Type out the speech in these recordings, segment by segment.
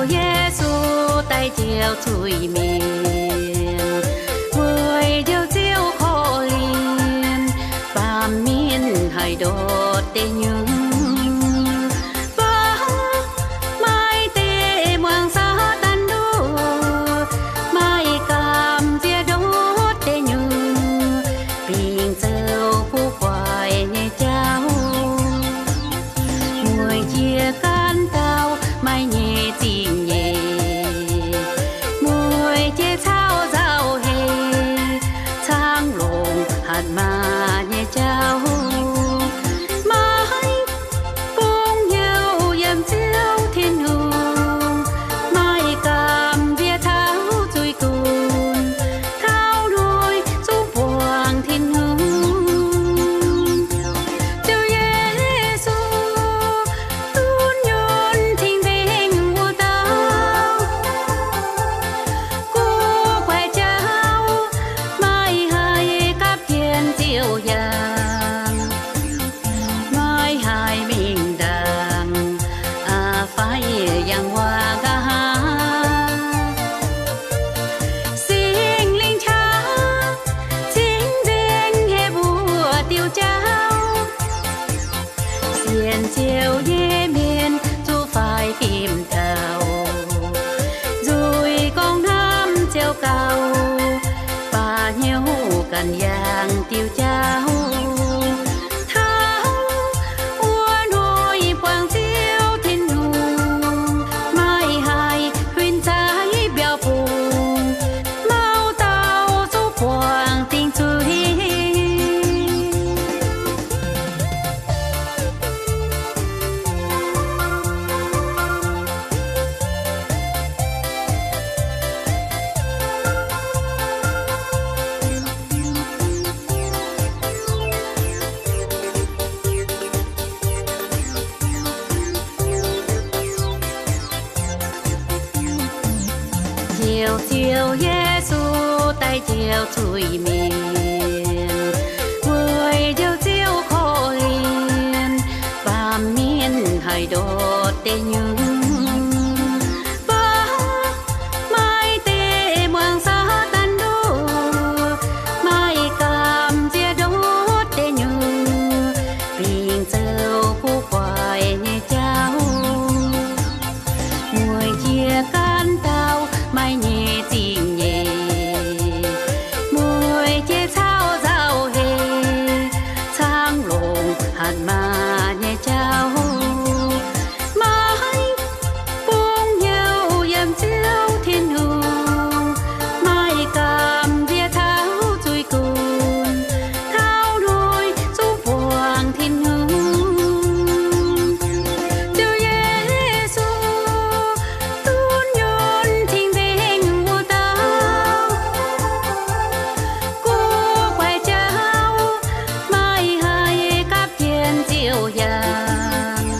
Yesu daaih njoux zuiz-mienh, weic njoux Ziouv korv-lienh, baamh mienh haih ndortv deic nyuoqc. Mv baac maaih deix muangx Saadaan nduov, maaih gamh nziex ndortv deic nyuoqc, bingx zoux guv guaix nyei jauv. Mueic jiex gaanv dauh maaih nyei zingh nyeic, mueic jiex caux nzauh heix, caangv longc hatc maaz nyei jauv. Maaih bung hnyouv yiem Ziouv Tin-Hungh, maaih gamh nziex taux zuiz-gunv, taux hnoi zungv buangh Tin-Hungh. Ziouv Yesu, dunv nyunc cing-nzengc wuov dauh, guv guaix jauv, maaih haih gapv jienv Ziouv yangh. Maaih haih mingh ndaangc, aa, fai yangh waac nqa'haav. Singx Lingh qaqv cing-nzengc heh mbuo diuh jauv. Sienx Ziouv nyei mienh zuqc faix fim taux, nzuih gorngv hnamv Ziouv gauh, baac hnyouv ganh yangh diuh jauv. Taux wuov hnoi buangh Ziouv Tin-Hungh, maaih haih huin zaaix mbiauz bungx, mauv dauh zuqc buangh dingc zuiz. Njoux Ziouv Yesu daaih njoux zuiz-mienh, weic njoux Ziouv korv-lienh, baamh mienh haih ndortv deic nyuoqc. Mv baac maaih deix muangx Saadaan nduov, maaih gamh nziex ndortv deic nyuoqc, bingx zoux guv guaix nyei jauv. Mueic jiex gaanv dauh maaih nyei zingh nyeic, mueic jiex caux nzauh heix, caangv longc hatc maaz nyei jauv. Maaih bung hnyouv yiem Ziouv Tin-Hungh, maaih gamh nziex taux zuiz-gunv, taux hnoi zungv buangh Tin-Hungh. Ziouv Yesu, dunv nyunc cing-nzengc wuov dauh, guv guaix jauv, maaih haih gapv jienv Ziouv yangh.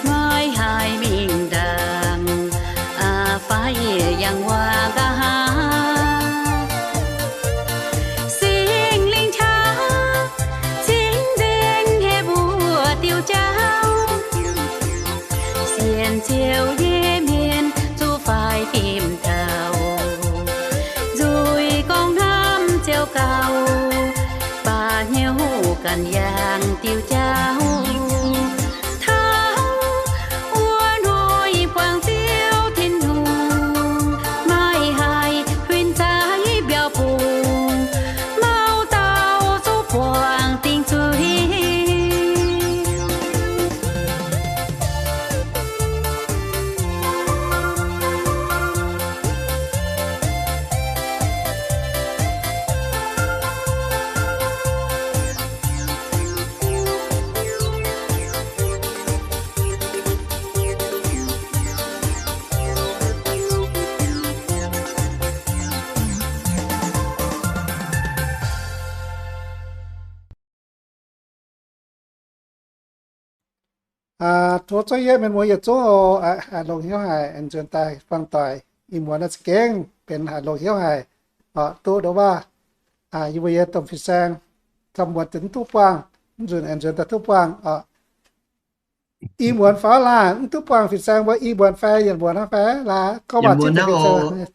Maaih haih mingh ndaangc, aa, fai yangh waac nqa'haav. Singx Lingh qaqv cing-nzengc heh mbuo diuh jauv. Sienx Ziouv nyei mienh zuqc faix fim taux, nzuih gorngv hnamv Ziouv gauh, baac hnyouv ganh yangh diuh jauv. Taux wuov hnoi buangh Ziouv Tin-Hungh, maaih haih huin zaaix mbiauz bungx, mauv dauh zuqc buangh dingc zuiz. Tov zungv yie mienh muoz yietc zungv oc, haih longc hnyouv haic aengx nzuonx daaih buangh doic. Ih muonz naaiv za'gengh benx haih longc hnyouv haic, oc, duqv nduov waac. Yie mbuo yie domh fin-saeng, camv muonz duqv buangh, mv nzunc aengx nzuonx daaih duqv buangh, oc. I muonz faaux laah, mv duqv buangh fin-saeng mbuo i muonz fai yietc muonz hnangv fai laah, gorngv waac zipv deix fin-saeng.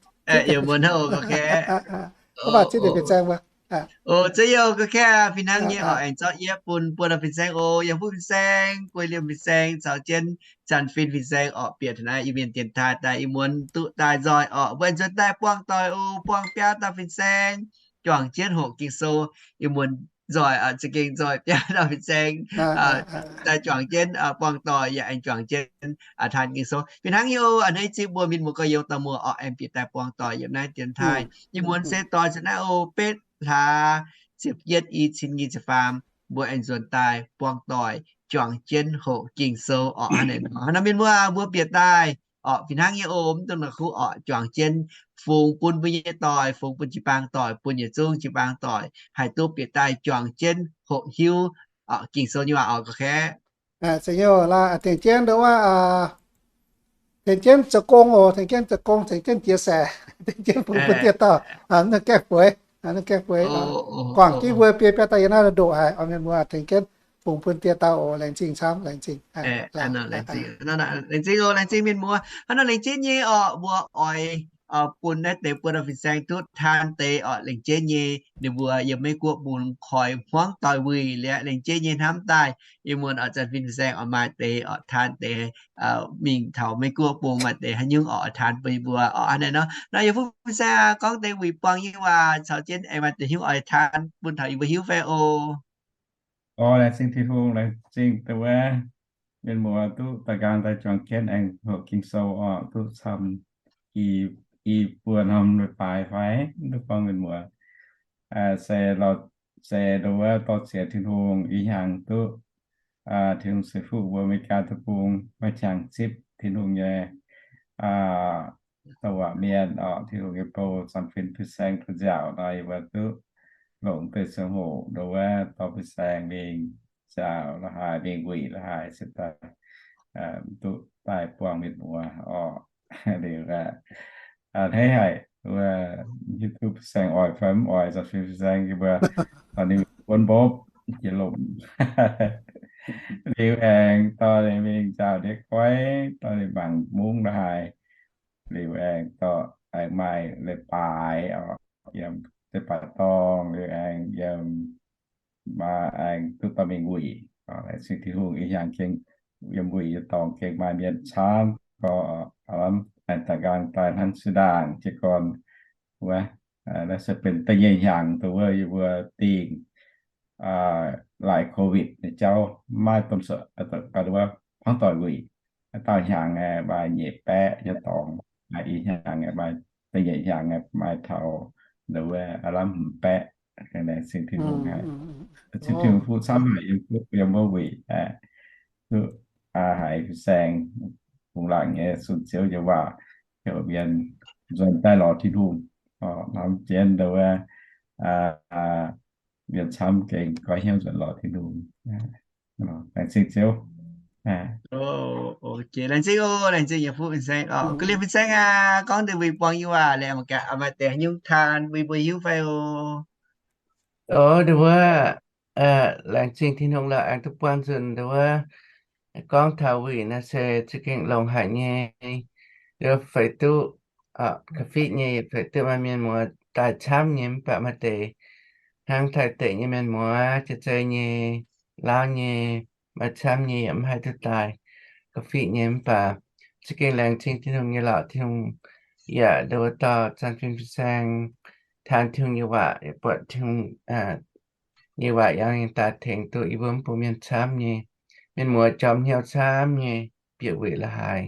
Yietc muonz hnangv oc, gorngv waac zipv deix fin-saeng mbuo. O, Ziouv Yesu, gorngv kaav fih hnangv nyei orqc, aengx zorqv yietv bun buo dauh fin-saeng oc, yiem fuqv fin-saeng, guei liemh fin-saeng caux jienv zanc fin fin-saeng orqc, bieqc taux naaiv Iu-Mienh dienx taaih daaih, i muonz duqv daaih nzoih orqc, mbuo aengx nzuonx daaih buangh doic oc, buangh biaa dauh fin-saeng juangc jienv hoqc Ging-Sou. I muonz nzoih, za'gengh nzoih biaa dauh fin-saeng daaih juangc jienv buangh doic yaac aengx juangc jienv taan Ging-Sou. Fih hnangv nyei oc, a'hneiv zipv mbuo mienh muoz gorx-youz dauh muoz orqc, aengx bieqc daaih buangh doic yiem naaiv dienx taaih. I muonz se doix zuqc naaiv oc, betv hlaax ziepc yietv i cin nyic ziepc faam, mbuo aengx nzuonx daaih buangh doic juangc jienv hoqc Ging-Sou orqc. Hnangv naaiv nor, mienh muoz, mbuo bieqc daaih orqc, fih hnangv nyei oc, mv dungx la'kuqv orqc, juangc jienv fungx bun mbuo nyei doic, fungx bun jiu-baang doic, bun yietc zungv jiu-baang doic haih duqv bieqc daaih juangc jienv hoqc hiuv Ging-Sou nyei waac orqc, gorngv kaav. Zeiz nyei oc, laaix tengx jienv nduov wuov, tengx jienv zoux gong oc, tengx jienv zoux gong, tengx jienv chia sẻ, tengx jienv fungx bun dieh dauh, mv gaengh bueix, mv gaengh bueix, guangc jienv mbuo biei biaa dauh yiem naaiv ndoqc haic oc, mienh muoz, tengx jienv fungx bun dieh dauh oc. Laengz zingh camv, laengz zingh. Laengz zingh oc, laengz zingh mienh muoz. Hnangv nor laengz zingh nyei orqc, mbuo oix bun naaiv deix buo dauh fin-saeng duqv taan deix orqc, laengz zingh nyei. Ninh mbuo yiem Meiv Guoqv bungx koi hmuangv doic wuic liuz, laengz zingh nyei hnamv daaih. Yie muonz oix zanc fin fin-saeng oix maaih deix orqc taan deix mingh taux Meiv Guoqv bungx maaih deix haaix nyungc orqc taan bun yie mbuo orqc. Hnangv naaiv nor, nor yie fuqv fin-saeng gorngv deix wuic buangh nyei waac caux jienv aengx maaih deix hnyouv oix taan bun taux yie mbuo hiuv fai oc? Orqc, laengz zingh Tin-Hungh, laengz zingh dongh wuov mienh muoz duqv daaih nqaang daaih juangc jienv aengx hoqc Ging-Sou orqc, duqv camv i buo norm leiz-baaix fai, mv duqv buangh mienh muoz. Se, se dongh wuov dorh ziex Tin-Hungh ih hnyangx duqv Tin-Hungh ceix fuqv mbuo America deic-bung maiv qangx zipv Tin-Hungh nyei douc waac mienh orqc, Tin-Hungh nyei bou zanc fin fin-saeng duqv nziaauc nor, yie mbuo duqv longc deix ziangh hoc dongh wuov dorh fin-saeng mingh nziaauc la'haaix, mingh wuic la'haaix se daaih duqv daaih buangh mienh muoz orqc. Liuz, a'hneiv haic wuov YouTube fin-saeng oix fai mv oix, zanc fin fin-saeng yie mbuo dorh ninh mingh buonv mbopv jiex lomc. Liuz aengx dorh ninh mingh nziaauc ndiev goiv, dorh ninh mangc mungv la'haaix. Liuz aengx dorh aengx maaih leiz-baaix orqc, yiem leiz-baaix dorngh, liuz aengx yiem maaih aengx duqv dorh mingh wuic. Laengz zingh Tin-Hungh ih hnyangx gengh yiem wuic yiem dorngh gengh maaih mienh camv gorx, lamh aengx daaih nqaang daaih hnangv sieqv ndaangc jiez gorn wuov. Naaiv se benx da'nyeic hnyangx dongh wuov yie mbuo dingh laaix COVID nyei jauv maiv domh suonc, hmuangv doic wuic. Haaix dauh hnyangx aeqv, maaih nyeic baeqv nyei dorngx, i hnyangx aeqv, maaih da'nyeic hnyangx aeqv, maaih taux nduov wuov aav lamh hmz baeqv. Laengz zingh Tin-Hungh haic, zingh Tin-Hungh fuqv camv haic yiem wuov wuic aeqv, duqv haiz fin-saeng fungx laangc nyei zunh Ziouv nyei waac, heuc mienh nzuonx daaih lorz Tin-Hungh, hnamv jienv nduov wuov mienh camv gengh goiv hnyouv nzuonx lorz Tin-Hungh. Laengz zingh Ziouv. Laengz zingh oc, laengz zingh yietc fuqv fin-saeng oc. Ga'lienh fin-saeng aac, gorngv deix wuic buangh nyei waac liuz, maaih deix haaix nyungc taan bun mbuo hiuv fai oc? Oc, nduov wuov, laengz zingh Tin-Hungh lorqc, aengx duqv buangh nzunc nduov wuov gorngv taux wuic naaiv se za'gengh longx haic nyei. Nduov feix duqv, ga'fitv nyei, feix duqv maaih mienh muoz daaih camv nyei, mv baac maaih deix hnangv Taiv deic nyei mienh muoz, Jaa-Zei nyei, Laauv nyei, maaih camv nyei yaac mv haih duqv daaih. Ga'fitv nyei mv baac za'gengh laengz zingh Tin-Hungh nyei lorqc. Tin-Hungh yaac nduov wuov dorh zanc fin fin-saeng taan Tin-Hungh nyei waac, yaac buatc Tin-Hungh nyei waac yaac daaih tengx duqv yie mbuo mv bung mienh camv nyei. Mienh muoz jorm hnyouv camv nyei, bieqc wuic la'haaix,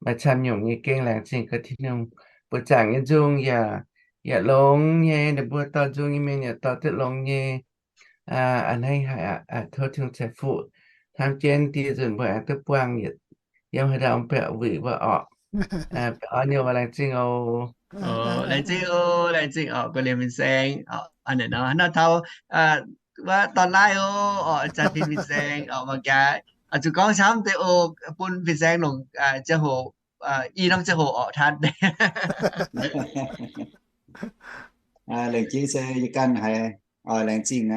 maaih camv nyungc nyei gengh laengz zingh gaax Tin-Hungh. Buoz-zaangc nyei nzung yaac, yaac longx nyei, ninh mbuo dorh nzung nyei mienh yaac dorh duqv longx nyei. A'hneiv haic aqv. Tov Tin-Hungh ceix fuqv hnamv jienv, dieh nzunc mbuo aengx duqv buangh yiem haaix ndau mv baac wuic wuov orqc. Baengh orn nyei, laengz zingh oc. Laengz zingh oc, laengz zingh oc, ga'lienh fin-saeng. Hnangv nor taux wuov dorn laaiv oc, orqc, zanc fin-saeng orqc, mangc gaax, zuqc gorngv camv deix oc, bun fin-saeng longc ziangh hoc, i norm ziangh hoc orqc taan deix. Laengz zingh se yie ganh haiz oix laengz zingh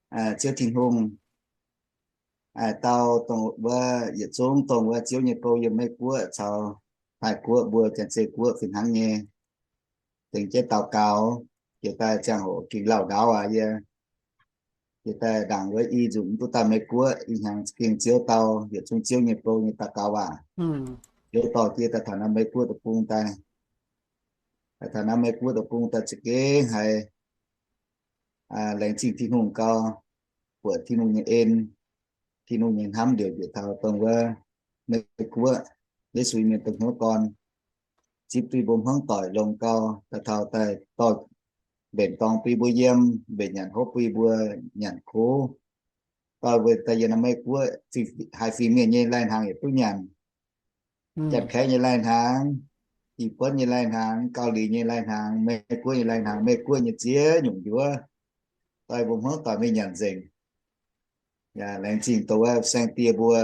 Ziouv Tin-Hungh. dau dongh wuov yietc zungv dongh wuov Ziouv nyei gong yiem Meiv Guoqv caux Taiv Guoqv mbuo Janx-Zei Guoqv fih hnangv nyei, tengx jienv daux gaux. Jiex daaih ziangh hoc gengh lauh ndaauv aqv. Yie jiex daaih ndaangc wuov i nzunc mv duqv daaih Meiv Guoqv, ih hnyangx gengh Ziouv dau yietc zungv Ziouv nyei gong nyei daux gaux waac. Ziouv dorh jienv daaih taux naaiv Meiv Guoqv deic-bung daaih. Taux naaiv Meiv Guoqv deic-bung daaih za'gengh haiz laengz zingh Tin-Hungh gau, buatc Tin-Hungh nyei en, Tin-Hungh nyei hnamv liouc njiec taux dongh wuov Meiv Guoqv, Yesu mienh dongh hnyouv gorn, zipv duqv mbuo hmuangv doic longx gau, daaih taux daaih dorh mbenc dorng bun mbuo yiem, mbenc nyanc hopv bun mbuo nyanc kov. Dorh mbuo daaih yiem naaiv Meiv Guoqv, haaix fingx mienh nyei lai-hnaangx yaac duqv nyanc. Janx-Kaeqv nyei lai-hnaangx, Ih Buonv nyei lai-hnaangx, Gauh Lih nyei lai-hnaangx, Meiv Guoqv nyei lai-hnaangx, Meiv Guoqv nyei ziex nyungc njuov, dorh mbuo hmuangv doic mingh nyanc nzengc. Yaac laengz zingh dongh wuov saeng-die mbuo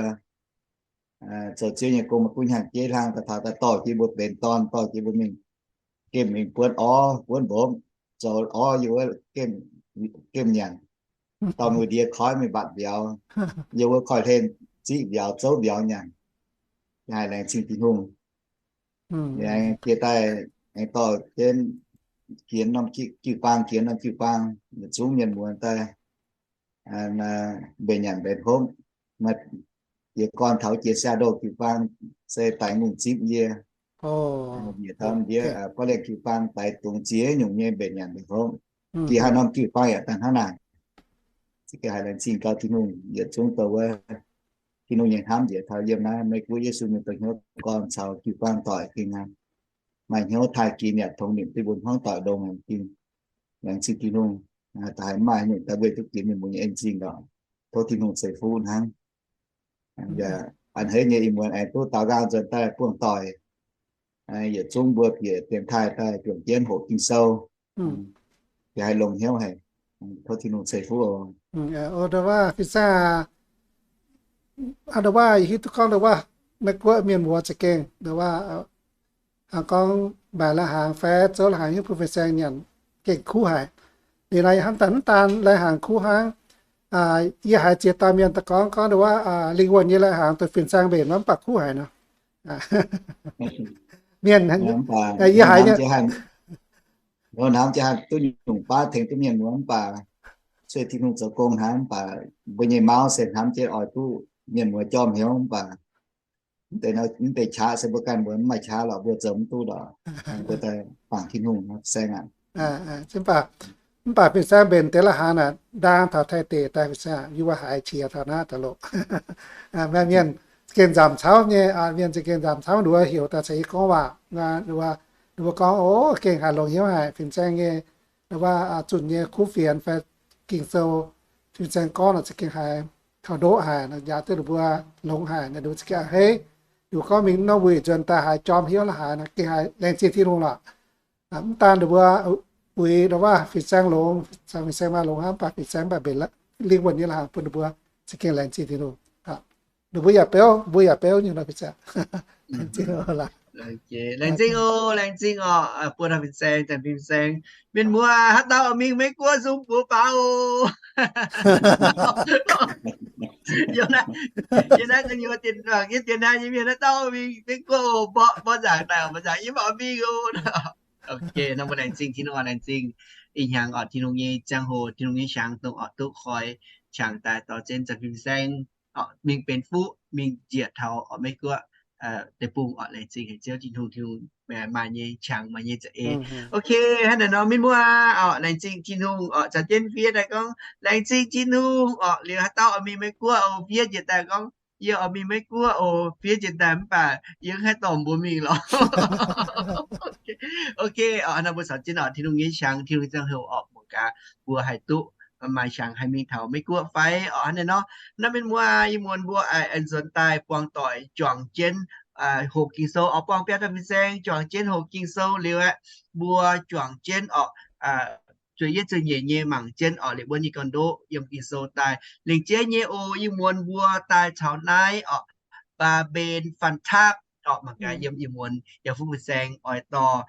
zoux Ziouv nyei gong maaih gunv hnyangx-jeiv hlang daaih taux daaih dorh jienv mbuo benx dorn, dorh jienv mbuo mingh gemh mingh buonv orv buonv mbopv, zoux orv yiem wuov gemh nyanc, dorh mbuo ndie koiv mingh mbatc mbiauz, yiem wuov koiv-hlen ziqv mbiauz zouv mbiauz nyanc. Yaac haiz laengz zingh Tin-Hungh. Aengx jiex daaih aengx dorh jienv jiez norm jiu-baang, jiez norm jiu-baang, yietc zungv mienh muonz daaih mbenc nyanc mbenc hopv. Maaih jiez gorn taux jiex Seattle jiu-baang se daix ngongh zipv yie. Yietc dauh ndiev Portland jiu-baang daix dungz ziex nyungc nyei mbenc nyanc mbenc hopv. Jiex haaix norm jiu-baang yaac daaih hnangv naaic. Se gengh haiz laengz zingh gau Tin-Hungh yietc zungv dongh wuov Tin-Hungh nyei hnamv njiec taux yiem naaiv Meiv Guoqv Yesu mienh dongh hnyouv gorn caux jiu-baang doic gengh maaih hnyouv taaih ginx yaac tongx nimc duqv mbuo hmuangv doic longx haic gengh. Laengz zingh Tin-Hungh. Da'haiz mv maaih nyungc daaih mbuo duqv ginx mienh mbuo nyei en-zingh lorqc. Tov Tin-Hungh ceix fuqv hnangv. A'hneiv nyei ih muonz aengx duqv daaux nqaang nzuonx daaih buangh doic, yietc zungv mbuo bieqc dienx taaih daaih juangc jienv hoqc Ging-Sou, yaac haih longx hnyouv haic. Tov Tin-Hungh ceix fuqv oc. Ndo waac, fin-saeng aac, ndo waac, yie hiuv duqv gorngv ndo waac, Meiv Guoqv mienh muoz za'gengh ndo waac, hnangv gorngv mbaeqc lai-hnaangx fai zouv lai-hnaangx hiuv bun fin-saeng nyanc gengh kuv haic. Liuz naaiv hnamv daaih mv daan lai-hnaangx kuv hnangv. Yie haiz ziex dauh mienh daaih gorngv, gorngv ndo waac, lingh wuonh nyei lai-hnaangx dongh fin-saeng mbenc mv baac kuv haic nor. Mienh, yie haiz nyei, hnamv jienv hanc duqv nyungc baav tengx duqv mienh muoz mv baac cuei Tin-Hungh zoux gong hnangv mv baac mbuo nyei mauv se hnamv jienv oix duqv mienh muoz jorm hnyouv mv baac mv deix qaqv se mbuo ganh mbuo mv maaih qaqv lorqc, mbuo zoux mv duqv lorqc. Mbuo daaih bangc Tin-Hungh saeng aqv. Mv baac fin-saeng mbenc deix lai-hnaangx naaic, ndaang taux Taiv deic daaih fin-saeng yie mbuo haiz qiex taux naaiv daaih loqc. Mienh za'gengh nzamc cauv nyei, mienh za'gengh nzamc cauv nduov heuc daaih caux yie gorngv waac. Ninh mbuo gorngv, o, gengh haiz longx hnyouv haic, fin-saeng nyei, waac zunh nyei kuv fienx fai Ging-Sou, fin-saeng gorngv nor za'gengh haiz taux ndoqv haic, yaac duqv ninh mbuo longx haic, ninh mbuo za'gengh a'hneiv. Ninh mbuo gorngv mingh norm wuic nzuonx daaih haiz jorm hnyouv la'haaix nor gengh haiz laengz zingh Tin-Hungh lorqc. Mv daan ninh mbuo uix ndo waac fin-saeng longx, fin-saeng maaih longx hnangv, mv baac fin-saeng mv baac mbenc lingh wuonh nyei lai-hnaangx bun ninh mbuo, za'gengh laengz zingh Tin-Hungh. Ninh mbuo yaac beuv, mbuo yaac beuv nyei nor fin-saeng. Laengz zingh oc, laengz zingh oc, buo fin-saeng, fin-saeng. Mienh muoz, haaix dauh mingh Meiv Guoqv nzung buoz faaux oc. Yiem naaiv gu'nyuoz dienx, yiem dienx naaiv nyei mienh haaix dauh mingh Meiv Guoqv oc, mborqv, mborqv nzaangc daaih, mborqv nzaangc yie mv baac mingh oc. Ok, nor mbuo laengz zingh Tin-Hungh, laengz zingh. Ih hnyangx oc, Tin-Hungh nyei ziangh hoc, Tin-Hungh nyei hnyangx dongh oc duqv koi qangx daaih dorh jienv za'gengh fin-saeng oc mingh benx fuqv mingh njiec taux oc Meiv Guoqv deic-bung oc. Laengz zingh haic Ziouv Tin-Hungh, Tin-Hungh maaih nyei qangx, maaih nyei za'eix. Ok, hnangv naaiv nor mienh muoz oc, laengz zingh Tin-Hungh oc. Caux jienv fiev daaih gorngv laengz zingh Tin-Hungh oc. Liuz haaix dauh oix mingh Meiv Guoqv oc, fiev njiec daaih gorngv yie oix mingh Meiv Guoqv oc, fiev njiec daaih mv baac yie mv haih dorh mbuo mingh lorqc. Ok, nor mbuo caux jienv oc Tin-Hungh nyei qangx, Tin-Hungh ziangh hoc oc, mbuo gaax mbuo haih duqv maaih qangx haih mingh taux Meiv Guoqv fai oc. Hnangv naaiv nor, naaiv mienh muoz, ih muonz mbuo aengx nzuonx daaih buangh doic juangc jienv hoqc Ging-Sou oc. Buangh biaa dauh fin-saeng juangc jienv hoqc Ging-Sou liuz aeqv, mbuo juangc jienv oc, zueiz yietv zueiz nyeic nyei mangc jienv oc, liuz wuov nyei gorn-ndoqv yiem Ging-Sou daaih. Lengc jeiv nyei oc, ih muonz mbuo daaih caux naaiv oc, Baa^mben Faan Taapv oc. Mangc gaax yiem ih muonz yaac fuqv fin-saeng oix dorh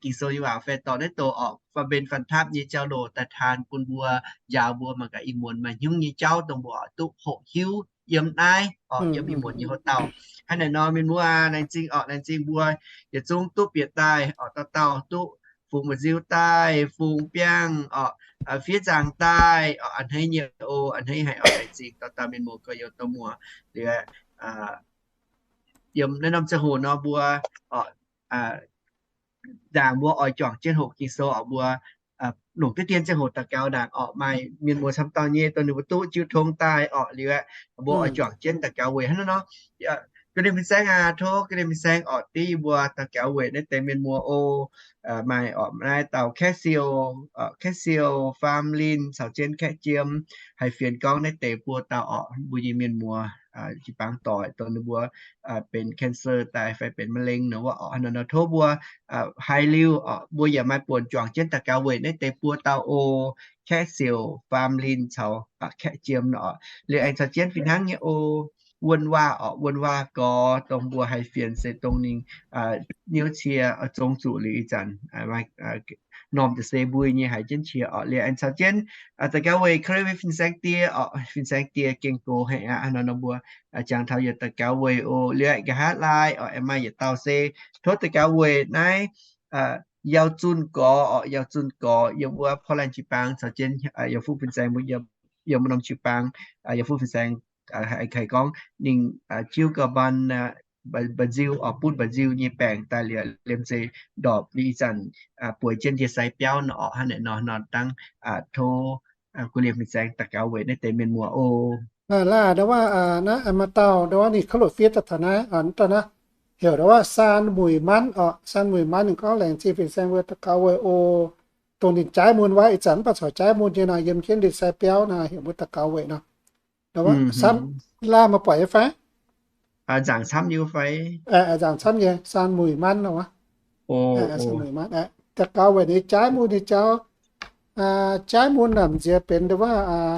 Ging-Sou nyei waac fai dorh naaiv douc oc, Baa^mben Faan Taapv nyei jauv-louc daaih taan bun mbuo, njaaux mbuo mangc gaax ih muonz maaih hnyouv nyei jauv dongh mbuo oix duqv hoqc hiuv. yiem naaiv orqc, yiem ih muonz nyei hlo dauh. Hnangv naaic nor, mienh muoz aac, laengz zingh orqc, laengz zingh mbuo yietc zungv duqv bieqc daaih orqc, dauh dauh duqv fungx mba'nziu daaih, fungx biangh orqc, fiev nzaangc daaih orqc, a'hneiv nyei oc, a'hneiv haic orqc, laengz zingh dauh dauh mienh muoz gorx-youz dorh muoz liuz, yiem naaiv norm ziangh hoc nor mbuo orqc, ndaangc mbuo oix juangc jienv hoqc Ging-Sou orqc, mbuo longc diqv dien ziangh hoc daux gaux ndaangc orqc, maaih mienh muoz camv dauh nyei dongh ninh mbuo duqv jiu tong daaih orqc liuz aeqv, mbuo oix juangc jienv daux gaux weic hnangv naaiv nor. Ga'lienh fin-saeng aac, tov ga'lienh fin-saeng orqc, div yie mbuo daux gaux weic naaiv deix mienh muoz oc. Maaih orqc, naaiv dauh Kaeqv Siou, Kaeqv Siou, Faam Linh caux jienv Kaeqv Jiem, haih fienx gorngv naaiv deix buo dauh orqc, mbuo nyei mienh muoz jiu-baang doic dongh ninh mbuo benx cancer daaih fai benx มะเร็ง nor wuov orqc, hnangv nor tov mbuo haiz liuz orqc, mbuo yaac maaih buonc juangc jienv daux gaux weic naaiv deix buo dauh oc, Kaeqv Siou, Faam Linh caux Kaeqv Jiem nor orqc. Liuz aengx caux jienv fih hnangv nyei oc, Wuonh Waac orqc, Wuonh Waac gorx dongh mbuo haih fienx se dongh ninh niouv cie zong zuqc liuz ih zanc norm da'seix mbui nyei haiz jienv qiex orqc. Liuz aengx caux jienv daux gaux weic Caribbean fin-saeng die orqc, fin-saeng die gengh gox haic aqv. Hnangv nor nor mbuo jangx taux yietc daux gaux weic oc. Liuz aengx nqa'haav laai orqc, aengx maaih yietc dauh se tov daux gaux weic naaiv Yauh Zunh gorx orqc, Yauh Zunh gorx yiem wuov Portland jiu-baang caux jienv Yauh Fuqv fin-saeng mbuo yiem, yiem norm jiu-baang, Yauh Fuqv fin-saeng haih gorngv ninh jiu gauh mban mba'nziu orqc, butv mba'nziu nyei baengc daaih liuz liemh zeih ndorpc liuz ih zanc bueix jienv ndie-sai biauv nor orqc. Hnangv naaic nor nor dangv tov ga'lienh fin-saeng daux gaux weic naaiv deix mienh muoz oc. Laaih ndau wuov naaiv maaih dauh ndau wuov ninh kov loc fiev daaih taux naaiv, dauh naaiv heuc ndau wuov Saan Muic Manv orqc. Saan Muic Manv ninh gorngv laengz zingh fin-saeng mbuo daux gaux weic oc. Dongh ninh jaaix mun wuov, ih zanc mv baac corc jaaix mun nyei nor, yiem jienv ndie-sai biauv nor, heuc mbuo daux gaux weic nor. Ndau wuov camv, laaih maaih buatc nyei fai? Nzaangc camv nyei fai? Nzaangc camv nyei, Saan Muic Manv nor wuov. Daux gaux weic ninh jaaix mun nyei jauv. Jaaix mun naaic nziex benx ndau wuov,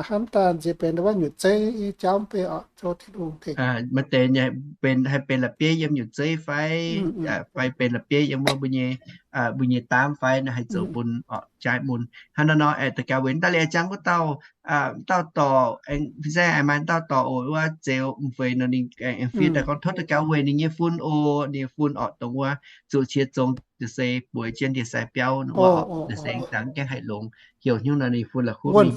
hnamv daaih nziex benx ndau wuov nyutc zeiv nyei jauv mv bei orqc, zoux Tin-Hungh tengx. Maaih deix benx, haih benx la'bieiv yiem nyutc zeiv fai, fai benx la'bieiv yiem wuov mbuo nyei, mbuo nyei daamv fai naaiv haih zoux bun orqc jaaix mun. Hnangv nor nor aengx daux gaux weic daaih liuz aengx jangx wuov dauh, dauh dorc, fin-saeng aengx maaih dauh dorc oc, wuov Zeux M'Feix nor ninh aengx fiev daaih gorngv tov daux gaux weic ninh nyei fun oc, ninh nyei fun orqc dongh wuov zuqc qiex zong da'seix bueix jienv ndie-sai biauv nor wuov orqc, da'seix dangx gaengh haih longx, heuc hnyouv nor ninh fun la'kuqv mingh.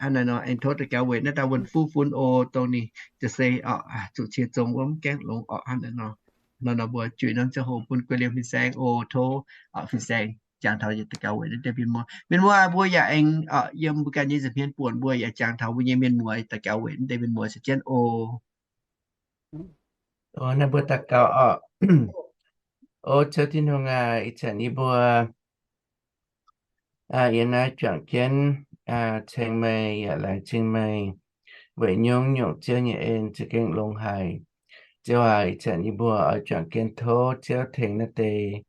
Hnangv naaiv nor aengx tov daux gaux weic naaiv dauh Wuonh Fuqv fun oc, dongh ninh da'seix orqc zuqc qiex zong wuov mv gaengh longx orqc. Hnangv naaiv nor, nor nor mbuo juix norm ziangh hoc bun guei liemh fin-saeng oc. Tov fin-saeng jangx taux yietc daux gaux weic naaiv deix mienh muoz. Mienh muoz mbuo yaac aengx yiem mbuo ganh nyei nza'hmien buonc mbuo yaac jangx taux mbuo nyei mienh muoz daux gaux weic naaiv deix mienh muoz caux jienv oc. Naaiv mbuo daux gaux orqc. O Ziouv Tin-Hungh aac, ih zanc yie mbuo yiem naaiv juangc jienv ceng meih yaac laengz zingh meih, weic nyungc-nyungc Ziouv nyei en za'gengh longx haic. Ziouv aac, ih zanc yie mbuo oix juangc jienv tov Ziouv tengx naaiv deix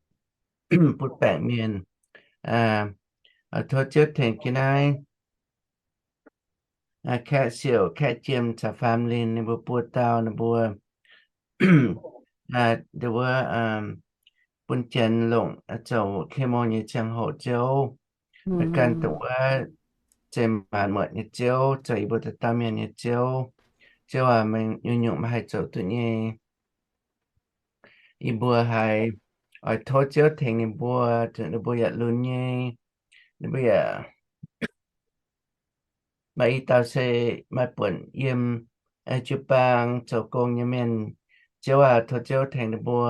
butv baengc mienh. Tov Ziouv tengx jienv naaiv Kaeqv Siouc, Kaeqv Jiem caux Faam Linh ninh mbuo buo dauh, ninh mbuo ndau wuov bun Janx longc zoux chemo nyei ziangh hoc Ziouv, ganh dongh wuov zeqc maanc muotc nyei Ziouv, zoux yie mbuo dauh dauh mienh nyei Ziouv. Ziouv aac, meih nyungc-nyungc meih haih zoux duqv nyei. Yie mbuo haiz oix tov Ziouv tengx ninh mbuo, zuqc ninh mbuo yaac lunx nyei. Ninh mbuo yaac maaih i dauh se maaih buonc yiem jiu-baang zoux gong nyei mienh. Ziouv aac, tov Ziouv tengx ninh mbuo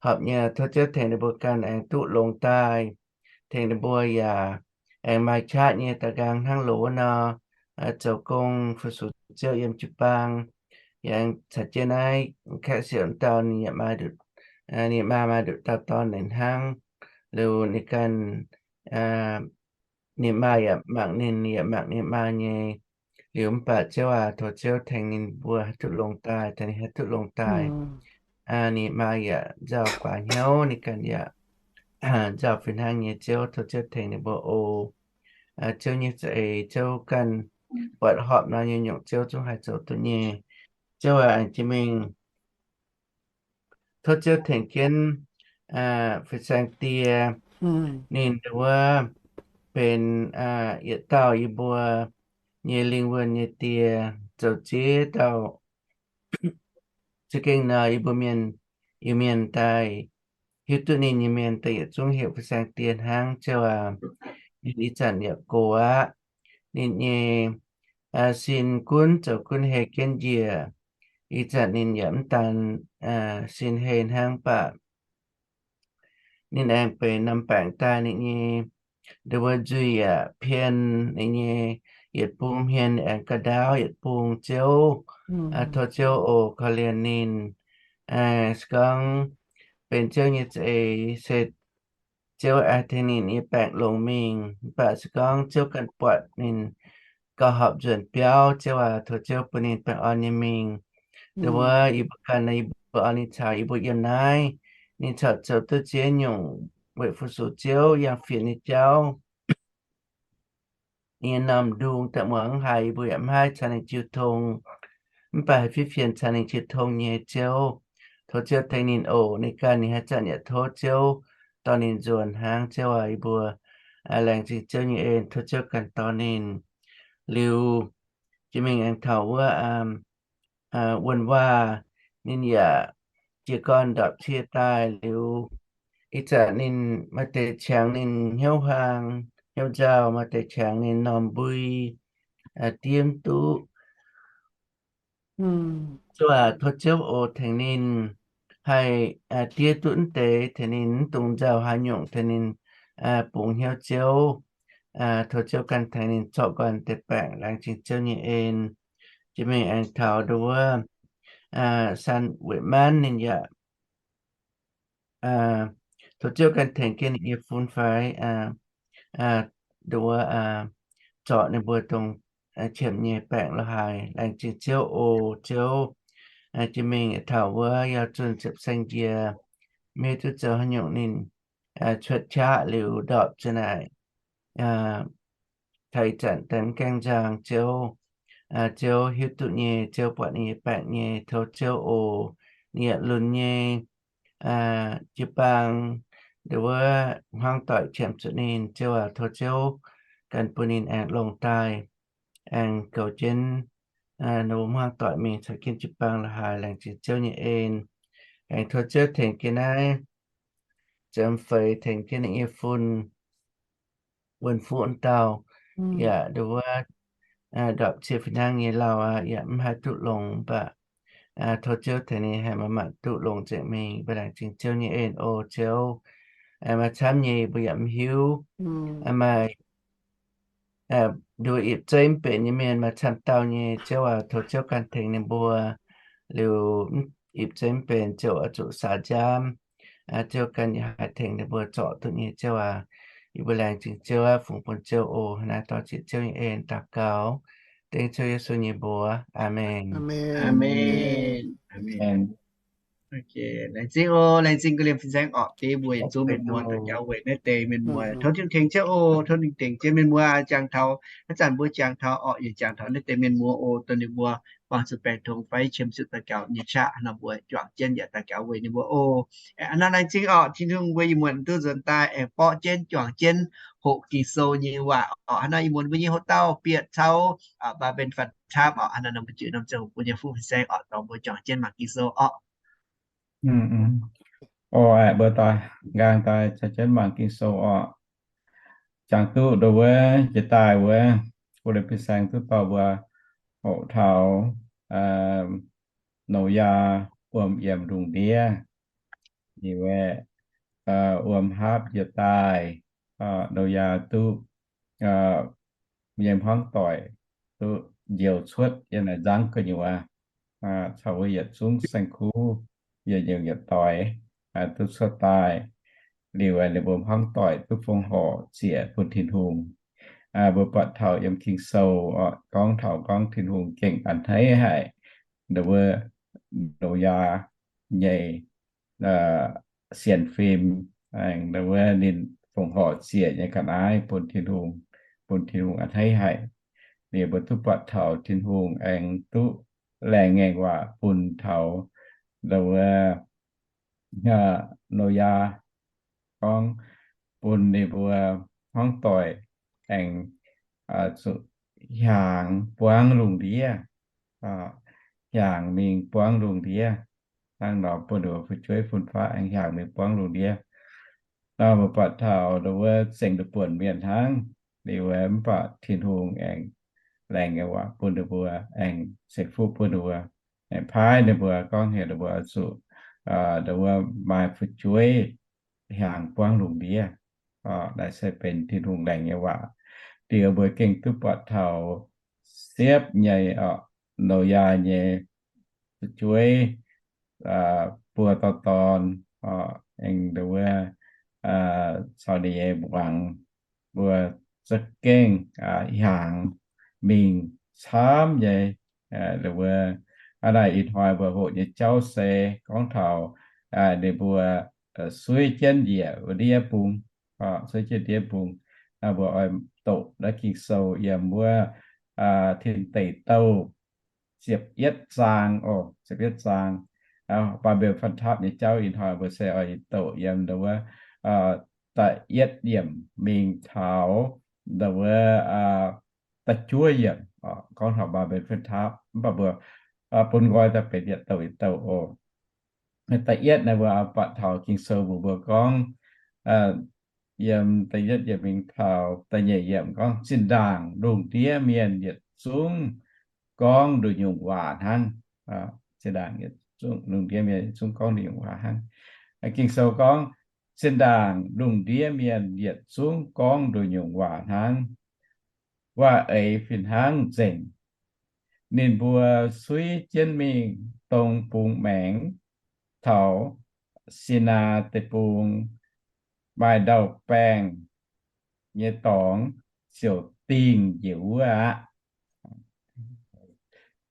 horpc nyei, tov Ziouv tengx ninh mbuo ganh aengx duqv longx daaih, tengx ninh mbuo yaac aengx maaih qaqv nyei da'nqaang hnangv loz wuov nor, zoux gong fu-sux Ziouv yiem jiu-baang. Yaac aengx caux jienv naaiv Kaeqv Siouc dauh ninh yaac maaih nduqc, ninh maa maaih nduqc dauh dorn naaic hnangv. Liuz ninh ganh, ninh maa yaac mangc ninh, ninh yaac mangc ninh maa nyei. Liuz mv baac Ziouv aac, tov Ziouv tengx ninh mbuo haih duqv longx daaih, tengx ninh haih duqv longx daaih. Ninh maa yaac nzauh guaax hnyouv, ninh ganh yaac nzauh fih hnangv nyei. Ziouv, tov Ziouv tengx ninh mbuo oc. Ziouv nyei za'eix, Ziouv ganh buatc horpc nor nyei nyungc Ziouv zungv haih zoux duqv nyei. Ziouv aac, aengx jiex mingh tov Ziouv tengx jienv fin-saeng die, ninh wuov benx yietc dauh yie mbuo nyei lingh wuonh nyei Die, zoux ziex dauh za'gengh nor yie mbuo mienh, Iu-Mienh daaih, hiuv duqv ninh nyei mienh daaih yietc zungv heuc fin-saeng die hnangv. Ziouv aac, ninh ih zanc yaac gox aqv. Ninh nyei sin gunv zoux gunv hei jienv njiec. Ih zanc ninh yaac mv daan sin hei hnangv, mv baac ninh aengx benx norm baengc daaih ninh nyei, nduov wuov nzuih yaac pien, ninh nyei yietc bung hmien aengx ga'ndaauv yietc bung. Ziouv, tov Ziouv oc korv-lienh ninh. Se gorngv benx Ziouv nyei za'eix se Ziouv aengx tengx ninh nyei baengc longx mingh. Mv baac se gorngv Ziouv ganh buatc ninh gauh horpc nzuonx biauv, Ziouv aac, tov Ziouv bun ninh baengh orn nyei mingh. Nduov wuov yie mbuo ganh nor, yie mbuo orn ninh caux yie mbuo yiem naaiv, ninh corc zoux duqv ziex nyungc weic fu-sux Ziouv, yangh fienx nyei jauv. Ninh nyei norm ndung daaih muangx haiz, yie mbuo yaac mv haih caux ninh jiu tong, mv baac haih fiev fienx caux ninh jiu tong nyei Ziouv. Tov Ziouv tengx ninh oc. Ninh ganh ninh haaix zanc yaac tov Ziouv dorh ninh nzuonx hnangv. Ziouv aac, yie mbuo laengz zingh Ziouv nyei en, tov Ziouv ganh dorh ninh. Liuz jiex mingh aengx taux wuov wuonh waac, ninh yaac jiez gorn ndorpc cie daaih liuz, ih zanc ninh maaih deix qangx ninh hnyouv huaang hnyouv nzauh, maaih deix qangx ninh norm mbui diev mv duqv. Ziouv aac, tov Ziouv oc tengx ninh haih diev duqv mv deix, tengx ninh mv dungx nzauh haaix nyungc, tengx ninh bungx hnyouv Ziouv. Tov Ziouv ganh tengx ninh zorqv nqoi deix baengc, laengz zingh Ziouv nyei en. Jiex mingh aengx taux nduov wuov San Weic Manv, ninh yaac tov Ziouv ganh tengx jienv ninh nyei fun fai nduov wuov zorc ninh mbuo dongh qiemx nyei baengc la'haaix. Laengz zingh Ziouv oc. Ziouv, jiex mingh taux wuov Yauh Zunh ziepc saeng-njiec, maiv hiuv duqv zoux haaix nyungc ninh cuotv qaqv liuz ndorpc zinh naaic taux ih zanc daaih mv gaengh nzang. Ziouv, Ziouv hiuv duqv nyei, Ziouv buatc ninh nyei baengc nyei. Tov Ziouv oc, ninh yaac lunx nyei jiu-baang nduov wuov hmuangv doic qiemx zuqc ninh. Ziouv aac, tov Ziouv ganh bun ninh aengx longx daaih, aengx goux jienv ninh mbuo hmuangv doic mingh caux jienv jiu-baang la'haaix. Laengz zingh Ziouv nyei en. Aengx tov Ziouv tengx jienv naaiv Ziemx Feix, tengx jienv ninh nyei fun, wuonh fuqv dauh, yaac nduov wuov ndorpc cie fih hnangv nyei lauh aqv, yaac mv haih duqv longx, mv baac tov Ziouv tengx ninh haih manc-manc duqv longx nzengc mingh. Mbuo laengz zingh Ziouv nyei en oc. Ziouv, maaih camv nyei mbuo yaac mv hiuv, maaih nduov ipv zeiv mv benx nyei mienh maaih camv dauh nyei. Ziouv aac, tov Ziouv ganh tengx ninh mbuo. Liuz ipv zeiv mv benx, Ziouv oix zuqc saax nziaamv. Ziouv ganh yaac haih tengx ninh mbuo zorc duqv nyei. Ziouv aac, yie mbuo laengz zingh Ziouv aqv, fungx bun Ziouv oc. Naaiv dor ziec Ziouv nyei en daux gaux, dengv Ziouv Yesu nyei mbuox. Aamen. Laengz zingh oc, laengz zingh ga'liemh fin-saeng orqc, deix mbuo yietc zungv mienh muoz daux gaux weic naaiv deix mienh muoz. Tov Tin-Hungh tengx Ziouv oc, tov Tin-Hungh tengx jienv mienh muoz. Jangx taux, ih zanc mbuo jangx taux orqc, yaac jangx taux naaiv deix mienh muoz oc, dongh ninh mbuo buangh zuqc baengh tong fai qiemx zuqc daux gaux nyei qaqv nor, mbuo juangc jienv yaac daux gaux weic ninh mbuo oc. Hnangv naaiv laengz zingh orqc, Tin-Hungh mbuo ih muonz duqv nzuonx daaih aengx borqv jienv juangc jienv hoqc Ging-Sou nyei waac orqc. Hnangv naaiv ih muonz mbuo nyei hoc dauh bieqc caux Baav Mbenc Fanh Camv orqc. Hnangv naaiv norm mbuo jiu norm ziangh hoc mbuo nyei fuqv fin-saeng orqc, dorh mbuo juangc jienv mangc Ging-Sou orqc. Oc, mbuo daaih nqaang daaih caux jienv mangc Ging-Sou orqc. Jangx duqv nduov wuov jiex daaih wuov, bun liemh fin-saeng duqv dorh mbuo hoqc taux Noyaa wuom yiem ndungh ndiev. Wuov wuom hapv njiec daaih, Noyaa duqv yiem hmuangv doic duqv njoux cuotv yiem naaiv nzangv gu'nyuoz, caux wuov yietc zungv saeng-kuv, yietc nyungc yietc doix duqv cuotv daaih. Liuz ninh mbuo hmuangv doic duqv fongc horc ziec bun Tin-Hungh. Mbuo buatc taux yiem Ging-Sou orqc, gorngv taux gorngv Tin-Hungh gengh a'hneiv haic nduov wuov Noyaa nyei sienx fim, aengx nduov wuov ninh fongc horc ziec nyei ga'naaiv bun Tin-Hungh, bun Tin-Hungh a'hneiv haic. Liuz mbuo duqv buatc taux Tin-Hungh aengx duqv laengz ngaengc waac bun taux nduov wuov Noyaa, gorngv bun ninh mbuo hmuangv doic aengx zuqc hiaangx buangv lungh ndiev, hiaangx mingh buangv lungh ndiev. Hnangv nor bun ninh mbuo fu'jueiv fun-faqv aengx hiaangx mingh buangv lungh ndiev. Nor mbuo buatc taux ndau wuov zengc duqv buonc mienh hnangv, liuz mv baac Tin-Hungh aengx laengz nyei waac bun ninh mbuo, aengx ceix fuqv bun ninh mbuo, aengx paaiv ninh mbuo gorngv heuc ninh mbuo zuqc ndau wuov maaih fu'jueiv hiaangx buangv lungh ndiev. Naaiv se benx Tin-Hungh laengz nyei waac. Liuz mbuo gengh duqv buatc taux siepv nyei, Noyaa nyei fu'jueiv buo dauh dorn, aengx ndau wuov caux ninh nyei muangx mbuo za'gengh hiaangx mingh camv nyei. Ndau wuov hnangv naaic ih hnoi mbuo hoqc nyei jauv se gorngv taux ninh mbuo suiv jienv njiec wuov ndiev bung, suiv jienv ndiev bung. Mbuo oix doqc naaiv Ging-Sou yiem wuov Tin Deic Douh ziepc yietv zaang oc, ziepc yietv zaang. Mbaa^mbe^lon Faan Tapv nyei jauv ih hnoi mbuo se oix doqc yiem ndau wuov da'yietv yiemc mingh taux ndau wuov da'juov yiemc, gorngv taux Mbaa^mbe^lon Faan Tapv. Mv baac mbuo bun nqoi daaih benx yietc douh yietc douh oc. Da'yietv naaiv mbuo buatc taux Ging-Sou mbuox mbuo gorngv, yiem da'yietv yiemc mingh taux da'nyeic yiemc gorngv, zinh ndaangc lungh ndiev mienh yietc zungv gorngv nduqc nyungc waac hnangv. Zinh ndaangc yietc zungv lungh ndiev mienh yietc zungv gorngv nduqc nyungc waac hnangv. Ging-Sou gorngv, zinh ndaangc lungh ndiev mienh yietc zungv gorngv nduqc nyungc waac hnangv. Waac-eix fih hnangv nzengc. Ninh mbuo suiv jienv mingh dongh bungx maengx taux Sinaa Deic-Bung, maaih ndau-baengh nyei dorngx ziouc dingh njiec wuov aqv.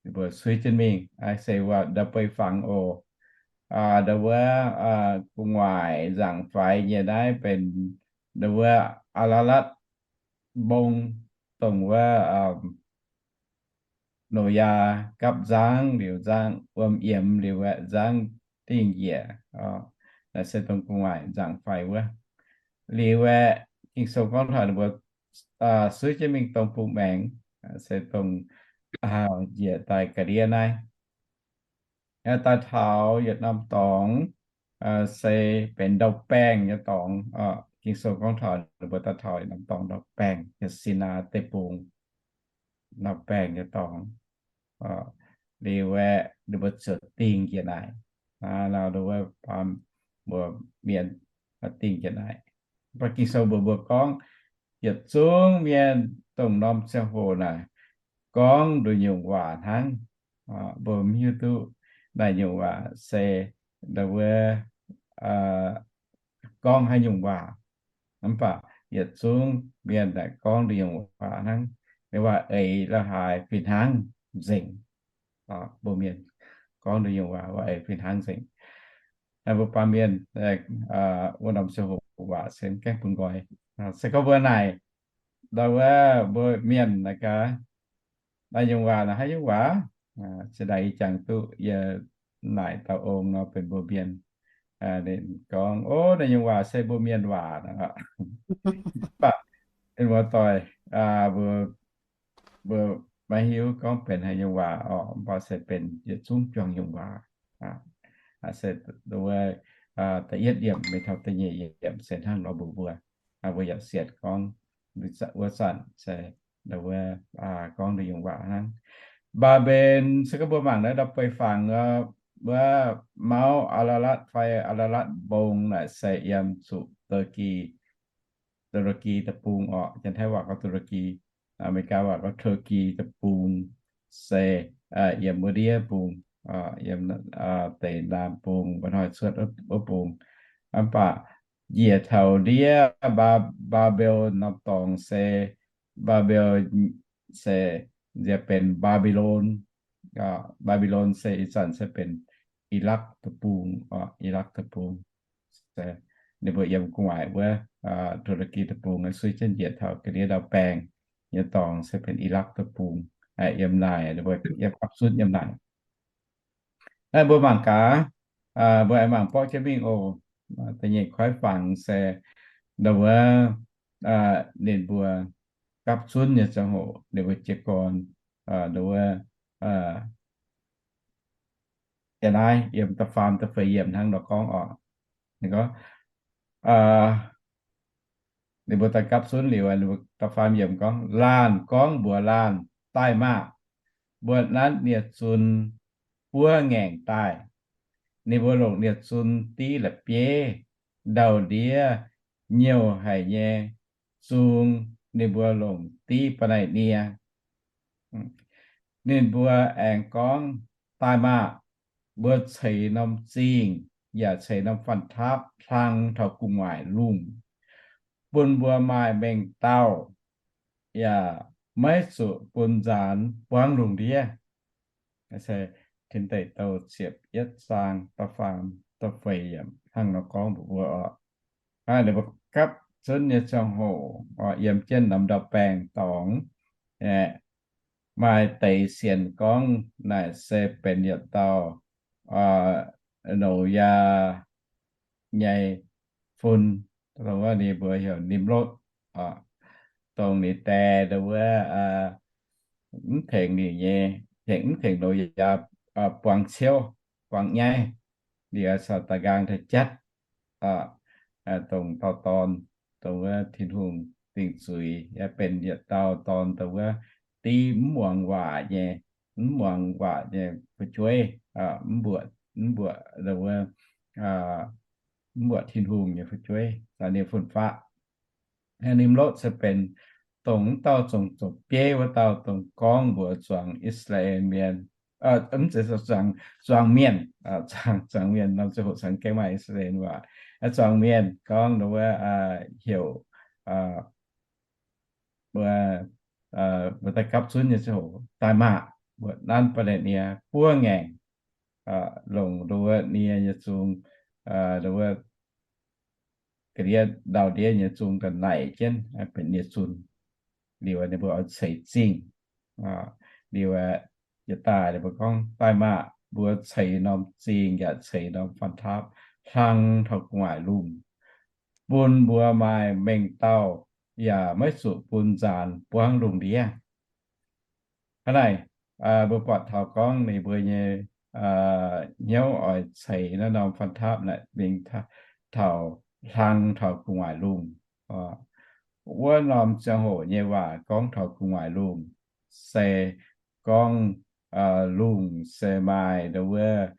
Ninh mbuo suiv jienv mingh, se ndau-beih fangx oc. Ndau wuov gu'nguaaic nzaangc faix nyei naaiv benx ndau wuov Aa^laa^latv Mbong, dongh wuov Noyaa gapv nzangv liuz nzangv wuom yiemx liuz aeqv, nzangv dingh njiec. Naaiv se dongh gu'nguaaic nzaangc faix wuov. Liuz aeqv, Ging-Sou gorngv taux ninh mbuo suiv jienv mingh dongh bungx maengx, se dongh njiec daaih ga'ndiev naaiv. Daaih taux yietc norm dorngx se benx ndau-baengh nyei dorngx. Ging-Sou gorngv taux ninh mbuo daaih taux yietc norm dorngx ndau-baengh, Sinaa Deic-Bung, ndau-baengh nyei dorngx. Liuz aeqv, ninh mbuo ziouc dingh njiec naaic. Naaiv ndau wuov baamh mbuo mienh dingh njiec naaic. Mv baac Ging-Sou mbuox mbuo gorngv, yietc zungv mienh dongh norm ziangh hoc naaic gorngv nduqc nyungc waac hnangv. Mbuo mv hiuv duqv naaiv nyungc waac se ndau wuov gorngv haaix nyungc waac. Mv baac yietc zungv mienh naaic gorngv nduqc nyungc waac hnangv. Waac-eix la'haaix fih hnangv nzengc. Mbuo mienh gorngv nduqc nyungc waac, waac-eix fih hnangv nzengc. Mbuo baamh mienh wuov norm ziangh hoc waac se mv gaengh bun nqoi. Se gorngv mbuo naaic ndau wuov mbuo mienh naaic gaax, naaiv nyungc waac naaiv haaix nyungc waac? Zinh ndaangc yie jangx duqv yie naaic dauh ong nor benx mbuo mienh. Ninh gorngv, Ov, naaiv nyungc waac se mbuo mienh waac. Mv baac muoz-doic, mbuo maiv hiuv gorngv benx haaix nyungc waac orqc, mv baac se benx yietc zungv juangc nyungc waac. Se wuov da'yietv yiemc mingh taux da'nyeic yiemc se hnangv nor mbuox mbuo. Mbuo yaac sienx gorngv wuov zanc se wuov gorngv nduqc nyungc waac hnangv. Mbaa^mbe^lon, se gorngv mbuo mangc naaiv ndau-beih fangx wuov mauv Aa^laa^latv fai Aa^laa^latv Mbong naaic se yiem zuqc Turkey, Turkey deic-bung orqc. Janx-Taiv waac gorngv Turkey, Aa^me^li^gaa waac gorngv Turkey deic-bung se yiem wuov ndiev bung, yiem deic-naamh bung, mba'hnoi cuotv wuov bung. Mv baac njiec taux ndiev Mbaa^mbe^lon norm dorngx se, Mbaa^mbe^lon se nziex benx Mbaa^mbe^lon. Mbaa^mbe^lon se ih zanc se benx Ilakv deic-bung, Ilakv deic-bung. Ninh mbuo yiem gu'nguaaic wuov Turkey deic-bung, suiv jienv njiec taux ga'ndiev ndau-baengh nyei dorngx se benx Ilakv deic-bung. Yiem naaic, ninh mbuo yiem gapv zunv yiem naaic. Naaiv mbuo mangc gaax, mbuo aengx mangc borqv jienv mingh oc. Da'nyeic koiv fangx se ndau wuov ninh mbuo gapv zunv nyei ziangh hoc ninh mbuo jiez gorn, wuov, yiem naaiv yiem da'faam da'feix yiemc hnangv nor gorngv oc. Ninh gorngv, ninh mbuo daaih gapv zunv liuz, da'faam yiemc gorngv, laanh gorngv mbuox laanh, daaih maah! Mbuo nanv nie-zun buov ngaengc daaih. Ninh mbuo longc nie-zun div la'bieiv, ndau-ndiev, nyouh haic nyei zung, ninh mbuo longc div ba'naic nie. Ninh mbuo aengx gorngv, daaih maah! Mbuo ceix norm zingh yaac ceix norm fanh-taapv hlang taux gu'nguaaic lungh, bun mbuo maaih mengh dauh, yaac maiv zuqc bun nzaanx buangv lungh ndiev. Tin Deic Douh ziepc yietv zaang da'faam da'feix yiemc hnangv nor gorngv mbuox mbuo oc. Ninh mbuo gapv zunv nyei ziangh hoc, yiem jienv norm ndau-baengh dorngx, maaih deix sienx gorngv naaic se benx yietc dauh Noyaa nyei fun, dongh wuov ninh mbuo heuc Nimlotv, dongh ninh dae wuov mv tengx ninh nyei, tengx mv tengx Noyaa buang ciouv, buang nyaiv, liuz caux da'nqaang da'jatv, dongh dauh dorn, dongh wuov Tin-Hungh dingc zuiz, benx yietc dauh dorn dongh wuov div mv muangx waac nyei, mv muangx waac nyei fu'jueiv, mv mbuoqc, mv mbuoqc, wuov, mv mbuoqc Tin-Hungh nyei fu'jueiv, ninh fun-faqv. Nimlotv se benx dongh mv dauh zongc zoux bieiv wuov dauh, dongh gorngv mbuox zuangx I^saa^laa^en Mienh, mv zeiz zuangx, zuangx mienh, zuangx mienh norm ziangh hoc cangv gengh maaih I^saa^laa^en waac, zuangx mienh gorngv wuov, heuc mbuo, mbuo daaih gapv zunv nyei ziangh hoc daaih maah! Mbuo nanv ba'naic nie buov ngaengc, longc nduov nie nyei zung, nduov ga'ndiev ndau-ndiev nyei zung daaih naic jienv benx nie-zun. Liuz ninh mbuo oix ceix zingh. Liuz yietc daaih ninh mbuo gorngv, daaih maah! Mbuo ceix norm zingh yaac ceix norm fanh-taapv hlang taux gu'nguaaic lungh, bun mbuo maaih mengh dauh, yaac maiv zuqc bun nzaanx buangv lungh ndiev. Hnangv naaic, mbuo buatc taux gorngv ninh mbuo nyei hnyouv oix ceix naaiv norm fanh-taapv naaic mingh taux hlang taux gu'nguaaic lungh. Wuov norm ziangh hoc nyei waac gorngv taux gu'nguaaic lungh se gorngv lungh se maaih nduov wuov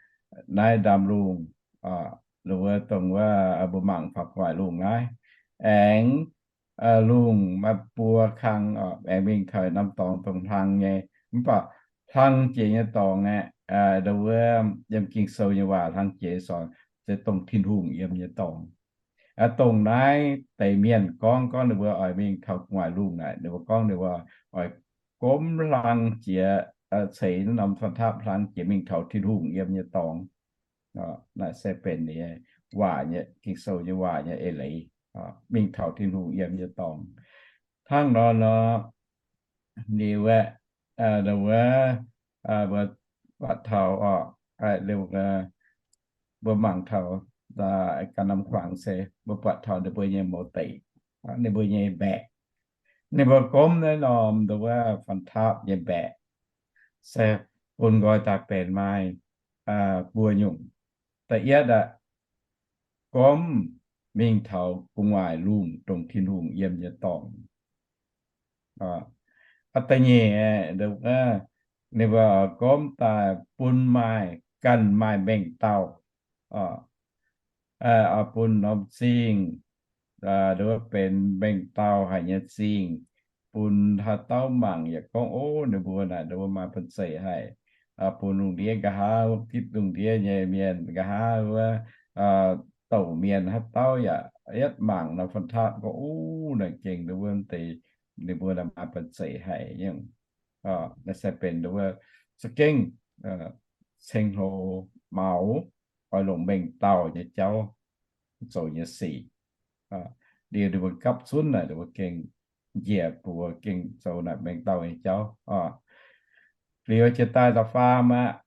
naaiv ndaamv-lungh, nduov wuov dongh wuov mbuo mangc faaux gu'nguaaic lungh naaiv, aengx lungh maaih buo kang, aengx mingh taux norm dorngx dongh hlang nyei. Mv baac hlang jiex nyei dorngx aeqv, nduov wuov yiem Ging-Sou nyei waac hlang jiex nyei dorngx se dongh Tin-Hungh yiem nyei dorngx. Dongh naaiv deix mienh gorngv, gorngv ninh mbuo oix mingh taux gu'nguaaic lungh naaic, ninh mbuo gorngv ninh mbuo oix gomv hlang jiex, ceix norm fanh-taapv hlang jiex mingh taux Tin-Hungh yiem nyei dorngx. Naaiv se benx ninh nyei waac nyei, Ging-Sou nyei waac nyei eix leiz, mingh taux Tin-Hungh yiem nyei dorngx. Hnangv nor nor, liuz aeqv, wuov, mbuo buatc taux oc, liuz mbuo mangc taux ganh norm kuangx se mbuo buatc taux ninh mbuo nyei mouz deic, ninh mbuo nyei mbaeqc. Ninh mbuo gomv naaiv norm nduov wuov fanh-taapv nyei mbaeqc se bun nqoi daaih benx maaih mbuo nyungc. Da'yietv aeqv, gomv mingh taux gu'nguaaic lungh dongh Tin-Hungh yiem nyei dorngx. Da'nyeic aeqv, ninh mbuo gomv daaih bun maaih, ganh maaih mengh dauh, bun norm zingh, nduov benx mengh dauh haic nyei zingh, bun haaix dauh mangc yaac gorngv, ov, ninh mbuo naaic nduov maaih banh zeic haic, bun lungh ndiev nqa'haav, gitv lungh ndiev nyei mienh nqa'haav wuov, douc mienh haaix dauh yaac yietv mangc norm fanh-taapv gorngv, ov, naaic gengh nduov wuov deix, ninh mbuo naaic maaih banh zeic haic nyungc. Naaiv se benx nduov wuov za'gengh ceng-hlo maux, oix longc mengh dauh nyei jauv zoux nyei sic. Liuz ninh mbuo gapv zunv naaic, ninh mbuo gengh njiec buoz gengh zoux naaic mengh dauh nyei jauv. Liuz jiex daaih da'faam aqv,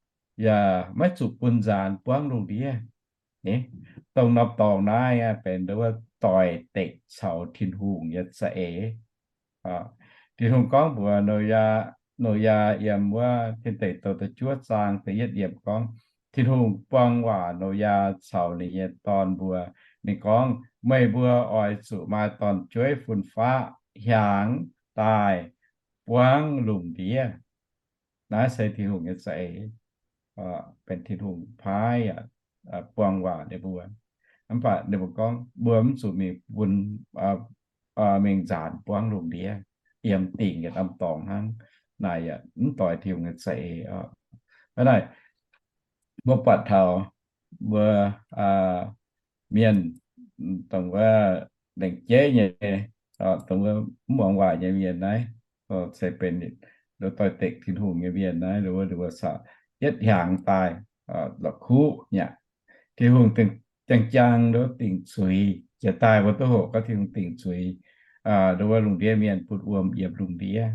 yaac maiv zuqc bun nzaanx buangv lungh ndiev. Dongh norm dorngx naaiv aeqv, benx nduov wuov doix-dekc caux Tin-Hungh nyei za'eix. Tin-Hungh gorngv mbuox Noyaa, Noyaa yiem wuov Tin Deic Douh da'juov zaang da'yietv yiemc gorngv, Tin-Hungh buang waac Noyaa caux ninh nyei dorn mbuo. Ninh gorngv, Meih mbuo oix zuqc maaih dorn-jueiv fun-faqv hiaangx daaih buangv lungh ndiev. Naaiv se Tin-Hungh nyei za'eix, benx Tin-Hungh paaiv yaac buang waac ninh mbuo. Mv baac ninh mbuo gorngv mbuo mv zuqc mingh bun, mingh nzaanx buangv lungh ndiev, yiem dingc yietc norm dorngx hnangv. Naaic yaac mv doix Tin-Hungh nyei za'eix. Hnangv naaic, mbuo buatc taux mbuo mienh, dongh wuov lengc jeiv nyei, dongh wuov mv muangx waac nyei mienh naaiv, se benx doix-dekc Tin-Hungh nyei mienh naaiv, wuov, wuov yietv hiaangx daaih la'kuqv nyei. Tin-Hungh jang-jang dongh dingc zuiz, jiex daaih mbuo duqv hoqc gorngv Tin-Hungh dingc zuiz, dongh wuov lungh ndiev mienh bun wuom yiem lungh ndiev.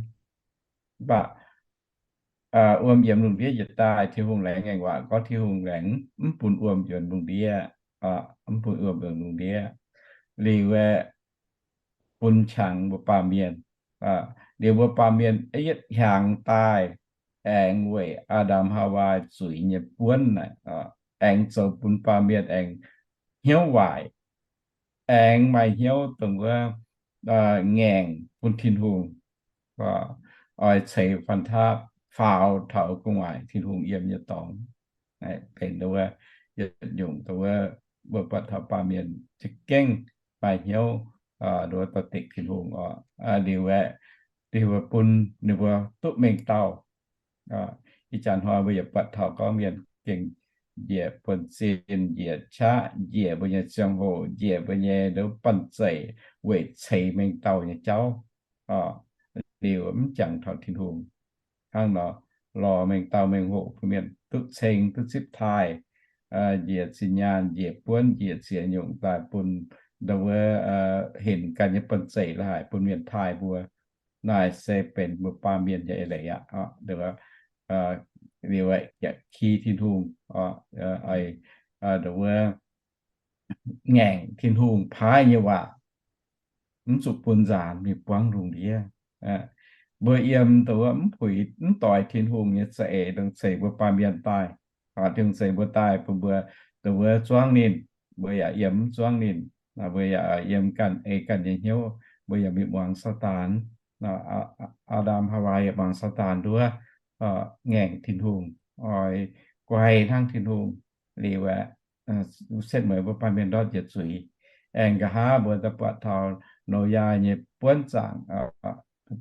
Mv baac wuom yiem lungh ndiev jiex daaih, Tin-Hungh laengz ngaengc waac gorngv Tin-Hungh laengz mv bun wuom yiem lungh ndiev, mv bun wuom yiem lungh ndiev. Liuz aeqv, bun qangx mbuo baamh mienh. Liuz mbuo baamh mienh yietv hiaangx daaih aengx weic Aa^ndam Haawaa zuiz nyei buonv naaic, aengx zoux bun baamh mienh aengx hnyouv waaic, aengx maaih hnyouv dongh wuov ngaengc bun Tin-Hungh, oix ceix fanh taapv faaux taux gu'nguaaic Tin-Hungh yiem nyei dorngx. Benx dongh wuov yietc nyungc dongh wuov mbuo buatc taux baamh mienh za'gengh maaih hnyouv dongh wuov doix-dekc Tin-Hungh oc. Liuz aeqv, liuz bun ninh mbuo duqv mengh dauh. Ih zanc hnoi mbuo yaac buatc taux gorngv mienh gengh njiec buonv-zinh, njiec qaqv, njiec mbuo nyei ziangh hoc, njiec mbuo nyei banh zeic weic ceix mengh dauh nyei jauv. Liuz mv jangx taux Tin-Hungh. Hnangv nor, lorz mengh dauh mengh hoc bun mienh duqv ceng duqv zipv taaih, njiec zinh nyaanh, njiec buonv, njiec ziex nyungc daaih bun dongh wuov hinc ganh nyei banh zeic la'haic bun mienh taaih mbuo. Naaic se benx mbuo baamh mienh nyei eix leiz aqv. Liuz yaac ki Tin-Hungh, dongh wuov ngaengc Tin-Hungh paaiv nyei waac, mv zuqc bun nzaanx mingh buangv lungh ndiev. Mbuo yiem dongh wuov mv puix mv doix Tin-Hungh nyei za'eix dongh ceix mbuo baamh mienh daaih, Tin-Hungh ceix mbuo daaih bun mbuo dongh wuov zuangv ninh, mbuo yaac yiem mv zuangv ninh. Mbuo yaac yiem ganh ei ganh nyei hnyouv, mbuo yaac mingh muangx Saadaan. Aa^ndam Haawaa yaac muangx Saadaan nduov, ngaengc Tin-Hungh, oix guai hnangv Tin-Hungh. Liuz aeqv, setv mueiz mbuo baamh mienh ndortv njiec zuiz. Aengx nqa'haav mbuo daaih buatc taux Noyaa nyei buonv zaangc,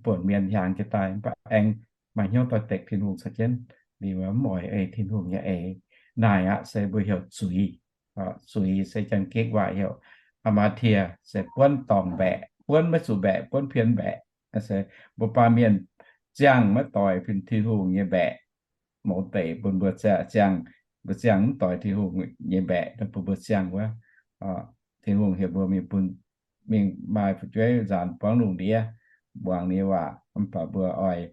buonc mienh hiaangx jiex daaih, mv baac aengx maaih hnyouv doix-dekc Tin-Hungh caux jienv. Liuz mv oix ei Tin-Hungh nyei eix. Naaic aqv se mbuo heuc zuiz. Zuiz se Janx-Gikc waac heuc hamartia, se buonv dorngc mbaeqc, buonv maiv zuqc mbaeqc, buonv pien mbaeqc. Se mbuo baamh mienh ziangh maiv doix Tin-Hungh nyei mbaeqc. Mouz deic bun mbuo ziangh, mbuo ziangh mv doix Tin-Hungh nyei mbaeqc, bun mbuo ziangh wuov, Tin-Hungh heuc mbuo mingh bun, mingh maaih fu'jueiv nzaanx buangv lungh ndiev, muangx ninh nyei waac, mv baac mbuo oix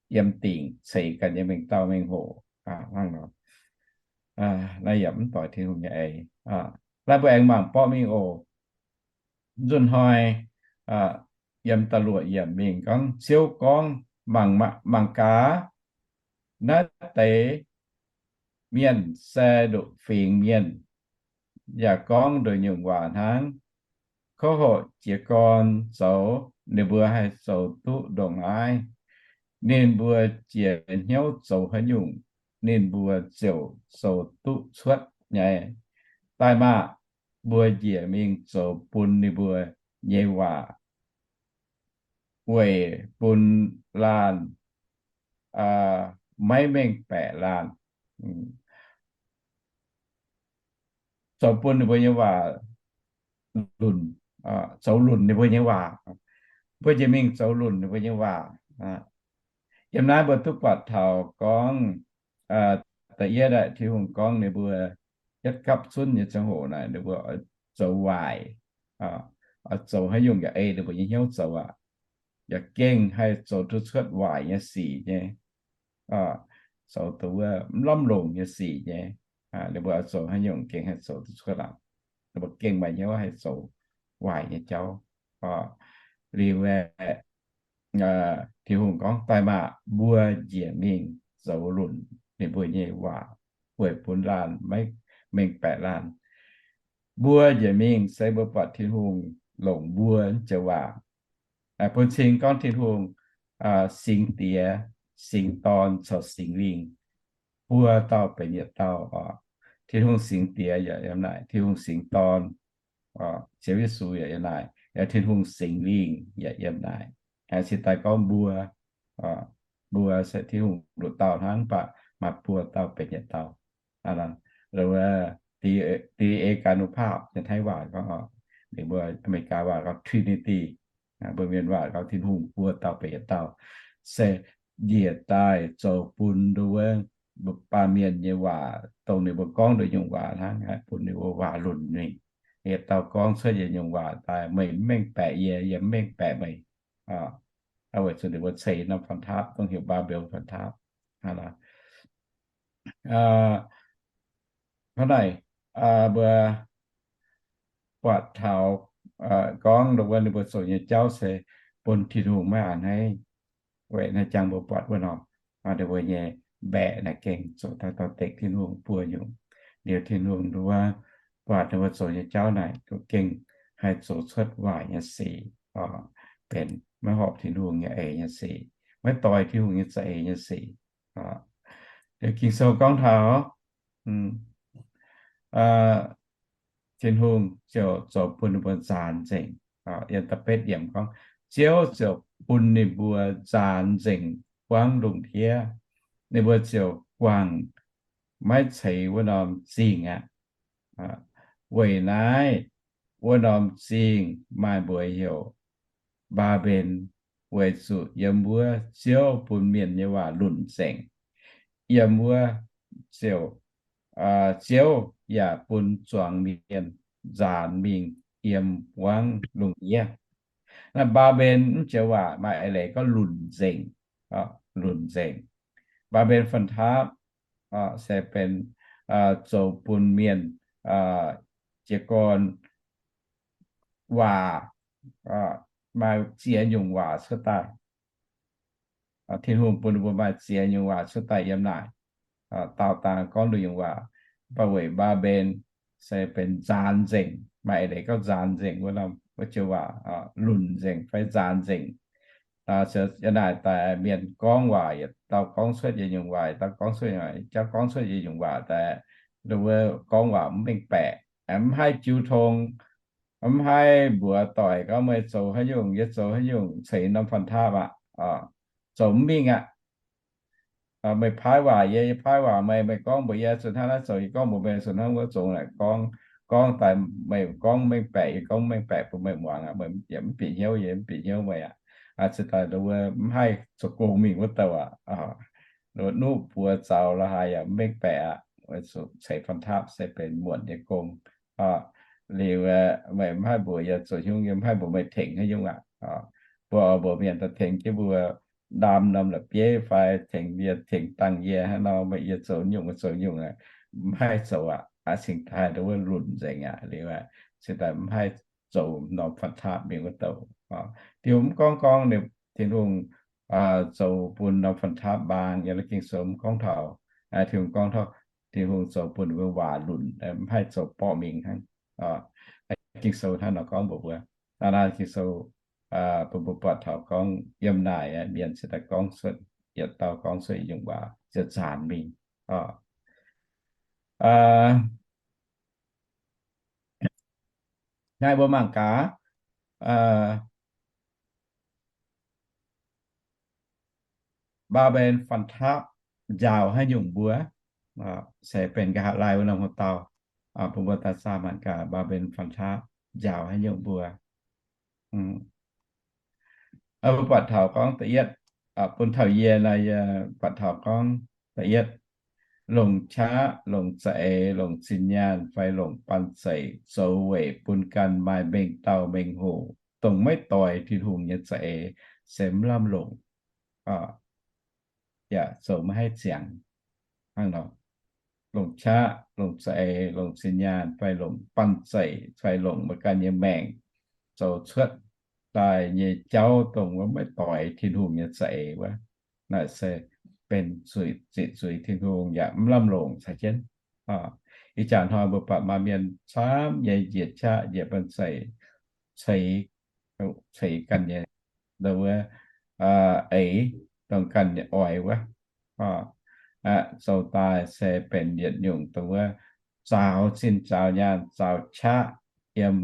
yiem dingc ceix ganh nyei mengh dauh mengh hoc hnangv nor. Naaiv yaac mv doix Tin-Hungh nyei eix. Naaiv mbuo aengx mangc borqv mingh oc. Nzunc hnoi yiem da'luoqc yiemc mingh gorngv, Ziouv gorngv, Mangc gaax, naaiv deix mienh se ndoqc fingx mienh, yaac gorngv nduqc nyungc waac hnangv. Kouv hoqc jiez gorn zoux, ninh mbuo haih zoux duqv ndongc naaiv. Ninh mbuo jiex hnyouv zoux haaix nyungc, ninh mbuo ziouc zoux duqv cuotv nyei. Daaih maah! Mbuo njiec mingh zoux bun ninh mbuo nyei waac, weic bun laanh maiv mengh baeqc laanh. Zoux bun ninh mbuo nyei waac lunc, zoux lunc ninh mbuo nyei waac. Mbuo njiec mingh zoux lunc ninh mbuo nyei waac. Yiem naaiv mbuo duqv buatc taux gorngv, da'yietv aeqv, Tin-Hungh gorngv ninh mbuo yietv gapv zunv nyei ziangh hoc naaic, ninh mbuo zoux waaic, zoux haaix nyungc yaac ei ninh mbuo nyei hnyouv zoux aqv. Yaac gengh haih zoux duqv cuotv waaic nyei sic nyei, zoux dongh wuov mv lamh longc nyei sic nyei. Ninh mbuo zoux haaix nyungc gengh haih zoux duqv cuotv aqv. Ninh mbuo gengh maaih hnyouv haih zoux waaic nyei jauv. Liuz aeqv, Tin-Hungh gorngv, Daaih maah! Mbuo njiec mingh zoux lunc ninh mbuo nyei waac, weic bun laanh maiv mengh baeqc laanh. Mbuo njiec mingh se mbuo buatc Tin-Hungh longc mbuo joux waac. Bun cing gorngv Tin-Hungh, Singx Diex, Singx Dorn caux Singx Lingh buo dauh benx yietc dauh oc. Tin-Hungh Singx Diex yaac yiem naaic, Tin-Hungh Singx Dorn, Ziouv Yesu yaac yiem naaic, Tin-Hungh Singx Lingh yaac yiem naaic. Cingx daaih gorngv mbuo, mbuo se Tin-Hungh nduqc dauh hnangv, mv baac maaih buo dauh benx yietc dauh. Three-degree การอนุภาพในไทย waac gorngv, ninh mbuo อเมริกา waac gorngv Trinity, mbuo Mienh waac gorngv Tin-Hungh buo dauh benx yietc dauh, se njiec daaih zoux bun nduov baamh mienh nyei waac, dongh ninh mbuo gorngv nduov nyungc waac hnangv, bun ninh mbuo waac lunc mingh. Yietc dauh gorngv cuotv yietc nyungc waac daaih, meih mv mengh baeqc yie, yie mv mengh baeqc meih. Weic zuqc ninh mbuo ceix norm พันธะ, dongh heuc บาเบล พันธะ. Hnangv naaic, mbuo buatc taux gorngv nduov ninh mbuo zoux nyei jauv se bun Tin-Hungh maiv a'hneiv. Weic naaiv jangx mbuo buatc wuov norm, ninh mbuo nyei mbaeqc naaic gengh zoux daaih dorh dekc Tin-Hungh buo nyungc. Liuz Tin-Hungh nduov buatc ninh mbuo zoux nyei jauv naaic duqv gengh haih zoux cuotv waaic nyei sic, benx maiv horpc Tin-Hungh nyei eix nyei sic, maiv doix Tin-Hungh nyei za'eix nyei sic. Liuz Ging-Sou gorngv taux Tin-Hungh ziouc zoux bun ninh mbuo nzaanx nzengc. Yiem da'betv yiemc gorngv, Ziouv ziouc bun ninh mbuo nzaanx nzengc buangv lungh ndiev. Ninh mbuo ziouc guangc maiv ceix wuov norm zingh aqv. Weic naaiv wuov norm zingh maaih mbuox heuc Mbaa^mben, weic zuqc yiem wuov Ziouv bun mienh nyei waac lunc nzengc. Yiem wuov ziouc, Ziouv yaac bun zuangx mienh nzaanx mingh yiem buangv lungh ndiev. Naaiv Mbaa^mben mv joux waac maaih eix leiz gorngv lunc nzengc, lunc nzengc. Mbaa^mben พันธะ se benx zoux bun mienh jiez gorn waac, maaih ziex nyungc waac cuotv daaih. Tin-Hungh bun mbuo maaih ziex nyungc waac cuotv daaih yiem naaic. Daauh dangh gorngv nduqc nyungc waac, mv baac weic Mbaa^mben se benx nzaanx nzengc, maaih eix leiz gorngv nzaanx nzengc wuov norm, wuov joux waac lunc nzengc fai nzaanx nzengc. Yiem naaic daaih mienh gorngv waac yietc dauh gorngv cuotv yietc nyungc waac, yietc dauh gorngv cuotv nyungc waac, yietc jauv gorngv cuotv yietc nyungc waac daaih, wuov gorngv waac mv mengh baeqc, mv haih jiu tong, mv haih mbuox doic gorngv meih zoux haaix nyungc, yie zoux haaix nyungc, ceix norm พันธะ aqv. Zoux mv mingh aqv. Meih paaiv waac yie, yie paaiv waac meih, meih gorngv mbuox yie zuqc hnangv naaiv zoux, yie gorngv mbuox meih zuqc hnangv wuov zoux naaic gorngv, gorngv daaih meih gorngv mengh baeqc, yie gorngv mengh baeqc bun meih muangx aqv. Meih yaac mv bieqc hnyouv, yie mv bieqc hnyouv meih aqv. Cingx daaih wuov mv haih zoux gong mingh wuov douh aqv. Nuqv buoz zaux la'haaix yaac mv mengh baeqc aqv. Weic zuqc ceix พันธะ se benx muonc nyei gong. Liuz meih mv haih mbuox yie zoux haaix nyungc, yie mv haih mbuox meih tengx haaix nyungc aqv. Mbuo oix mbuox mienh daaih tengx jienv mbuo ndaam norm la'bieiv fai tengx mienh tengx dangh yie hnangv nor, meih yie zoux nyungc, zoux nyungc, mv haih zoux aqv. Cingx daaih wuov lunc nzengc aqv. Liuz cingx daaih mv haih zoux norm พันธะ mingh wuov douh. Diuh mv gorngv gorngv ninh, Tin-Hungh zoux bun norm พันธะ mbaang, yiem naaiv Ging-Sou mv gorngv taux. Tin-Hungh gorngv taux, Tin-Hungh zoux bun ninh mbuo waac lunc, mv haih zoux borqv mingh hnangv. Ging-Sou hnangv nor gorngv mbuox mbuo. Naaiv Ging-Sou bun mbuo buatc taux gorngv yiem naaic mienh cingx daaih gorngv cuotv, yietc dauh gorngv cuotv nyungc waac ziouc nzaanx mingh. Naaiv mbuo mangc gaax, Mbaa^mben พันธะ njaaux haaix nyungc mbuo, se benx nqa'haav laai wuov norm haaix dauh, bun mbuo daaih zaah mangc gaax Mbaa^mben พันธะ njaaux haaix nyungc mbuo. Mbuo buatc taux gorngv da'yietv, bun taux yie naaiv, yie buatc taux gorngv da'yietv, longc qaqv, longc za'eix, longc zinh nyaanh fai longc banh zeic zoux weic bun ganh maaih mengh dauh mengh hoc, dongh maiv doix Tin-Hungh nyei za'eix, se mv lamh longc, yaac zoux maiv haih ziangx. Hnangv nor, longc qaqv, longc za'eix, longc zinh nyaanh fai longc banh zeic fai longc meih ganh nyei maengc zoux cuotv daaih nyei jauv dongh wuov maiv doix Tin-Hungh nyei za'eix wuov. Naaic se benx zuiz, ziqc zuiz Tin-Hungh yaac mv lamh longc caux jienv. Ih jaax hnoi mbuo buatc maaih mienh camv nyei njiec qaqv njiec bun ceix, ceix, ceix ganh nyei, wuov, eix, dongh ganh nyei oix wuov, zoux daaih se benx yietc nyungc dongh wuov zaaux zinh zaaux nyaanh zaaux qaqv yiem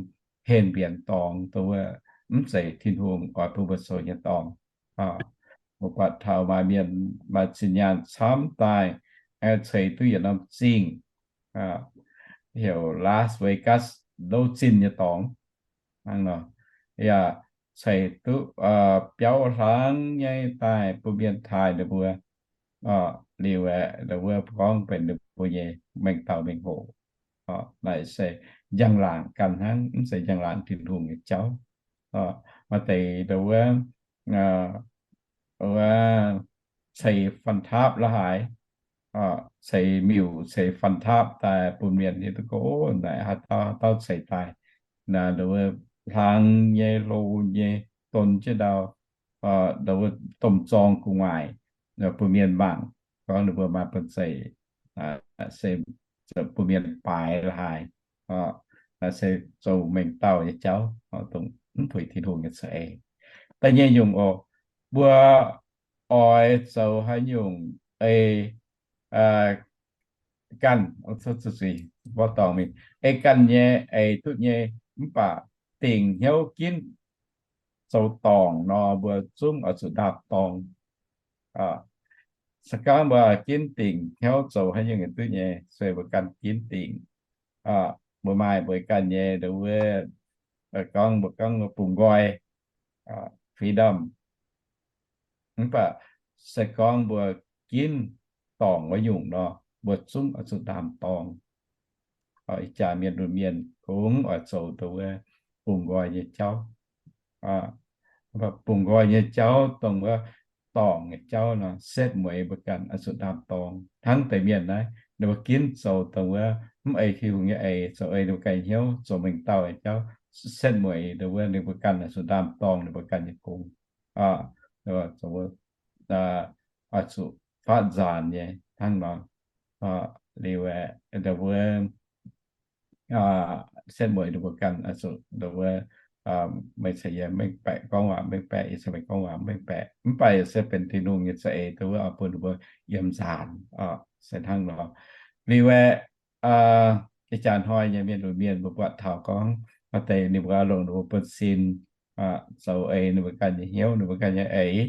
henv mbienx dorngx dongh wuov mv zeiz Tin-Hungh oix bun mbuo zoux nyei dorngx. Mbuo buatc taux maaih mienh maaih zinh nyaanh camv daaih, ceix duqv yietc norm zingh, heuc Las Vegas, ndouv zinh nyei dorngx. Hnangv nor, yaac ceix duqv biauv hlang nyei daaih bun mienh taaih ninh mbuo, liuz aeqv, wuov gorngv benx ninh mbuo nyei mengh dauh mengh hoc. Naaiv se njang-laangc ganh hnangv, mv zeiz njang-laangc Tin-Hungh nyei jauv. Maaih deix wuov, wuov ceix fanh taapv la'haaix, ceix miuc ceix fanh taapv daaih bun mienh hiuv duqv gorngv, naaiv haaix dauh haaix dauh ceix daaih, naaiv wuov hlang nyei, hlo nyei, don jienv ndau, wuov domh zorng gu'nguaaic, bun mienh mangc gorngv ninh mbuo maaih bun ceix, se bun mienh baaix la'haaix, se zoux mengh dauh nyei jauv, dongh mv puix Tin-Hungh nyei za'eix. Da'nyeic nyungc oc, mbuo oix zoux haaix nyungc ei ganh, mbuo dorngc mingh, ei ganh nyei eix duqv nyei, mv baac dingc hnyouv ginv zoux dorngc nor, mbuo zungv oix zuqc ndaam-dorng. Se gorngv mbuo ginv dingc hnyouv zoux haaix nyungc duqv nyei, se mbuo ganh ginv dingc. Mbuo maaih mbuo ganh nyei, wuov, gorngv mbuo gorngv bungx nqoi, freedom. Mv baac se gorngv mbuo ginv dorngc wuov nyungc nor, mbuo zungv oix zuqc ndaam-dorng. Ih jaax mienh lunx mienh kungx oix zoux dongh wuov bungx nqoi nyei jauv. Bungx nqoi nyei jauv dongh wuov dorngc nyei jauv nor, setv mueiz mbuo ganh oix zuqc ndaam-dorng. Hnangv deix mienh naaiv, ninh mbuo ginv zoux dongh wuov mv ei Tin-Hungh nyei eix, zoux ei ninh mbuo ganh hnyouv, zoux mengh dauh nyei jauv, setv mueiz dongh wuov ninh mbuo ganh oix zuqc ndaam-dorng ninh mbuo ganh nyei gong. Oix zuqc faatv nzaanx nyei hnangv nor. Liuz aeqv, dongh wuov setv mueiz ninh mbuo ganh oix zuqc dongh wuov, meih caux yie mengh baeqc, gorngv waac mengh baeqc, yie caux meih gorngv waac mengh baeqc, mv baac se benx Tin-Hungh nyei za'eix dongh wuov oix bun ninh mbuo yiem nzaanx. Se hnangv nor. Liuz aeqv, ih jaax hnoi nyei mienh lunx mienh mbuo buatc taux gorngv maaih deix ninh mbuo longc ninh mbuo buonv-sin zoux ei ninh mbuo ganh nyei hnyouv, ninh mbuo ganh nyei eix.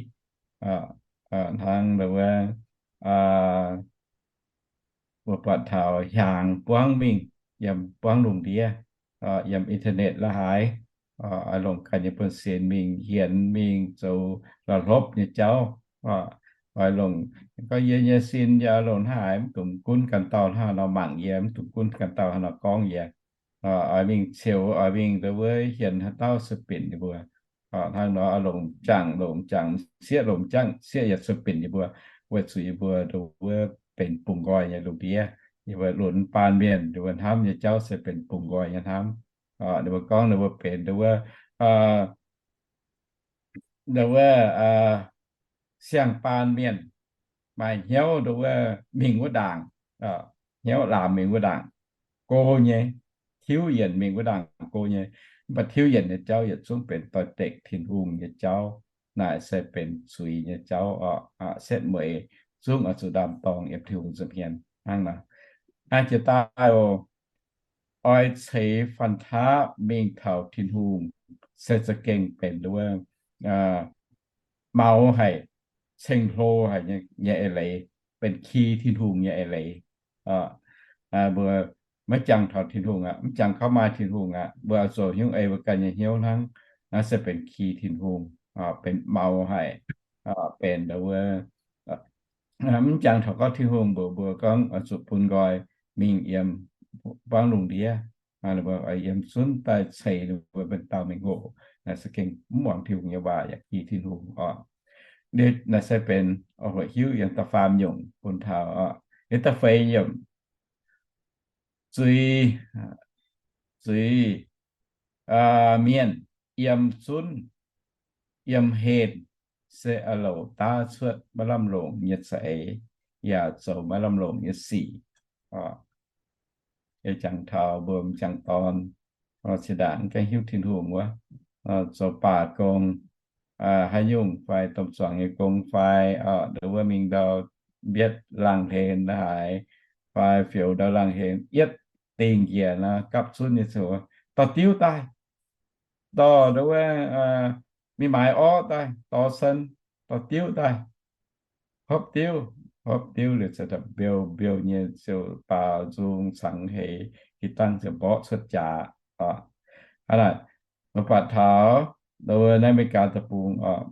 Hnangv dongh wuov mbuo buatc taux hiaangx buangv mingh yiem buangv lungh ndiev, yiem internet la'haaix, oix longc ganh nyei buonv-sin mingh hienx, mingh zoux la'hlopv nyei jauv. Oix longc, gorngv yie nyei sin yie longc hnangv haaix, mv dungx gunv ganh dauh hnangv haaix nor mangc yie, mv dungx gunv ganh dauh hnangv haaix nor gorngv yie. Oix mingh ceux, oix mingh dongh wuov hienx haaix dauh sueih binc ninh mbuo. Hnangv nor, longc jangx longc jangx, sieqv longc jangx sieqv yaac sueih binc yie mbuo, weic zuqc yie mbuo dongh wuov benx bungx nqoi nyei lungh ndiev. Yie mbuo lunx baan mienh, yie mbuo hnamv nyei jauv se benx bungx nqoi nyei hnamv. Ninh mbuo gorngv ninh mbuo benx dongh wuov, dongh wuov siang-baan mienh, maaih hnyouv dongh wuov mingh wuov ndaangc, hnyouv laamc mingh wuov ndaangc go nyei, tiuv yienc mingh wuov ndaangc go nyei. Mv baac tiuv yienc nyei jauv yietc zungv benx doix-dekc Tin-Hungh nyei jauv. Naaic se benx zuiz nyei jauv oc. Setv mueiz zungv oix zuqc ndaam-dorng yiem Tin-Hungh nza'hmien hnangv nor. Naaiv jiex daaih oc, oix ceix fanh taapv mingh taux Tin-Hungh se za'gengh benx wuov maux haic, ceng-hlo haic nyei eix leiz, benx ki Tin-Hungh nyei eix leiz. Mbuo maiv jangx taux Tin-Hungh aqv, mv jangx gauh maaih Tin-Hungh aqv, mbuo oix zoux hnyouv ei mbuo ganh nyei hnyouv hnangv. Naaiv se benx ki Tin-Hungh, benx maux haic, benx dongh wuov mv jangx taux gorngv Tin-Hungh mbuox mbuo gorngv oix zuqc bun nqoi mingh yiem buangv lungh ndiev, ninh mbuo oix yiem zunv daaih ceix ninh mbuo mengh dauh mengh hoc. Naaiv se gengh mv muangx Tin-Hungh nyei waac yaac ki Tin-Hungh oc. Naaiv se benx oix hoqc hiuv yiem da'faam nyungc bun taux oc. Yiem da'feix nyungc, zuiz, zuiz mienh yiem zunv yiem henh se a'louc daav cuotv maiv lamh longc nyei za'eix, yaac zoux maiv lamh longc nyei sic. Jangx taux mbuo m'jangc dorn, zinh ndaangc mv gaengh hiuv Tin-Hungh wuov, zoux baac gong, haaix nyungc fai domh zuangx nyei gong fai, nduov wuov mingh ndau mbietv laangh hlen la'haaix, fai fioux ndau laangh hlen yietv dingh njiec nor gapv zunv nyei ziouc dorh diuv daaih, dorh nduov wuov mingh maaiz orv daaih, dorh sen, dorh diuv daaih, hopv diuv, hopv diuv liuz ziouc mbiouh mbiouh nyei ziouc baaux nzung cangx heix, jiex dangh ziouc mborqv cuotv jaax. Hnangv naaic, mbuo buatc taux nduov wuov naaiv America deic-bung oc,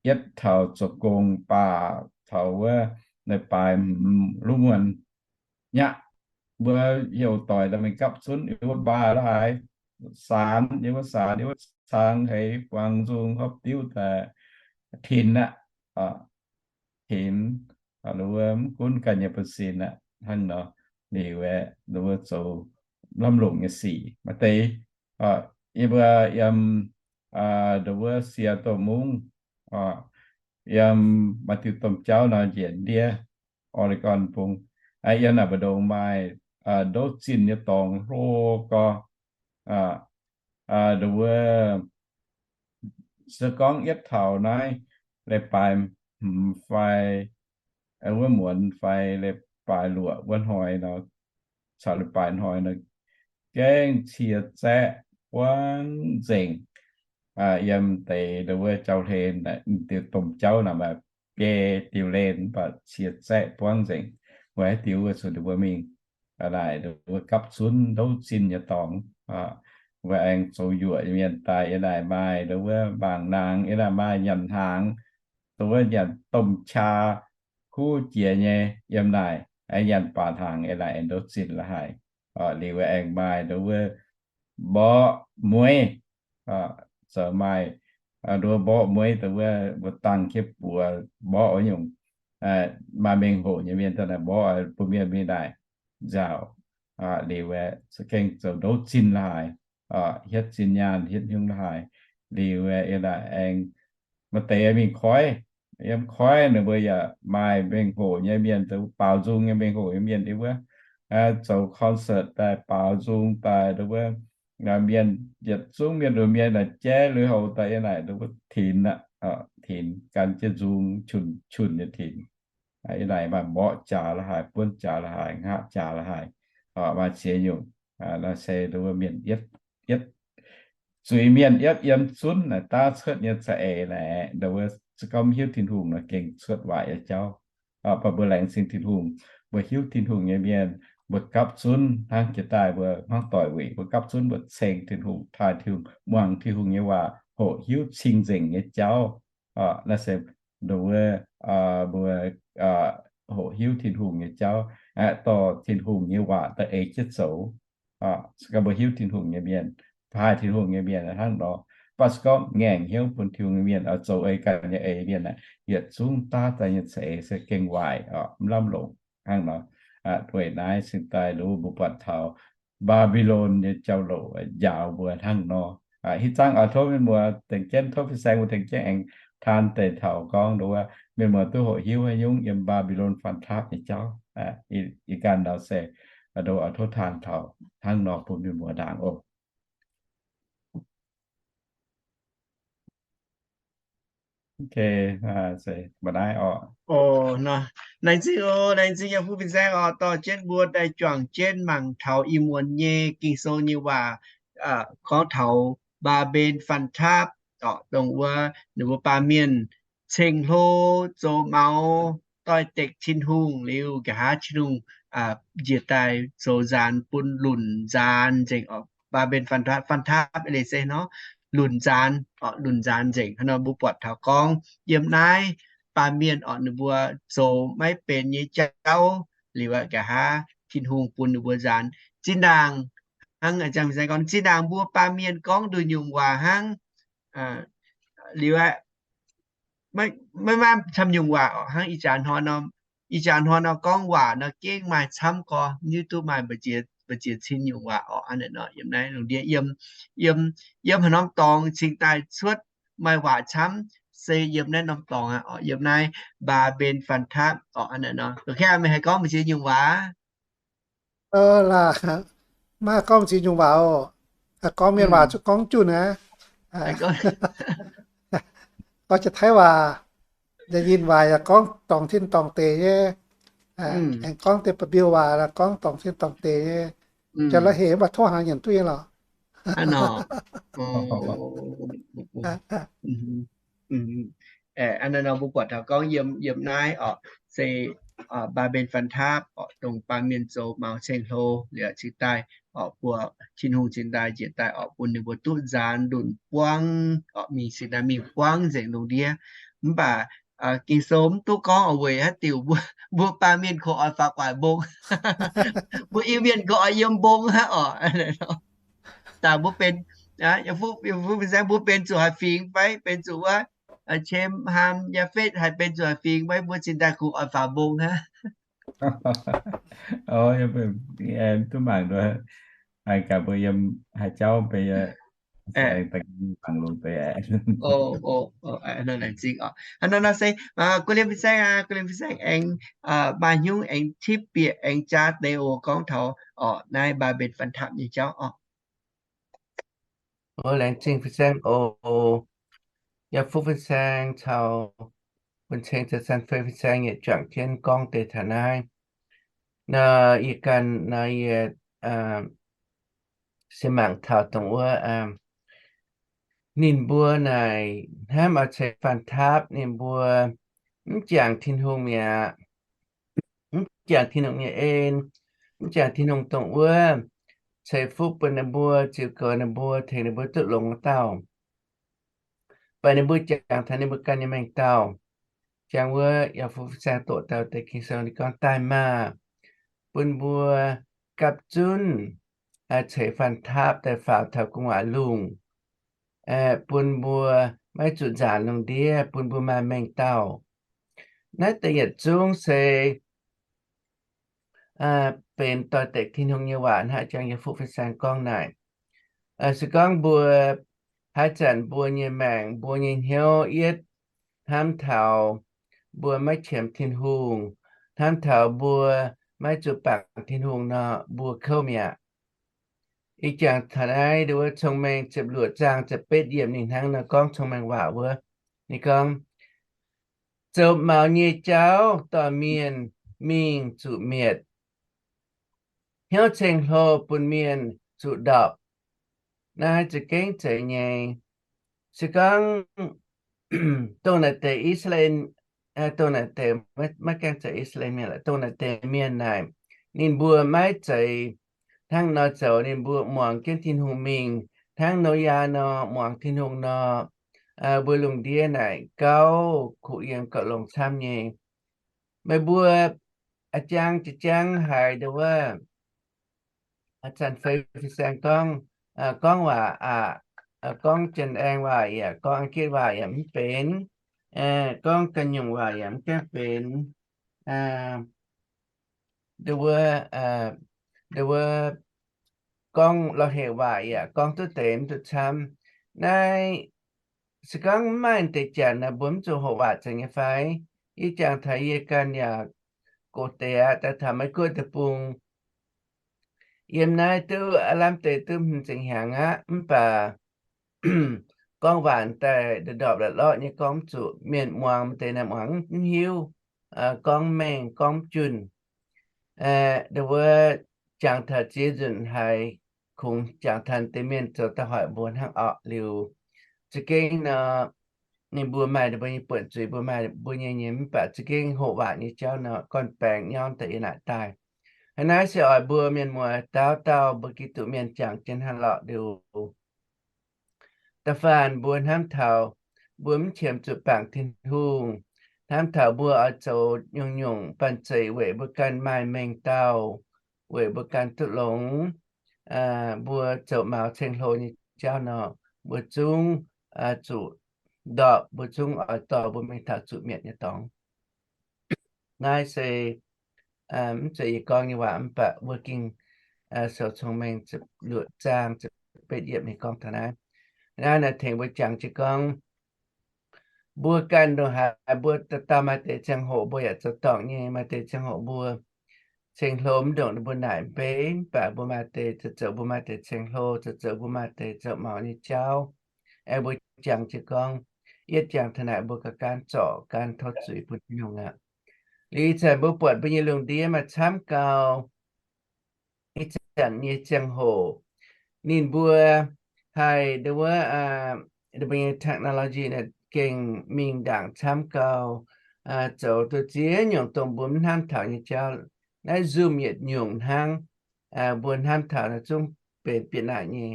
yietv taux zoux gong baac taux wuov leiz-baaix hmz lungh muonz nyaqv, mbuo heuc doic daaih mingh gapv zunv yiem wuov baac la'haaix, saanx yiem wuov, saanx yiem wuov cangx heix buangz nzung hopv diuv daaih tinx aqv. Tinx, nduov wuov mv gunv ganh nyei buonv-sin aqv hnangv nor, liuz aeqv, nduov wuov zoux lamh longc nyei sic. Maaih deix yie mbuo yiem nduov wuov Seattle mungv, yiem maaih diuh domh jauv nor njiec ndiev Oregon bung, yiem naaic mbu'ndongx maaih ndouv zinh nyei dorngx hlo gorx, nduov wuov se gorngv yietv taux naaiv leiz-baaix hmz fai wuov muonz fai leiz-baaix luoqc wuov hnoi nor, caux leiz-baaix hnoi nor, gaengh cie zaeqv buangv nzengc. Yiem deix nduov wuov jauv-hlen, diuh domh jauv naaic maaih biei diuh len, mv baac cie zaeqv buangv nzengc. Weic haaix diuc? Weic zuqc ninh mbuo mingh naaic nduov wuov gapv zunv ndouv zinh nyei dorngx. Mbuo aengx zoux yuoqc mienh daaih yiem naaic maaih nduov wuov mbaangc naang, yiem naaic maaih nyanc hnaangx, nduov wuov nyanc domh qaa kuv jiex nyei, yiem naaic aengx nyanc baac hnaangx, yiem naaic aengx ndouv zinh la'haaix. Liuz aengx maaih nduov wuov mborqv mueiv, zoux maaih nduov mborqv mueiv, nduov wuov mbuo dangh jienv buoz mborqv wuov nyungc. Maaih mengh hoc nyei mienh daaih naaic mborqv bun mienh mingh naaic nziaauc. Liuz aeqv, za'gengh zoux ndouv zinh la'haaix, hietv zinh nyaanh hietv hnyungv la'haaix. Liuz aeqv, yiem naaic aengx maaih deix mingh koiv, yiem koiv ninh mbuo yaac maaih mengh hoc nyei mienh, baaux nzung nyei mengh hoc nyei mienh yiem wuov, zoux concert daaih baaux nzung daaih nduov wuov, mienh yietc zungv mienh lunx mienh naaic jaiv lui-houx daaih yiem naaic nduov wuov tinx aqv, tinx gan jienv nzung qunx qunx nyei tinx. Yiem naaic maaih mborqv jaax la'haaix, buonv jaax la'haaix, hngaqv jaax la'haaix, maaih ziex nyungc. Naaiv se nduov wuov mienh yietv, yietv zuiz mienh yietv yiem zunv naaic daav cuotv nyei za'eix naaic, nduov wuov se gorngv mv hiuv Tin-Hungh nor gengh cuotv waaic nyei jauv. Mv baac mbuo laengz zingh Tin-Hungh, mbuo hiuv Tin-Hungh nyei mienh, mbuo gapv zunv hnangv jiex daaih mbuo hmuangv doic wuic, mbuo gapv zunv mbuo ceng Tin-Hungh, taaih Tin-Hungh, muangx Tin-Hungh nyei waac, hoqc hiuv cing-nzengc nyei jauv. Naaiv se nduov wuov mbuo hoqc hiuv Tin-Hungh nyei jauv, aeqv, dorh Tin-Hungh nyei waac daaih eix jienv zoux. Se gorngv mbuo hiuv Tin-Hungh nyei mienh, taaih Tin-Hungh nyei mienh hnangv nor, mv baac se gorngv ngaengc hnyouv bun Tin-Hungh nyei mienh oix zoux eix ganh nyei eix mienh aeqv, yietc zungv daav daaih nyei za'eix se gengh waaic, mv lamh longc hnangv nor. Weic naaiv cingx daaih nduov mbuo buatc taux Mbaa^mbi^lon nyei jauv-louc njaaux mbuo hnangv nor. Hitv zaangv oix tov mienh muoz tengx jienv, tov fin-saeng mbuo tengx jienv aengx taan deix taux gorngv nduov wuov mienh muoz duqv hoqc hiuv haaix nyungc yiem Mbaa^mbi^lon faan-taapv nyei jauv. Ih ganh nor se nduov oix tov taan taux hnangv nor bun mienh muoz ndaangc oc. Laengz zingh oc, laengz zingh yiem fuqv fin-saeng oc, dorh jienv mbuo daaih juangc jienv mangc taux ih muonz nyei Ging-Sou nyei waac, gorngv taux Mbaa^mben faan-taapv, dongh wuov ninh mbuo baamh mienh ceng-hlo, zoux maux, doix-dekc Tin-Hungh liuz, nqa'haav Tin-Hungh njiec daaih zoux nzaanx bun lunc nzaanx nzengc oc. Mbaa^mben faan-taapv, faan-taapv leiz se nor, lunc nzaanx, lunc nzaanx nzengc. Hnangv nor mbuo buatc taux gorngv yiem naaiv baamh mienh oc, ninh mbuo zoux maiv benx nyei jauv liuz, nqa'haav Tin-Hungh bun ninh mbuo nzaanx. Zinh ndaangc hnangv a'jang fin-saeng gorngv, zinh ndaangc mbuo baamh mienh gorngv nduqc nyungc waac hnangv liuz aeqv, maiv maaih camv nyungc waac oc. Hnangv ih jaax hnoi nor, ih jaax hnoi nor gorngv waac nor gengh maaih camv gorx, hiuv duqv maaih mbu'ziex cin nyungc waac oc. Hnangv naaic nor, yiem naaiv lungh ndiev, yiem, yiem haaix norm dorngx cingx daaih cuotv maaih waac camv, se yiem naaiv norm dorngx aqv, yiem naaiv Mbaa Mben Fan Taapv orqc. Hnangv naaiv nor, meih haih gorngv mbu'ziex nyungc waac? Laaix, maiv gorngv mbu'ziex nyungc waac oc. Gorngv mienh waac zuqc gorngv junh aqv. Gorngv Janx-Taiv waac, yaac yinh waac yaac gorngv dorngc tin dorngc deic nyei. Aengx gorngv deix ba'mbiouh waac gorngv dorngc tin dorngc deic nyei. Janx la'hec mv baac tov hnaangx nyanc duqv nyei lorqc. Hnangv naaiv nor mbuo buatc taux gorngv yiem, yiem naaiv orqc, se Mbaa Mben Fan Taapv orqc, dongh baamh mienh zoux maux ceng-hlo liuz cingx daaih orqc, buo Tin-Hungh cingx daaih njiec daaih orqc, bun ninh mbuo duqv nzaanx ndunh buangv orqc, mingh cingx daaih mingh buangv nzengc lungh ndiev. Mv baac Ging-Sou mv duqv gorngv orqc, weic haaix diuc mbuo, mbuo baamh mienh kungx oix faaux gu'nguaaic mbong, mbuo Iu-Mienh kungx oix yiem mbong hnangv orqc. Daaih mbuo benx, mbuo benx zuqc haaix fingx fai benx zuqc wuov Chem, Haam, Yaafetv, haih benx zuqc haaix fingx fai mbuo cingx daaih kungx oix faaux mbong hnangv. Duqv mangc nduov, haih gaax mbuo yiem haaix jauv beiv, mangc longx beiv. Hnangv naaiv se Guv Lien Fin-Saeng, Guv Lien Fin-Saeng aengx maaih hnyungv aengx tipv bieqc aengx jaax deix oc, gorngv taux orqc naaiv Mbaa Mben Fan Taapv nyei jauv orqc. Laengz zingh Fin-Saeng oc. Yaac Fuqv Fin-Saeng caux Bun Ceng caux San Fei Fin-Saeng yietc juangc jienv gorngv deix taux naaiv. Nor yie ganh nor yie se mangc taux dongh wuov, ninh mbuo naaic hnamv oix ceix fan taapv, ninh mbuo mv jangx Tin-Hungh mi'aqv. Mv jangx Tin-Hungh nyei en, mv jangx Tin-Hungh dongh wuov ceix fuqv bun ninh mbuo, ziux goux ninh mbuo, tengx ninh mbuo duqv longx wuov dauh. Mv baac ninh mbuo jangx taux ninh mbuo ganh nyei mengh dauh. Jangx wuov, Yaac Fuqv Fin-Saeng doqc taux deix Ging-Sou ninh gorngv, Daaih maah! Bun mbuo gapv zunv ceix fan taapv daaih faaux taux gu'nguaaic lungh, bun mbuo maiv zuqc nzaanx lungh ndiev, bun mbuo maaih mengh dauh. Naaiv deix yietc zungv se benx doix-dekc Tin-Hungh nyei waac hnangv jangx Yaac Fuqv Fin-Saeng gorngv naaic. Se gorngv mbuo haaix zanc mbuo nyei maengc, mbuo nyei hnyouv yietv hnamv taux mbuo maiv qiemx Tin-Hungh, hnamv taux mbuo maiv zuqc bangc Tin-Hungh nor, mbuo kouv mi'aqv. Ih jangx taux naaiv nduov Cong-Mengh ziepc luoqc zaang ziepc betv yiemc ninh hnangv nor gorngv cong-mengh waac wuov. Ninh gorngv, Zoux maux nyei jauv dorh mienh mingh zuqc mietc, hnyouv ceng-hlo bun mienh zuqc ndorpc. Naaiv za'gengh zeiz nyei. Se gorngv dongh naaic deix I^saa^laa^en, dongh naaic deix, maiv gaengh zeiz I^saa^laa^en mienh, dongh naaic deix mienh naaic, ninh mbuo maiv zeiz hnangv nor zoux. Ninh mbuo muangx jienv Tin-Hungh mingh, hnangv Noyaa nor muangx Tin-Hungh nor, mbuo lungh ndiev naaic gauh kuh yiem gauh longx camv nyei. Meih mbuo a'jang jiex jangv haiz nduov wuov, Chan Fei Fin-Saeng gorngv, gorngv waac aqv, gorngv Janx-Aeng waac yaac, gorngv A'gitv waac yaac mv benx, gorngv ganh nyungc waac yaac mv gaengh benx, nduov wuov, nduov wuov, gorngv lorz-hec waac yaac gorngv duqv deix mv duqv camv. Naaiv se gorngv mv maaih deix Janx nor, mbuo mv zuqc hoqc waac zeiz nyei fai? Yie jangx taux yie ganh yaac gox deix aqv. Daaih taux Meiv Guoqv deic-bung, yiem naaiv duqv aav lamh deix duqv hmz ziepc hnyangx aqv, mv baac gorngv waac daaih ndorpc la'lorqv nyei, gorngv mv zuqc. Mienh muangx, maaih deix naaic muangx mv hiuv, gorngv mengh, gorngv mv junh. Nduov wuov, jangx taux ziex nzunc haiz kungx jangx taux deix mienh zoux daaih hoic mbuo hnangv orqc. Liuz za'gengh nor, ninh mbuo maaih ninh mbuo nyei buonc zuiz, mbuo maaih mbuo nyei nyei, mv baac za'gengh hoqc waac nyei jauv nor, gorn-baengx nyauv daaih yiem naaic daaih. Hnangv naaiv se oix mbuo mienh muoz dauh dauh mbuo Giduc mienh jangx jienv hnangv lorqc. Liuz da'faanh mbuo hnamv taux mbuo mv qiemx zuqc bangc Tin-Hungh, hnamv taux mbuo oix zoux nyungc-nyungc banh zeic weic mbuo ganh maaih mengh dauh, weic mbuo ganh duqv longx, mbuo zoux maux ceng-hlo nyei jauv nor, mbuo zungv zuqc ndorpc, mbuo zungv oix dorh mbuo mingh taux zuqc mietc nyei dorngx. Naaiv se mv zeiz yie gorngv nyei waac, mv baac wuov Ging-Sou Cong-Mengh ziepc luoqc zaang ziepc betv yiemc ninh gorngv taux naaiv. Naaiv naaic tengx mbuo jangx jienv gorngv, Mbuo ganh ndongc haaix mbuo dauh dauh maaih deix ziangh hoc mbuo yaac zoux dorngc nyei, maaih deix ziangh hoc mbuo ceng-hlo mv ndongc ninh mbuo naaic mbei, mv baac mbuo maaih deix zoux, zoux mbuo maaih deix ceng-hlo, zoux, zoux mbuo maaih deix zoux maux nyei jauv. Aengx mbuo jangx jiez gorngv, yietv jangx taux naaic mbuo gauh gaanv zorc, gaanv tov zuiz bun Tin-Hungh aqv. Liuz ih zanc mbuo buatc mbuo nyei lungh ndiev maaih camv gau. Ih zanc nyei ziangh hoc ninh mbuo haih ndo wuov, mbuo nyei technology naaic gengh mingh ndaangc camv gau, zoux duqv ziex nyungc dongh mbuo mv hnamv taux nyei jauv. Naaiv Zoom yietc nyungc hnangv, mbuo hnamv taux naaiv zungv benx bieqc naaic nyei.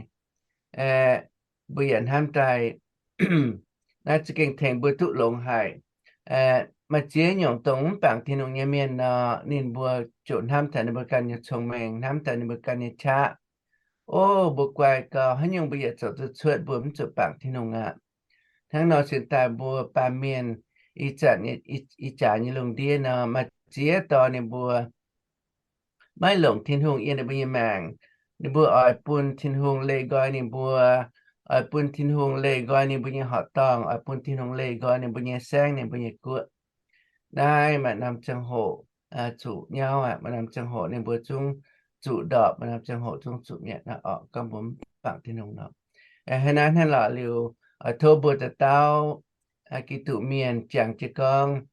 Mbuo yaac hnamv daaih naaiv za'gengh tengx mbuo duqv longx haic. Maaih ziex nyungc dongh mv bangc Tin-Hungh nyei mienh nor, ninh mbuo ziouc hnamv taux ninh mbuo ganh nyei cong-mengh, hnamv taux ninh mbuo ganh nyei qaqv. O, mbuo guai gau, haaix nyungc mbuo yietc zoux duqv cuotv, mbuo mv zuqc bangc Tin-Hungh aqv. Hnangv nor cingx daaih mbuo baamh mienh ih zanc, ih jaax nyei lungh ndiev nor, maaih ziex dorn ninh mbuo maiv longc Tin-Hungh yiem ninh mbuo nyei maengc. Ninh mbuo oix bun Tin-Hungh leih nqoi ninh mbuo, oix bun Tin-Hungh leih nqoi ninh mbuo nyei horqc dorngh, oix bun Tin-Hungh leih nqoi ninh mbuo nyei saengv, ninh mbuo nyei guoqv. Naaiv maaih norm ziangh hoc zuqc nyauv aqv, maaih norm ziangh hoc ninh mbuo zungv zuqc ndorpc, maaih norm ziangh hoc zungv zuqc mietc nor orqc, gorngv mbuo mv bangc Tin-Hungh nor. Hnangv naaiv hnangv lorqc liuz, oix tov mbuo dauh dauh Giduc mienh jangx jiez gorngv,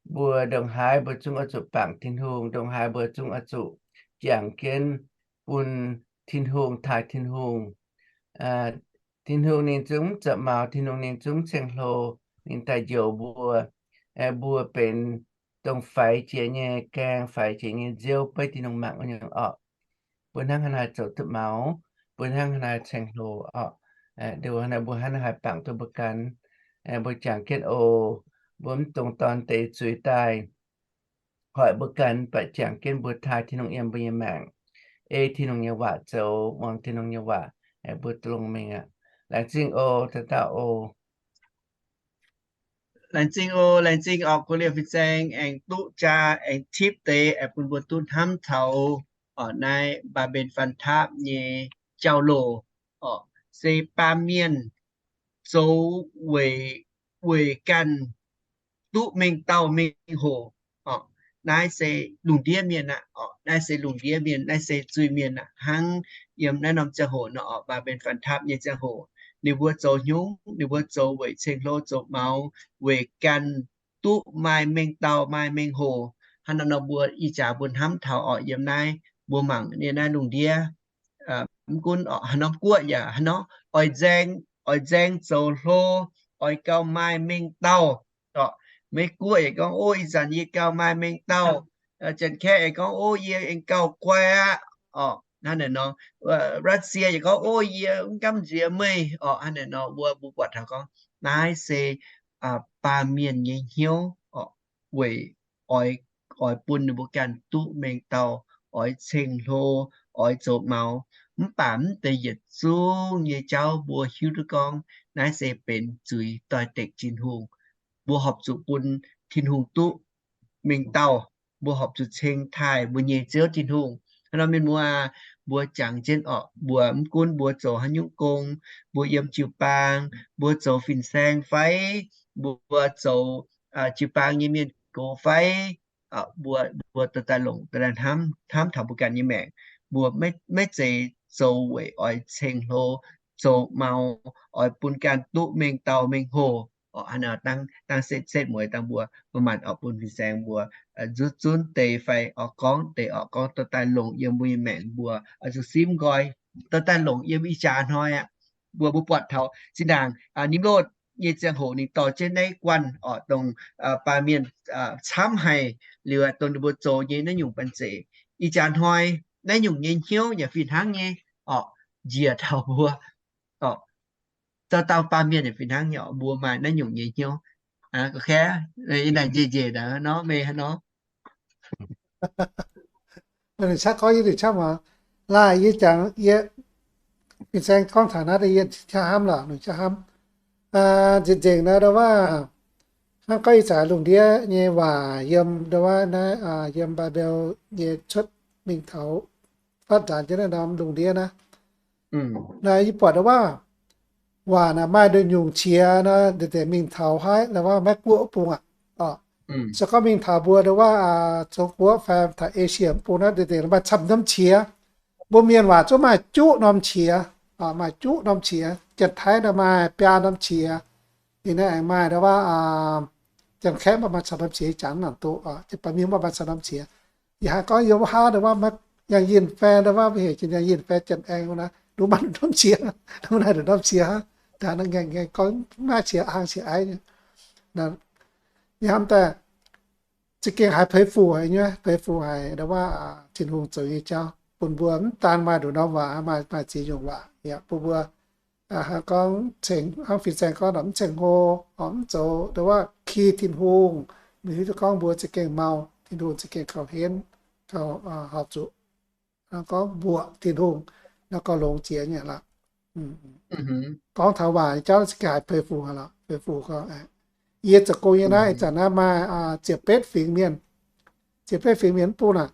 mbuo ndongc haaix mbuo zungv oix zuqc bangc Tin-Hungh, ndongc haaix mbuo zungv oix zuqc jangx jienv bun Tin-Hungh, taaih Tin-Hungh. Tin-Hungh ninh zungv mv zoux maux, Tin-Hungh ninh zungv mv ceng-hlo, ninh daaih njoux mbuo. Mbuo benx dongh faix jiex nyei gaeng, faix jiex nyei nziouv beiv Tin-Hungh mangc wuov nyungc orqc. Mbuo hnangv haaix nor haih zoux duqv maux, mbuo hnangv haaix nor haih ceng-hlo orqc. Mbuo hnangv haaix bangc duqv mbuo ganh, mbuo jangx jienv oc. Mbuo mv dungx dorh deix zuiz daaih hoic mbuo ganh, mv baac jangx jienv mbuo taaih Tin-Hungh yiem mbuo nyei maengc, ei Tin-Hungh nyei waac zoux, muangx Tin-Hungh nyei waac, mbuo longx mingh aqv. Laengz zingh oc, dauh dauh oc. Laengz zingh oc, laengz zingh orqc, kuv liemh fin-saeng aengx duqv jaa aengx tipv deix aengx bun mbuo duqv hnamv taux orqc, naaiv Mbaa^mben Faan Taapv nyei jauv-louc orqc, se baamh mienh zoux weic, weic ganh duqv mengh dauh mengh hoc orqc. Naaiv se lungh ndiev mienh aqv orqc, naaiv se lungh ndiev mienh, naaiv se zuiz-mienh aqv. Hnangv yiem naaiv norm ziangh hoc nor orqc, Mbaa^mben Faan Taapv nyei ziangh hoc, ninh mbuo zoux hnyungv, ninh mbuo zoux weic ceng-hlo zoux maux, weic ganh duqv maaih mengh dauh maaih mengh hoc. Hnangv naaiv nor mbuo ih jaax mbuo hnamv taux orqc, yiem naaiv mbuo mangc nyei naaiv lungh ndiev, mv gunv orqc haaix norm guoqv yaac haaix nor, oix nzaeng, oix nzaeng zoux hlo, oix gauh maaih mengh dauh orqc. Meiv Guoqv yaac gorngv, o, ih zanc yie gauh maaih mengh dauh. Janx-Kaeqv yaac gorngv, o, yie aengx gauh guai aqv orqc. Hnangv naaic nor, Russia yaac gorngv, o, yie mv gamh nziex meih orqc. Hnangv naaic nor mbuo, mbuo buatc taux gorngv naaiv se baamh mienh nyei hnyouv orqc, weic oix, oix bun ninh mbuo ganh duqv mengh dauh, oix ceng-hlo, oix zoux maux. Mv baac mv deix yietc zungv nyei jauv mbuo hiuv duqv gorngv naaiv se benx zuiz doix-dekc Tin-Hungh. Mbuo horpc zuqc bun Tin-Hungh duqv mengh dauh. Mbuo horpc zuqc ceng taaih mbuo nyei Ziouv Tin-Hungh. Hnangv nor mienh muoz aah, mbuo jangx jienv orqc, mbuo mv gunv mbuo zoux haaix nyungc gong, mbuo yiem jiu-baang, mbuo zoux fin-saeng fai mbuo zoux jiu-baang nyei mienh gox fai, mbuo, mbuo dorh daaih longc, dorh daaih hnamv, hnamv taux mbuo ganh nyei maengc. Mbuo maiv, maiv zeiz zoux weic oix ceng-hlo, zoux maux, oix bun ganh duqv mengh dauh mengh hoc. Orqc, hnangv nor dangh, dangh setv, setv mueiz dangh mbuo, mbuo maanc orqc bun fin-saeng mbuo nzutv zunv deix fai orqc gorngv deix orqc gorngv dorh daaih longc yiem mbuo nyei maengc mbuo oix zuqc simv nqoi, dorh daaih longc yiem ih jaax hnoi aqv. Mbuo, mbuo buatc taux zinh ndaangc Nimrod nyei ziangh hoc ninh dorh jienv naaiv guanh orqc dongh baamh mienh camv haic liuz, dongh ninh mbuo zoux nyei naaiv nyungc banh zeic. Ih jaax hnoi naaiv nyungc nyei hnyouv yaac fih hnangv nyei orqc, njiec taux mbuo orqc. Dauh dauh baamh mienh yaac fih hnangv nyei orqc, mbuo maaih naaiv nyungc nyei hnyouv. Naaiv njiec njiec nor meih hnangv nor. Ninh caqv gorngv yie ninh caqv maah. Laaih yie jangx yie, fin-saeng gorngv taux naaiv deix yie caqv hnamv lorqc, ninh caqv hnamv. Nzengc nzengc nor ndo wuov, hnangv gorngv ih zanc lungh ndiev nyei waac yiem ndo wuov naaiv, yiem Mbaa^mbiou nyei cuotv mingh taux fatv nzaanx jienv naaiv norm lungh ndiev naaiv. Naaiv yie buatc ndo wuov, waac naaic maaih nduqc nyungc qiex nor, ndeic-ndeic mingh taux haaix, ndau wuov maiv guoqv bung aqv. Se gorngv mingh taux mbuo ndau wuov Zong-Guoqv fai taux Esie mv bung naaiv, ndeic-ndeic maaih camv norm qiex. Mbuo mienh waac zungv maaih juqv norm qiex, maaih juqv norm qiex. Janx-Taiv naaiv maaih biaa norm qiex. Ninh naaiv aengx maaih ndau wuov Janx-Kaeqv maaih, maaih camv norm qiex, jangx naaic doqc, Janx-Baeqc Mienh maaih, maaih camv norm qiex. Yie haiz gorngv yiem wuov haav ndau wuov, Yangh Yinh fai ndau wuov, mbuo heuc Janx Yangh Yinh fai Janx-Aengx wuov naaiv, nduqc maaih nduqc norm qiex, nduqc maaih nduqc norm qiex hnangv. Daaih naaiv ngaengc ngaengc gorngv maaih qiex hlang qiex aiv nyei. Yie hnamv daaih za'gengh haiz peix fuc haic nyei, peix fuc haic ndau wuov Tin-Hungh zoux nyei jauv bun mbuo mv daan maaih nduqc norm waac, maaih, maaih ziex nyungc waac yaac bun mbuo hnangv gorngv ceng, hnangv fin-saeng gorngv mv ceng-hlo, mv zoux ndau wuov ki Tin-Hungh, mv hiuv duqv gorngv mbuo za'gengh mau, Tin-Hungh za'gengh gauh henv, gauh horpc zuqc hnangv gorngv mbuoqc Tin-Hungh, nor gauh longx jiex nyei lorqc. Gorngv taux waac nyei jauv za'gengh haiz peix fuc haic lorqc, peix fuc gorngv. Yie zoux gong nyei naaiv, ih zanc naaiv maaih ziepc betv fingx mienh, ziepc betv fingx mienh mv bung naaic,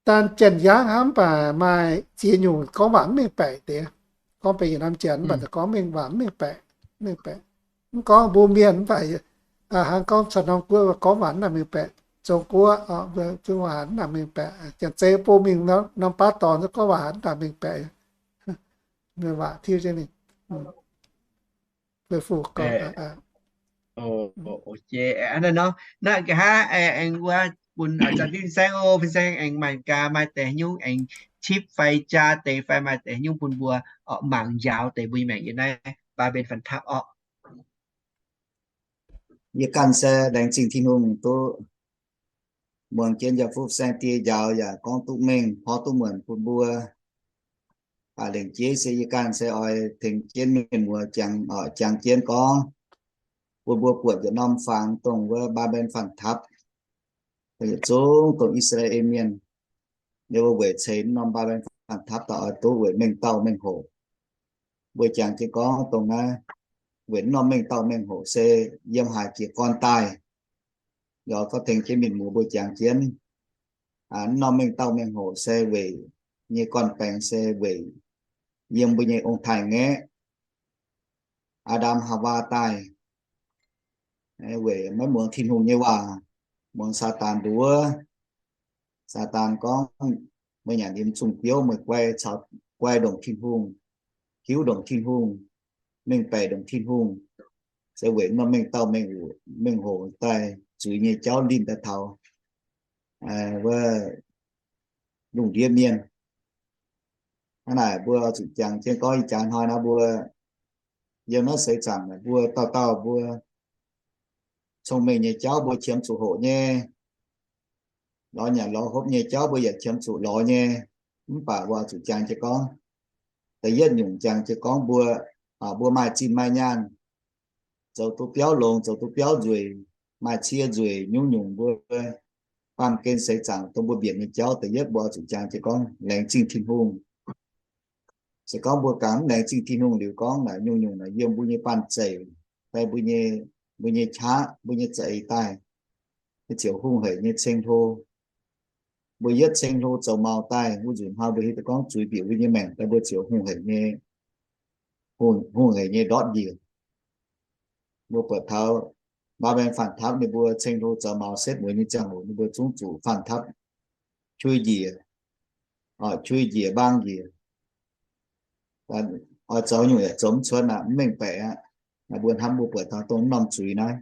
daan janx-yaangv hnangv mv baac maaih ziex nyungc gorngv waac mv mengh baeqc deix. Gorngv benx yietc norm janx mv baac gorngv mengh waac mv mengh baeqc, mengh baeqc. Mv gorngv mbuo mienh mv baac hnangv gorngv caux norm guoqv gorngv waac mv nangc mengh baeqc. Zong-Guoqv, mbuo waac mv nangc mengh baeqc. Janx-Zei bung mingh norm baav dorngx gorngv waac mv nangc mengh baeqc. Waac tiuv jienv ninh. Naaiv nor, naaiv nqa'haav aengx wuov bun fin-saeng oc, fin-saeng aengx maaih gaax maaih deix nyungc aengx tipv fai jaa deix fai maaih deix nyungc bun mbuo orqc, mangc njaaux deix mbuo nyei maengc yiem naaiv Mbaa^mben Faan Tapv orqc. Yie ganh se laengz zingh Tin-Hungh duqv muangx jienv njaaux fuqv saeng die njaaux yaac gorngv duqv mengh porv duqv muonc bun mbuo. Aa, lengc jeiv se yie ganh se oix tengx jienv mienh muoz jangx, jangx jienv gorngv bun mbuo buatc yietc norm fangx dongh wuov Mbaa^mben Faan Tapv, yietc zungv dongh I^saa^laa^en Mienh, ninh mbuo weic ceix norm Mbaa^mben Faan Tapv daaih oix duqv weic mengh dauh mengh hoc. Mbuo jangx jienv gorngv dongh naaiv, weic norm mengh dauh mengh hoc se yiem haaix jiez gorn daaih. Yaac gorngv tengx jienv mienh muoz mbuo jangx jienv, norm mengh dauh mengh hoc se weic nyei gorn-baengx se weic yiem mbuo nyei ong-taaix-ngaeqv, Aa^ndam Haawaa daaih, weic maiv muangx Tin-Hungh nyei waac, muangx Saadaan nduov. Saadaan gorngv, meih nyanc yiem zungh biouv meih guai caux, guai ndongc Tin-Hungh, hiuv ndongc Tin-Hungh, mengh baeqc ndongc Tin-Hungh, se weic norm mengh dauh mengh, mengh hoc daaih zuiz nyei jauv linh daaih taux wuov lungh ndiev mienh. Hnangv naaic mbuo zuqc jangx jienv gorngv ih jaax hnoi naaiv mbuo yiem naaiv seix zaangc mbuo dauh dauh mbuo cong-mengh nyei jauv mbuo qiemx zuqc hoqc nyei, lorz nyanc lorz hopv nyei jauv mbuo yaac qiemx zuqc lorz nyei. Mv baac mbuo zuqc jangx jienv gorngv, da'yietv nyungc jangx jienv gorngv mbuo, mbuo maaih zinh maaih nyaanh, zoux duqv biauv longx, zoux duqv biauv nzueic, maaih cie nzueic nyungc-nyungc mbuo baamh gen seix zaangc dongh mbuo mbienc nyei jauv, da'yietv mbuo zuqc jangx jienv gorngv laengz zingh Tin-Hungh. Se gorngv mbuo ganh mv laengz zingh Tin-Hungh liuz gorngv naaic nyungc-nyungc naaic yiem mbuo nyei banh zeic, fai mbuo nyei, mbuo nyei qaqv, mbuo nyei za'eix daaih, ziouc hungh hec nyei ceng-hlo. Mbuo yietv ceng-hlo zoux maux daaih, wuov nzunc hnoi mbuo hiuv duqv gorngv zuiz bieqc mbuo nyei maengc daaih, mbuo ziouc hungh hec nyei, hungh hec nyei ndortv njiec. Mbuo buatc taux Mbaa^mben Faan Tapv ninh mbuo ceng-hlo zoux maux setv mueiz nyei ziangh hoc ninh mbuo zungv zuqc Faan Tapv qui njiec, qui njiec mbaang njiec. Oix zoux nyungc yaac zoux mv cuotv aqv, mv mengh baeqc aqv. Mbuo hnamv mbuo buatc taux dongh norm zuiz naaiv.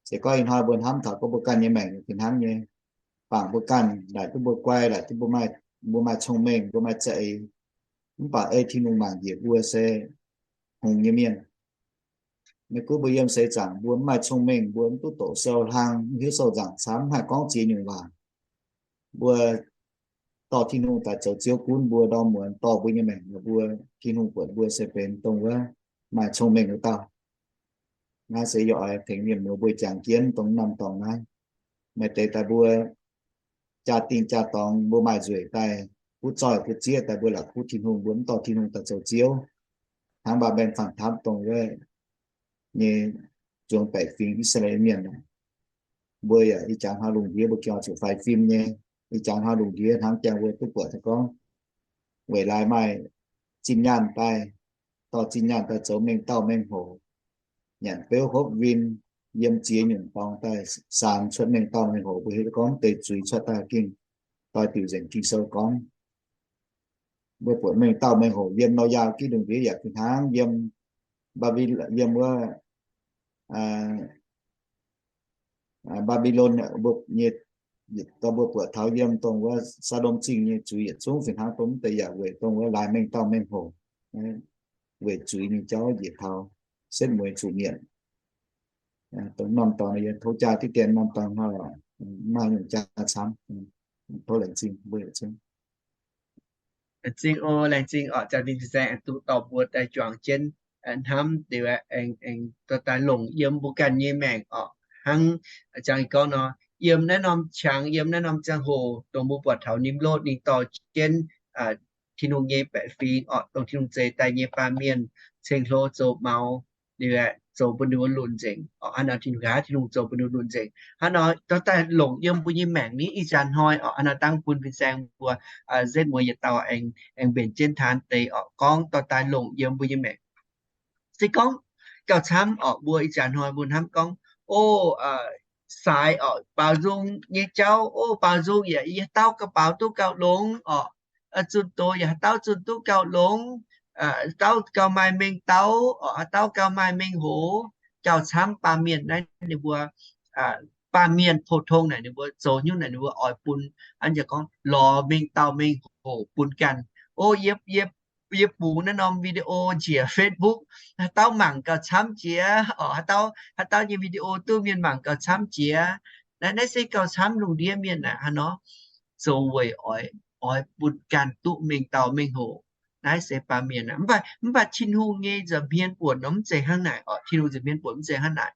Se gorngv ih hnoi mbuo hnamv taux gorngv mbuo ganh nyei maengc fih hnangv nyei, bangc mbuo ganh laaic duqv mbuo guai, laaic duqv mbuo maaih, mbuo maaih cong-mengh, mbuo maaih za'eix, mv baac ei Tin-Hungh mangc njiec mbuo se hngongx nyei mienh. Maiv gunv mbuo yiem seix zaangc mbuo mv maaih cong-mengh, mbuo mv duqv doqc sou hlang, mv hiuv sou nzaangc camv, mv haih gorngv ziex nyungc waac, mbuo dorh Tin-Hungh daaih zoux Ziouv gunv mbuo ndorm muonz dorh mbuo nyei maengc, mbuo Tin-Hungh buatc mbuo se benx dongh wuov maaih cong-mengh wuov dauh. Naaiv se yie oix tengx mienh muoz mbuo jangx jienv dongh norm dorngx naaiv. Maaih deix daaih mbuo jaa-dingh jaa-dorngx mbuo maaih nzueic daaih, kuv zoih kuv zieqv daaih mbuo la'kuqv Tin-Hungh, mbuo mv dorh Tin-Hungh daaih zoux Ziouv. Hnangv Mbaa^mben Faan Tapv dongh wuov nyei zuangx baeqc fingx I^saa^laa^en Mienh, mbuo yaac ih jaax hnoi lungh ndiev mbuo gengh oix zuqc faix fim nyei. Ih jaax hnoi lungh ndiev hnangv jangx mbuo duqv buatc daaih gorngv, weic laaix maaih zinh nyaanh daaih, dorh zinh nyaanh daaih zoux mengh dauh mengh hoc, nyanc beuv hopv win, yiem ziex nyungc dorngx daaih saan cuotv mengh dauh mengh hoc. Mbuo hiuv duqv gorngv deix zuiz cuotv daaih gengh doix diuc nzengc. Ging-Sou gorngv mbuo buatc mengh dauh mengh hoc yiem Noyaa ginv lungh ndiev yaac fih hnangv, yiem Mbaa^mbi, yiem wuov Mbaa^mbi^lon nyei, dorh mbuo buatc taux yiem dongh wuov Saa^ndom Zingh nyei zuiz yietc zungv fih hnangv. Dongh mv deix yaac weic dongh wuov laaix mengh dauh mengh hoc, weic zuiz nyei jauv njiec taux setv mueiz zuqc mietc. Dongh norm dorngx yie tov jaa diqv dien norm dorngx hnoi, mv maaih nyungc jaa camv. Tov laengz zingh mbuo yietc zungv. Laengz zingh oc, laengz zingh oc, Janx-Fin Fin-Saeng aengx duqv dorh mbuo daaih juangc jienv hnamv liuz aengx, aengx dorh daaih longc yiem mbuo ganh nyei maengc oc. Hnangv jangx gorngv nor, yiem naaiv norm qangx, yiem naaiv norm ziangh hoc dongh mbuo buatc taux Nimrod ninh dorh jienv Tin-Hungh nyei baeqc fingx oc, dongh Tin-Hungh zeix daaih nyei baamh mienh ceng-hlo zoux maux, liuz aeqv, zoux bun ninh mbuo lunc nzengc oc. Hnangv nor Tin-Hungh, Tin-Hungh zoux bun ninh lunc nzengc. Hnangv nor dorh daaih longc yiem mbuo nyei maengc ni ih jaax hnoi oc. Hnangv nor dangh bun fin-saeng mbuo setv mueiz yietc dauh aengx, aengx mbenc jienv taan deix oc, gorngv dorh daaih longc yiem mbuo nyei maengc. Se gorngv gauh camv oc, mbuo ih jaax hnoi mbuo hnamv gorngv, o, saaix oc, baaux nzung nyei jauv, o, baaux nzung yaac yie haaix dauh gauh baaux duqv gauh longx oc. Zunh doz yaac haaix dauh zunh duqv gauh longx, haaix dauh gauh maaih mengh dauh oc, haaix dauh gauh maaih mengh hoc. Gauh camv baamh mienh naaiv ninh mbuo, baamh mienh pou-tong naaic ninh mbuo zoux nyungc naaic ninh mbuo oix bun, an yaac gorngv lorz mengh dauh mengh hoc bun ganh. O, yie, yie, yie bungx naaiv norm video njiec Facebook, haaix dauh mangc gauh camv jiex oc, haaix dauh, haaix dauh nyei video duqv mienh mangc gauh camv jiex. Naaiv, naaiv se gauh camv lungh ndiev mienh naaic hnangv nor, zoux weic oix, oix bun ganh duqv mengh dauh mengh hoc. Naaiv se baamh mienh aqv. Mv baac, mv baac Tin-Hungh nyei nza'hmien buonc nor mv zeiz hnangv naaic oc. Tin-Hungh nza'hmien buonc mv zeiz hnangv naaic.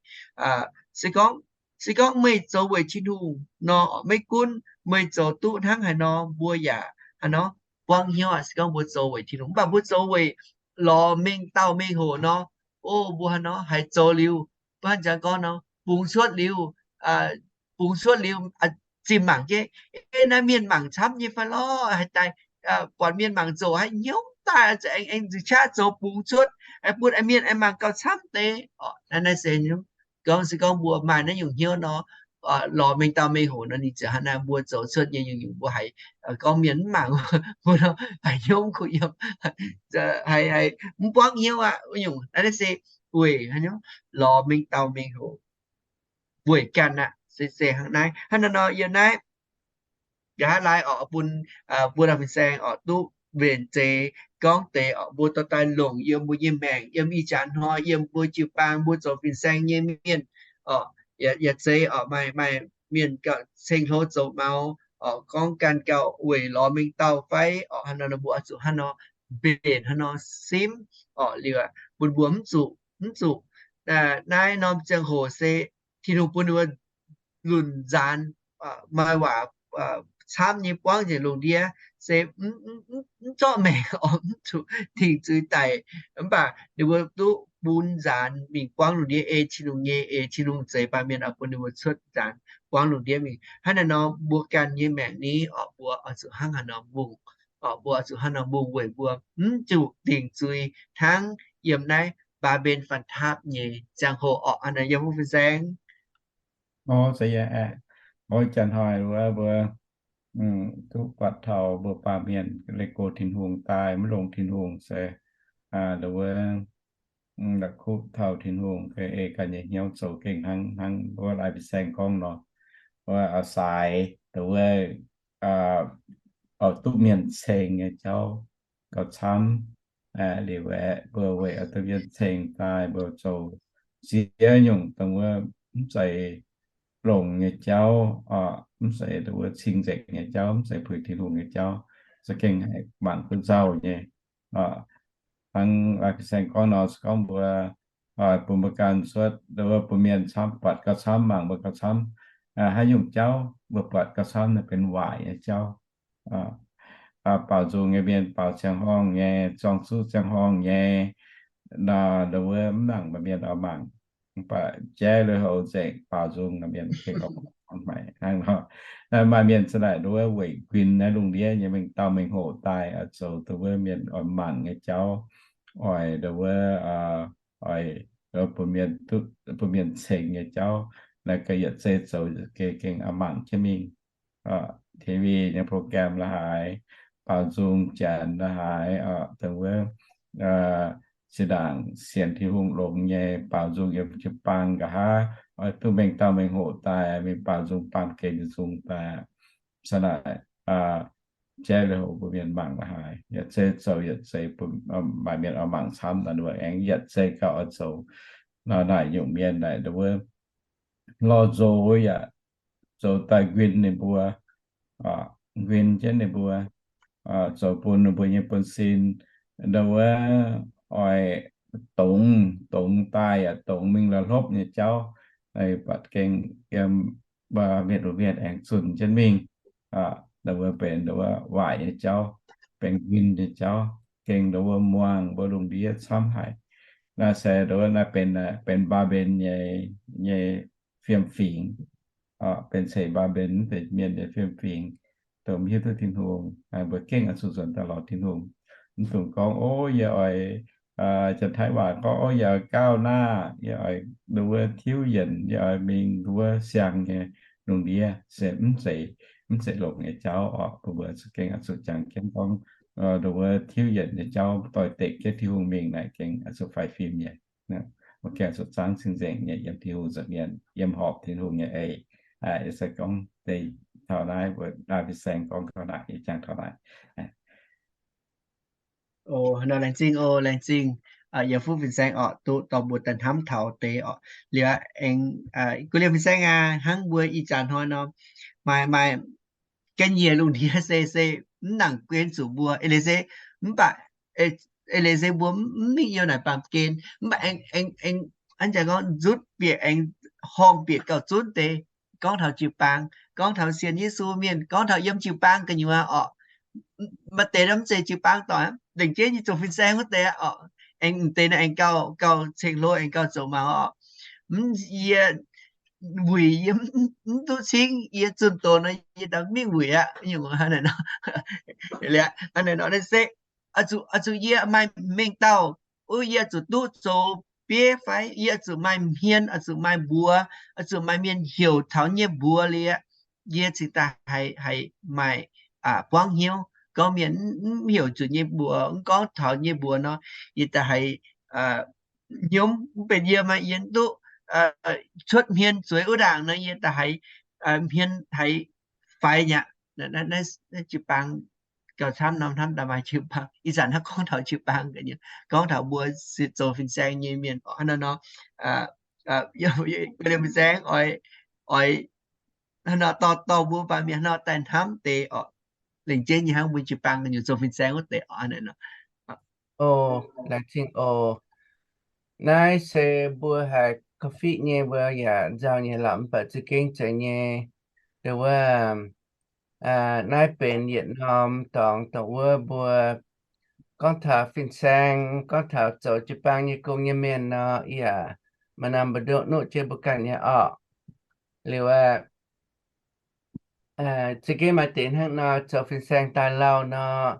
Se gorngv, se gorngv meih zoux weic Tin-Hungh nor, maiv gunv meih zoux duqv hnangv haaix nor, mbuo yaac hnangv nor buangv hnyouv aqv. Se gorngv mbuo zoux weic Tin-Hungh, mv baac mbuo zoux weic lorz mengh dauh mengh hoc nor, o, mbuo hnangv nor haiz zoux liuz, mbuo hnangv nor gorngv nor, bungx cuotv liuz, bungx cuotv liuz, zinh mangc jienv, ei, naaiv mienh mangc camv nyei fai lorqc, haaix daaih buatc mienh mangc zoqc haiz hnyouv daaih, aengx, aengx nzuqc qaqv zoux bungx cuotv, bun mienh aengx mangc gauh camv deix. Naaiv, naaiv se gorngv, se gorngv mbuo maaih naaiv nyungc hnyouv nor, lorz mengh dauh mengh hoc nor, ninh ziouc hnangv naaiv mbuo zoux cuotv nyei nyungc-nyungc mbuo haiz gorngv mienh mv mangc, mbuo nor haiz hnyouv kuh yiem, haiz, haiz mv buangv hnyouv aqv. Wuov nyungc naaiv, naaiv se weic lorz mengh dauh mengh hoc weic ganh aqv. Se, se hnangv naaiv, hnangv naaiv nor yiem naaiv nqa'haav laai oc, bun mbuo dauh fin-saeng oc duqv mbenc zeiz gorngv deix oc, mbuo dorh daaih longc yiem mbuo nyei maengc, yiem ih jaax hnoi, yiem mbuo jiu-baang, mbuo zoux fin-saeng nyei mienh oc, yaac, yaac zeiz oc, maaih, maaih mienh gauh ceng-hlo zoux maux oc, gorngv ganh gauh weic lorz mengh dauh fai oc. Hnangv nor mbuo oix zuqc hnangv nor mbenc, hnangv nor simv oc, liuz bun mbuo mv zuqc, mv zuqc naaiv norm ziangh hoc se Tin-Hungh bun ninh mbuo lunc nzaanx, maaih waac camv nyei buangv njiec lungh ndiev, se mv zorqv maengc oc, mv zuqc dingc zuiz daic. Mv baac ninh mbuo duqv bun nzaanx mingh buangv lungh ndiev ei Tin-Hungh nyei, ei Tin-Hungh zeix baamh mienh oix bun ninh mbuo cuotv nzaanx buangv lungh ndiev mingh. Hnangv naaiv nor mbuo ganh nyei maengc ni oc, mbuo oix zuqc hnangv haaix nor mbungh oc, mbuo oix zuqc hnangv nor mbungh weic mbuo mv zuqc dingc zuiz hnangv yiem naaiv Mbaa^mben Faan Taapv nyei ziangh hoc oc. Hnangv naaic yiem wuov fin-saeng. O, se yie aeqv, o, janx-hnoi wuov mbuo duqv buatc taux mbuo baamh mienh leih go Tin-Hungh daaih mv longc Tin-Hungh se, wuov, la'kuqv taux Tin-Hungh ei ganh nyei hnyouv zoux gengh hnangv, hnangv wuov laai fin-saeng gorngv nor, wuov, saaix, wuov, oix duqv mienh ceng nyei jauv gauh camv. Liuz aeqv, mbuo weic oix duqv mienh ceng daaih mbuo zoux ziex nyungc dongh wuov mv zeiz longx nyei jauv, mv zeiz dongh wuov cing-nzengc nyei jauv, mv zeiz puix Tin-Hungh nyei jauv, za'gengh haih mangc duqv nzauh nyei. Hnangv fin-saeng gorngv nor, se gorngv mbuo bun mbuo ganh cuotv, bun mienh camv buatc gauh camv, mangc mbuo gauh camv, haaix nyungc jauv mbuo buatc gauh camv naaiv benx waaic nyei jauv. Baaux nzung nyei mienh baaux ziangh horngh nyei, zorng zuqv ziangh horngh nyei, nor wuov mv nangc maaih mienh oix mangc. Mv baac jaiv lui-houx nzengc baaux nzung nor mienh gengh oix Maaih mienh za'naaic nduov weic nquin naaiv lungh ndiev nyei mengh dauh mengh hoc daaih oix zoux dongh wuov mienh oix mangc nyei jauv, oix dongh wuov, oix bun mienh ceng nyei jauv, naaiv ga'yietc zei zoux gengh oix mangc jienv mingh. T V nyei program la'haaix, baaux nzung janx la'haaix, dongh wuov zinh ndaangc sienx Tin-Hungh longx nyei baaux nzung yiem jiu-baang nqa'haav, oix duqv mengh dauh mengh hoc daaih mingh baaux nzung baamh gen nzung daaih. Za'naaic jaiv liuz hoc mbuo mienh mangc la'haaix, yietc zei zoux yietc zei, maaih mienh oix mangc camv, aengx yietc zei gauh oix zoux. Naaic nyungc mienh naaic dongh wuov lorh nzox yaac zoux daaih nquin ninh mbuo, nquin jienv ninh mbuo, zoux bun ninh mbuo nyei buonv-sin, dongh wuov oix dongz, dongz daaih yaac dongz mingh la'hlopv nyei jauv, buatc gengh yiem mienh wuov mienh aengx zunh jienv mingh. Dongh wuov benx dongh wuov waaic nyei jauv, benx nquin nyei jauv, gengh dongh wuov muangh mbuo lungh ndiev camv haic. Naaiv se dongh wuov naaiv benx, benx Mbaa^mben nyei, nyei fiem-fingx, benx ceix Mbaa^mben deix mienh nyei fiem-fingx, dongh mv hiuv duqv Tin-Hungh. Mbuo gengh oix zuqc nzuonx daaih lorz Tin-Hungh. Mv dungx gorngv, Ov, yie oix, Janx-Taiv waac gorngv, Ov, yie oix gauh naaiv, yie oix dongh wuov tiuv yienc, yie oix mingh dongh wuov siang nyei lungh ndiev, se mv zeiz, mv zeiz longx nyei jauv oc. Mbuo, mbuo zuqc gengh oix zuqc jangx jienv gorngv, dongh wuov tiuv yienc nyei jauv doix-dekc jienv Tin-Hungh mingh naaic gengh oix zuqc faix fim nyei. Mbuo gengh oix zuqc zaangv cing-nzengc nyei yiem Tin-Hungh nza'hmien, yiem horpc Tin-Hungh nyei eix. Yie se gorngv deix taux naaiv, mbuo daaih fin-saeng gorngv taux naaic, yie jangx taux naaic. O, nor laengz zingh, o, laengz zingh, yiem fuqv fin-saeng oc, duqv dorh mbuo daaih hnamv taux deix oc. Liuz aengx, guv liemh fin-saeng aac, hnangv mbuo ih zanc hnoi nor, maaih, maaih gen yie lungh ndiev se, se mv nangc gen zuqc mbuo, eix leiz se, mv baac, eix leiz se mbuo mv mingh youh naaic baamh gen, mv baac aengx, aengx, aengx, an jaax gorngv nzutv bieqc aengx horngh bieqc gauh zunv deix, gorngv taux jiu-baang, gorngv taux sienx Yesu mienh, gorngv taux yiem jiu-baang gu'nyuoz oc. Maaih deix nor mv zeiz jiu-baang doic, lengc jeiv nyei zoux fin-saeng wuov deix oc. Aengx m'deix naaiv aengx gauh, gauh ceng-hlo aengx gauh zoux maux oc. Mv, yie wuic yie mv duqv cingv, yie zunh doz nor yie daaih mingh wuic aqv. Hnangv naaic nor, hnangv naaic nor naaiv se, oix zuqc yie maaih mengh dauh, wuov yie zuqc duqv zoux bieiv fai yie zuqc maaih hmien, oix zuqc maaih mbuox, oix zuqc maaih mienh heuc taux nyei mbuox liuz, yie cingx daaih haiz, haiz maaih buangv hnyouv. Gorngv mienh mv heuc zuqc nyei mbuox, mv gorngv taux nyei mbuox nor, yie daaih haiz hnyouv mv benx yie maaih yie duqv cuotv hmien zueiz wuov ndaangc nor, yie daaih haiz hmien haiz faix nyaqc. Naaiv jiu-baang gauh camv norm hnamv daaih maaih jiu-baang. Ih zanc hnangv gorngv taux jiu-baang, gorngv taux mbuo zoux fin-saeng nyei mienh oc, hnangv nor, liemh fin-saeng oix, oix hnangv nor dorh, dorh mbuo baamh mienh hnangv nor daaih hnamv deix oc. Lengc jeiv nyei hnangv mbuo jiu-baang zoux fin-saeng wuov deix oc, hnangv nor. O, laengz zingh oc. Naaiv se mbuo haiz korv-fiqv nyei, mbuo yaac nzauh nyei lorqc, mv baac za'gengh zeiz nyei. Dongh wuov, naaiv benx yietc norm dorngx dongh wuov mbuo gorngv taux fin-saeng, gorngv taux zoux jiu-baang nyei gong nyei mienh nor, yaac maaih norm mbu'ndongx nuqv jienv mbuo ganh nyei orqc. Liuz aqv, za'gengh maaih deix hnangv nor zoux fin-saeng daaih lauh nor,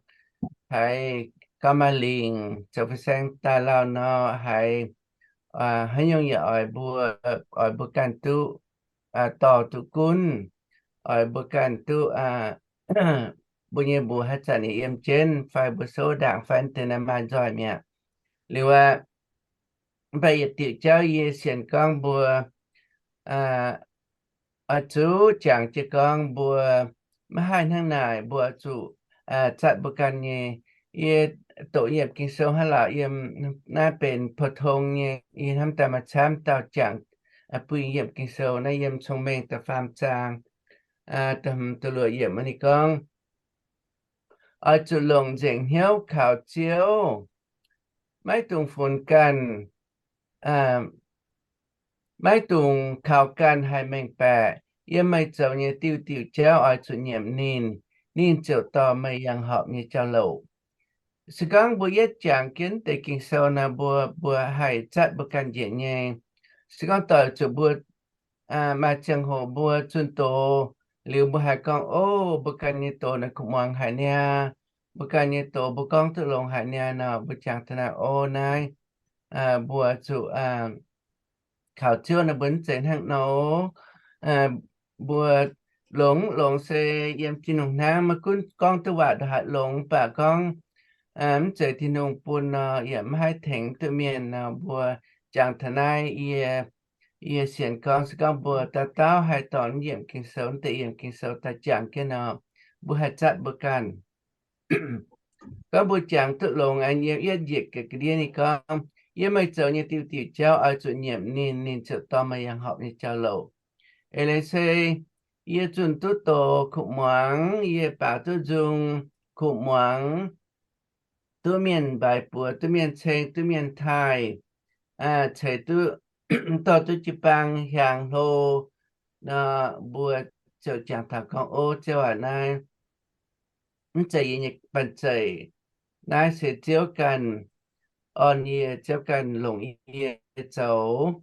haiz gauh maaih lingc, zoux fin-saeng daaih lauh nor, haiz haaix nyungc yaac oix mbuo, oix mbuo ganh duqv dorh duqv gunv, oix mbuo ganh duqv, mbuo nyei mbuox haaix zanc yaac yiem jienv fai mbuo souv ndaangc fai deix naaiv maaih nzoih mi'aqv. Liuz aqv, mv baac yietc diuc jauv yie sienx gorngv mbuo oix zuqc jangx jienv gorngv mbuo maiv haih hnangv naaic, mbuo oix zuqc zatv mbuo ganh nyei. Yie doqc yiem Ging-Sou hnangv lorqc, yiem naaiv benx pou-tong nyei, yie hnamv daaih maaih camv dauh jangx bun yiem Ging-Sou naaiv, yiem Cong-Mengh da'faam zaang, da'luoqc yiemc ninh gorngv, oix zuqc longc nzengc hnyouv kaux Ziouv, maiv dungx funx ganh, maiv dungx kaux ganh haih mengh baeqc. Yiem meih zoux nyei diuh diuh jauv oix zuqc nyiemc ninh, ninh ziouc dorh meih yangh horpc nyei jauv-louc. Se gorngv mbuo yietv jangx jienv deix Ging-Sou nor, mbuo, mbuo haih zatv mbuo ganh njiec nyei. Se gorngv doix zuqc mbuo maaih ziangh hoc mbuo zunh doz liuz mbuo haiz gorngv, O, mbuo ganh nyei doz naaiv kuv muangx haic niaa. Mbuo ganh nyei doz mbuo gorngv duqv longx haic niaa nor, mbuo jangx taux naaiv, O, naaiv mbuo zuqc kaux Ziouv naaiv, mbuo mv zeiz hnangv nor. Mbuo longx longx se yiem jiex nyungc hnangv, maiv gunv gorngv duqv waac ndongc haaix longx, mv baac gorngv mv zeiz Tin-Hungh bun nor, yaac mv haih tengx duqv mienh nor, mbuo jangx taux naaiv, yie, yie sienx gorngv se gorngv mbuo dauh dauh haih dorh naaiv yiemc Ging-Sou, naaiv deix yiemc Ging-Sou daaih jangx jienv nor, mbuo haih zatv mbuo ganh. Gorngv mbuo jangx duqv longx, yiem yietv njiec ga'ndiev ninh gorngv, Yiem meih zoux nyei diuh diuh jauv oix zuqc nyiemc ninh, ninh ziouc dorh meih yangh horpc nyei jauv-louc. Eix leiz se yie zunh duqv doz kuv muangx, yie baaux duqv nzung kuv muangx, duqv mienh mbaix buoz, duqv mienh ceng, duqv mienh taaih, ceix duqv, dorh duqv jiu-baang hiaangx hlo nor, mbuo ziouc jangx taux gorngv, O Ziouv aac, naaiv mv zeiz yie nyei banh zeic. Naaiv se Ziouv ganh orn yie, Ziouv ganh longc yie zoux.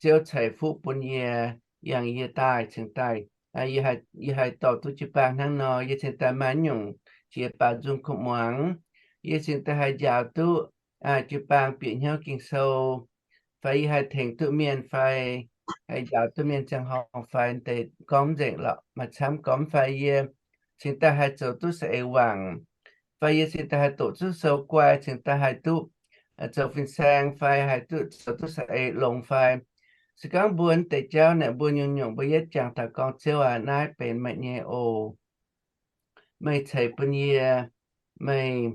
Ziouv ceix fuqv bun yie, yangh yie daaih, cingx daaih, yie haih dorh duqv jiu-baang hnangv nor, yie cingx daaih maaih nyungc jiex baaux nzung kuv muangx. Yie cingx daaih haih njaaux duqv jiu-baang bieqc hnyouv Ging-Sou, fai yie haih tengx duqv mienh, fai haih njaaux duqv mienh ziangh horngh, fai deix gorngv nzengc lorqc, maaih camv gormx, fai yie cingx daaih haih zoux duqv saeng-eix wangc, fai yie cingx daaih haih doqc zuqv sou guai, cingx daaih haih duqv zoux fin-saeng, fai haih duqv zoux duqv saeng-eix longx fai. Se gorngv mbuo deix jauv naaic, mbuo nyungc-nyungc mbuo yietv jangx taux gorngv, Ziouv aac, naaiv benx meih nyei oc. Meih ceix bun yie, meih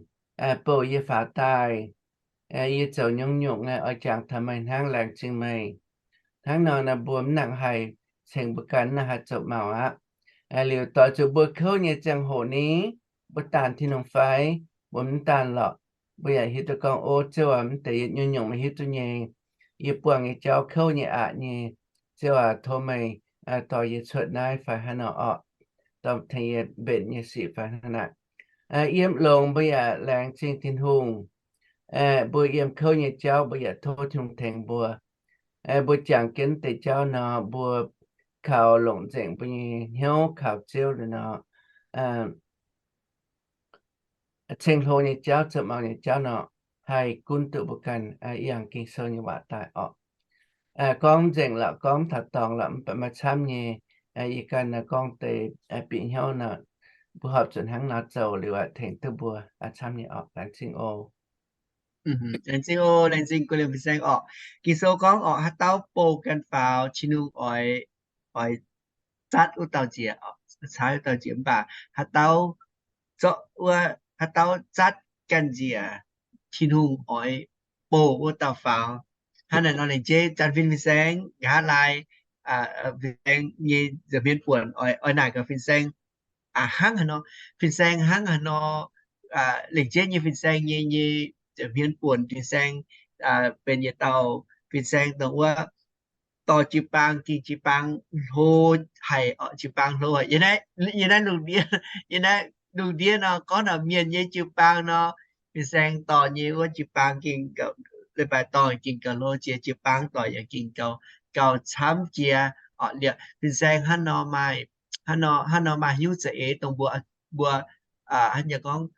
bouh yie faaux daaih, yie zoux nyungc-nyungc oix jangx taux meih hnangv, laengz zingh meih. Hnangv nor nor, mbuo mv nangc haih ceng mbuo ganh, mv nangc haih zoux maux aqv. Liuz doix zuqc mbuo kouv nyei ziangh hoc ni, mbuo daanh Tin-Hungh fai? Mbuo mv daanh lorqc. Mbuo yaac hiuv duqv gorngv, O Ziouv aac, mv deix yietc nyungc-nyungc meih hiuv duqv nyei. Yie buangh nyei jauv kouv nyei aqc nyei. Ziouv aac, tov meih dorh yie cuotv naaiv fai hnangv nor orqc, dorh tengx yie mbenc nyei sic fai hnangv naaic. Yiem longx mbuo yaac laengz zingh Tin-Hungh. Mbuo yiem kouv nyei jauv mbuo yaac tov Tin-Hungh tengx mbuo. Mbuo jangx jienv deix jauv nor, mbuo kaux longc nzengc mbuo nyei hnyouv kaux Ziouv nor, ceng-hlo nyei jauv, zoux maux nyei jauv nor, haih gunv duqv mbuo ganh. Yangh Ging-Sou nyei waac daaih orqc. Gorngv nzengc lorqc, gorngv taux dorngx lorqc, mv baac maaih camv nyei. Yie ganh gorngv deix bieqc hnyouv nor, mbuo horpc zuqc hnangv nor zoux liuz aqc, tengx duqv mbuo camv nyei orqc. Laengz zingh oc. Laengz zingh oc, laengz zingh guei liemh fin-saeng orqc. Ging-Sou gorngv orqc, haaix dauh bouh ganh faaux, Tin-Hungh oix, oix zatv wuov dauh njiec, caaix wuov dauh njiec. Mv baac haaix dauh zorqv wuov, haaix dauh zatv ganh njiec, Tin-Hungh oix bouh wuov dauh faaux. Hnangv naaic nor, lengc jeiv zanc fin-saeng nqa'haav laai, fin-saeng nyei nza'hmien buonc oix, oix naaic gaax fin-saeng hnangv haaix nor, fin-saeng hnangv haaix nor, lengc jeiv nyei fin-saeng nyei, nyei nza'hmien buonc fin-saeng benx yietc dauh fin-saeng dongh wuov dorh jiu-baang, ging jiu-baang hlo haic, jiu-baang hlo haic. Yie naaiv, yie naaiv lungh ndiev, yie naaiv lungh ndiev nor, gorngv naaic mienh nyei jiu-baang nor, fin-saeng dorh nyei wuov jiu-baang ging gauh, leiz-baaix dorh ging gauh hlo jiex, jiu-baang dorh yaac ging gauh, gauh camv jiex. Orqc, liuz fin-saeng hnangv nor maaih, hnangv nor, hnangv nor maaih hnyouv za'eix dongh mbuo, mbuo, hnangv yie gorngv,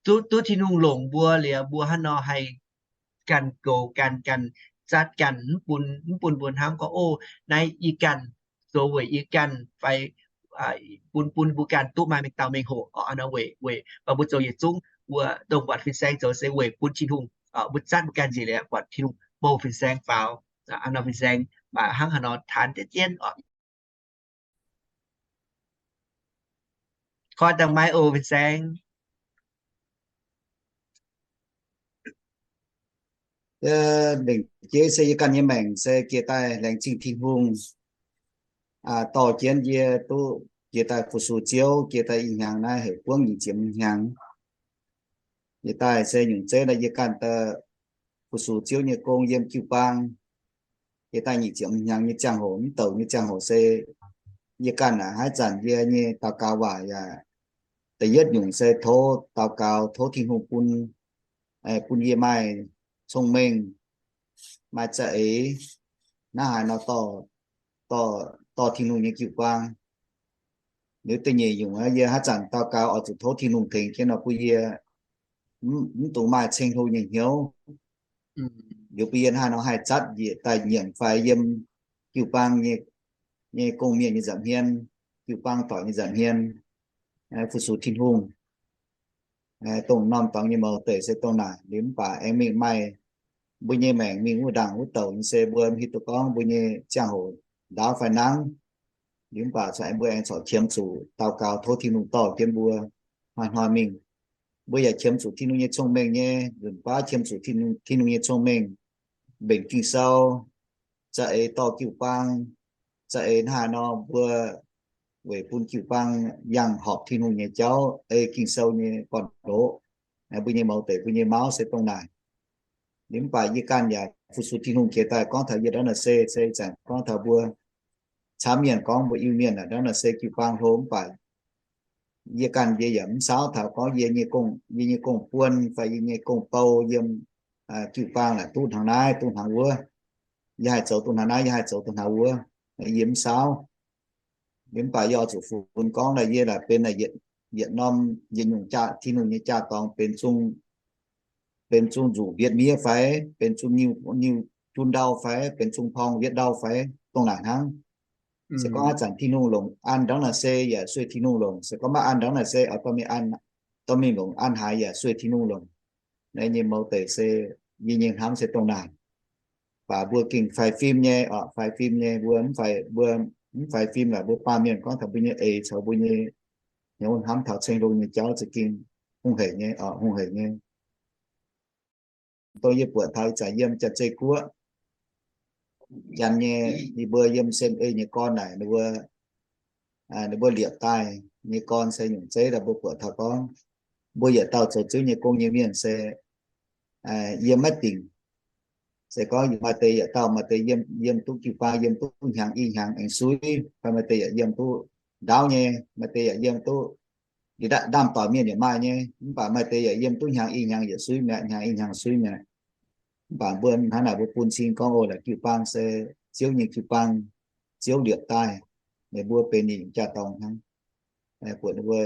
duqv, duqv Tin-Hungh longc mbuo liuz, mbuo hnangv nor haih ganh goux ganh, ganh zatv ganh, mv bun, mv bun mbuo hnamv gorngv, O, naaiv yie ganh, zoux weic yie ganh fai bun, bun mbuo ganh duqv maaih mingh dauh mengh hoc. Orqc, hnangv nor weic, weic baac mbuo zoux yietc zungv mbuo dongh buatc fin-saeng zoux se weic bun Tin-Hungh, mbuo zatv mbuo ganh njiec liuz buatc Tin-Hungh bouh fin-saeng faaux. Hnangv nor fin-saeng mv baac hnangv haaix nor taanx deix jienv orqc. Koi dangh maiv oc, fin-saeng. Lengc jeiv se yie ganh nyei maengc se jiex daaih laengz zingh Tin-Hungh, dorh jienv yie duqv jiex daaih fu-sux Ziouv, jiex daaih ih hnyangx naaiv heuc buangv nyic ziepc hnyangx. Jiex daaih se nyungc zeiv naaiv yie ganh daaih fu-sux Ziouv nyei gong yiem jiu-baang. Jiex daaih nyic ziepc hnyangx nyei ziangh hoc, mv douc nyei ziangh hoc se yie ganh aac, haaix zanc yie nyei daux gaux waac yaac da'yietv nyungc se tov daux gaux tov Tin-Hungh bun, bun yie maaih cong-mengh, maaih za'eix, Naaiv haaix nor dorh, dorh, dorh Tin-Hungh nyei jiu-baang. Liuz da'nyeic nyungc yie haaix zanc daux gaux oix zuqc tov Tin-Hungh tengx jienv nor bun yie mv dungx maaih ceng-hlo nyei hnyouv. Liuz bun yie haaix nor haih zatv njiec daaih nyiemc fai yiem jiu-baang nyei, nyei gong-mienh nyei nza'hmien, jiu-baang doic nyei nza'hmien, fu-sux Tin-Hungh. Dongh norm dorngx nyei mouz deic se dongh naaic. Liuz mv baac aengx mingh maaih mbuo nyei maengc mingh wuov ndaangc wuov douc nyei se mbuo hiuv duqv gorngv mbuo nyei ziangh hoc ndaauv fai nangv. Liuz mv baac corc aengx mbuo aengx corc qiemx zuqc daux gaux tov Tin-Hungh dorh jienv mbuo hnoi-hnoi mingh. Mbuo yaac qiemx zuqc Tin-Hungh nyei cong-mengh nyei nzunc baav, qiemx zuqc Tin-Hungh nyei cong-mengh mbenc Ging-Sou, za'eix dorh jiu-baang, za'eix hnangv haaix nor mbuo weic bun jiu-baang yangh horpc Tin-Hungh nyei jauv, ei Ging-Sou nyei gorn-ndoqv. Mbuo nyei mouz deic, mbuo nyei mauv se dongh naaic. Liuz mv baac yie ganh yaac fu-sux Tin-Hungh jiex daaih gorngv taux yie ndortv naaic se, se ih zanc gorngv taux mbuo camv mienh gorngv mbuo Iu-Mienh naaic ndortv naaic se jiu-baang hlo mv baac yie ganh yie yaac mv saauv taux gorngv yie nyei gong, yie nyei gong-buon fai yie nyei gong-bou yiem jiu-baang naaic duqv hnangv naaiv duqv hnangv wuov, yie haih zoux duqv hnangv naaiv, yie haih zoux duqv hnangv wuov, yie mv saauv. Liuz mv baac yie oix zuqc funx gorngv naaic yie laaic benx yietc norm yietc nyungc jaa, Tin-Hungh nyei jaa-dorngx benx zungh, benx zungh nzuqc mbietv miev fai benx zungh niuh, niuh jun ndau fai benx zungh porng mbietv ndau fai dongh naaic hnangv. Se gorngv haaix zanc Tin-Hungh longc an ndortv naaic se yaac sueih Tin-Hungh longc. Se gorngv maiv an ndortv naaic se oix dorh mingh an, dorh mingh longc an haaix yaac sueih Tin-Hungh longc. Naaiv nyei mouz deic se yie nyei hnamv se dongh naaic. Baac mbuo gengh faix fim nyei oc, faix fim nyei. Mbuo mv faix, mbuo mv faix fim laaix mbuo baamh mienh gorngv taux mbuo nyei eix caux mbuo nyei hnyouv hnamv taux ceng-hlo nyei jauv za'gengh hungh hec nyei oc, hungh hec nyei. Dongh yie buatc taux ih zanc yiem Janx-Zei Guoqv, Janx nyei, ninh mbuo yiem C M A nyei gorn naaic, ninh mbuo, ninh mbuo liepc daaih nyei gorn se nyungc zeiv daaih mbuo buatc taux gorngv mbuo yietc dauh zoux Ziouv nyei gong nyei mienh se yiem maiv dingc. Se gorngv maaih deix yietc dauh maaih deix yiem, yiem duqv jiu-baang yiem duqv hnyangx i hnyangx aengx suiv, fai maaih deix yaac yiem duqv ndaauv nyei, maaih deix yaac yiem duqv, ndaamv-doic mienh yaac maaih nyei. Mv baac maaih deix yaac yiem duqv hnyangx i hnyangx yietc suiv mi'aqv, hnyangx i hnyangx suiv mi'aqv. Mv baac mbuo hnangv naaic mbuo bun cing gorngv, o, laaix jiu-baang se Ziouv nyei jiu-baang, Ziouv liepc daaih, ninh mbuo benx ninh jaa-dorngx hnangv. Buatc ninh mbuo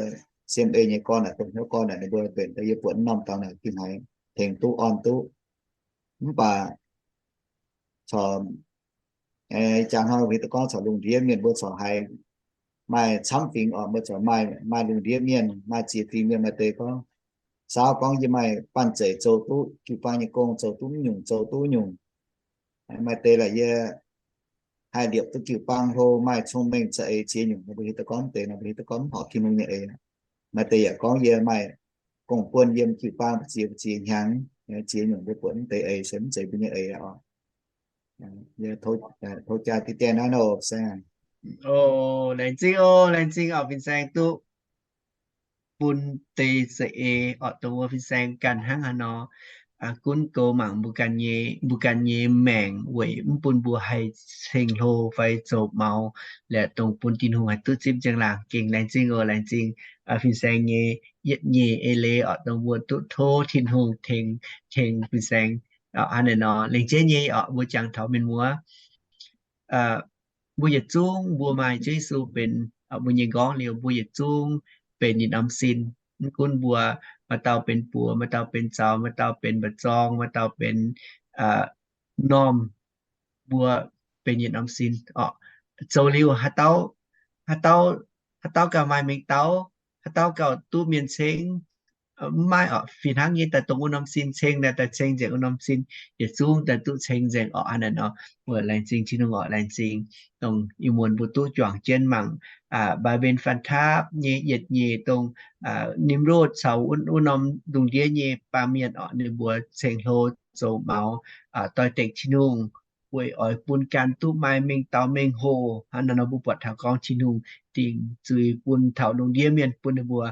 C M A nyei gorn naaic, dongh hnyouv gorn naaic, ninh mbuo mbenc daaih, yie buatc norm dorngx naaic gengh haiz tengx duqv orn duqv. Mv baac corc, jangx hnoi mbuo hiuv duqv gorngv corc lungh ndiev mienh mbuo corc haiz maaih camv fingx oc, mbuo corc maaih, maaih lungh ndiev mienh, maaih ziex fingx mienh maaih deix gorngv, saauv gorngv yie maaih banh zeic zoux duqv jiu-baang nyei gong, zoux duqv mv nyungc, zoux duqv nyungc. Maaih deix laaix yie haih liepc duqv jiu-baang hlo, maaih cong-mengh za'eix ziex nyungc nor, mbuo hiuv duqv gorngv deix nor, mbuo hiuv duqv gorngv mv horpc Tin-Hungh nyei eix. Maaih deix yaac gorngv yie maaih gong-buon yiem jiu-baang ziex, ziex hnyangx, ziex nyungc mbuo buatc mv deix eix se mv zeiz mbuo nyei eix oc. Tov jaa deix dien naaiv nor se. O, laengz zingh o, laengz zingh oc, fin-saeng duqv bun deix za'eix oc, dongh wuov fin-saeng ganh hnangv haaix nor gunv goux mangc mbuo ganh nyei, mbuo ganh nyei maengc weic mv bun mbuo haih ceng-hlo fai zoux maux, laaix dongh bun Tin-Hungh haih duqv zipv njang-laangc. Gengh laengz zingh oc, laengz zingh fin-saeng nyei yietc nyeic eix leiz oc, dongh mbuo duqv tov Tin-Hungh tengx, tengx fin-saeng. Hnangv naaic nor, laengz zingh nyei oc, mbuo jangx taux mienh muoz. Mbuo yietc zungv mbuo maaih Ziouv Yesu benx mbuo nyei nqorngv liuz, mbuo yietc zungv benx ninh norm sin. Mv gunv mbuo, maaih dauh benx buoz, maaih dauh benx zaux, maaih dauh benx mba'zorng, maaih dauh benx normh, mbuo benx ninh norm sin oc. Zoux liuz haaix dauh, haaix dauh, haaix dauh gauh maaih mengh dauh, haaix dauh gauh duqv mienh ceng, mv maaih oc. Fih hnangv nyei daaih dongh wuov norm sin ceng naaic, daaih ceng nzengc wuov norm sin, yietc zungv daaih duqv ceng nzengc oc. Hnangv naaic nor, mbuo laengz zingh Tin-Hungh oc, laengz zingh dongh Iu-Mienh mbuo duqv juangc jienv mangc Baaix Mbenc Faanh Taapv nyei yietc nyeic dongh Nimrod caux wuov norm lungh ndiev nyei baamh mienh oc, ninh mbuo ceng-hlo zoux maux doix-dekc Tin-Hungh, weic oix bun ganh duqv maaih mengh dauh mengh hoc. Hnangv naaiv nor mbuo buatc taux gorngv Tin-Hungh dingc zuiz bun taux lungh ndiev mienh, bun ninh mbuo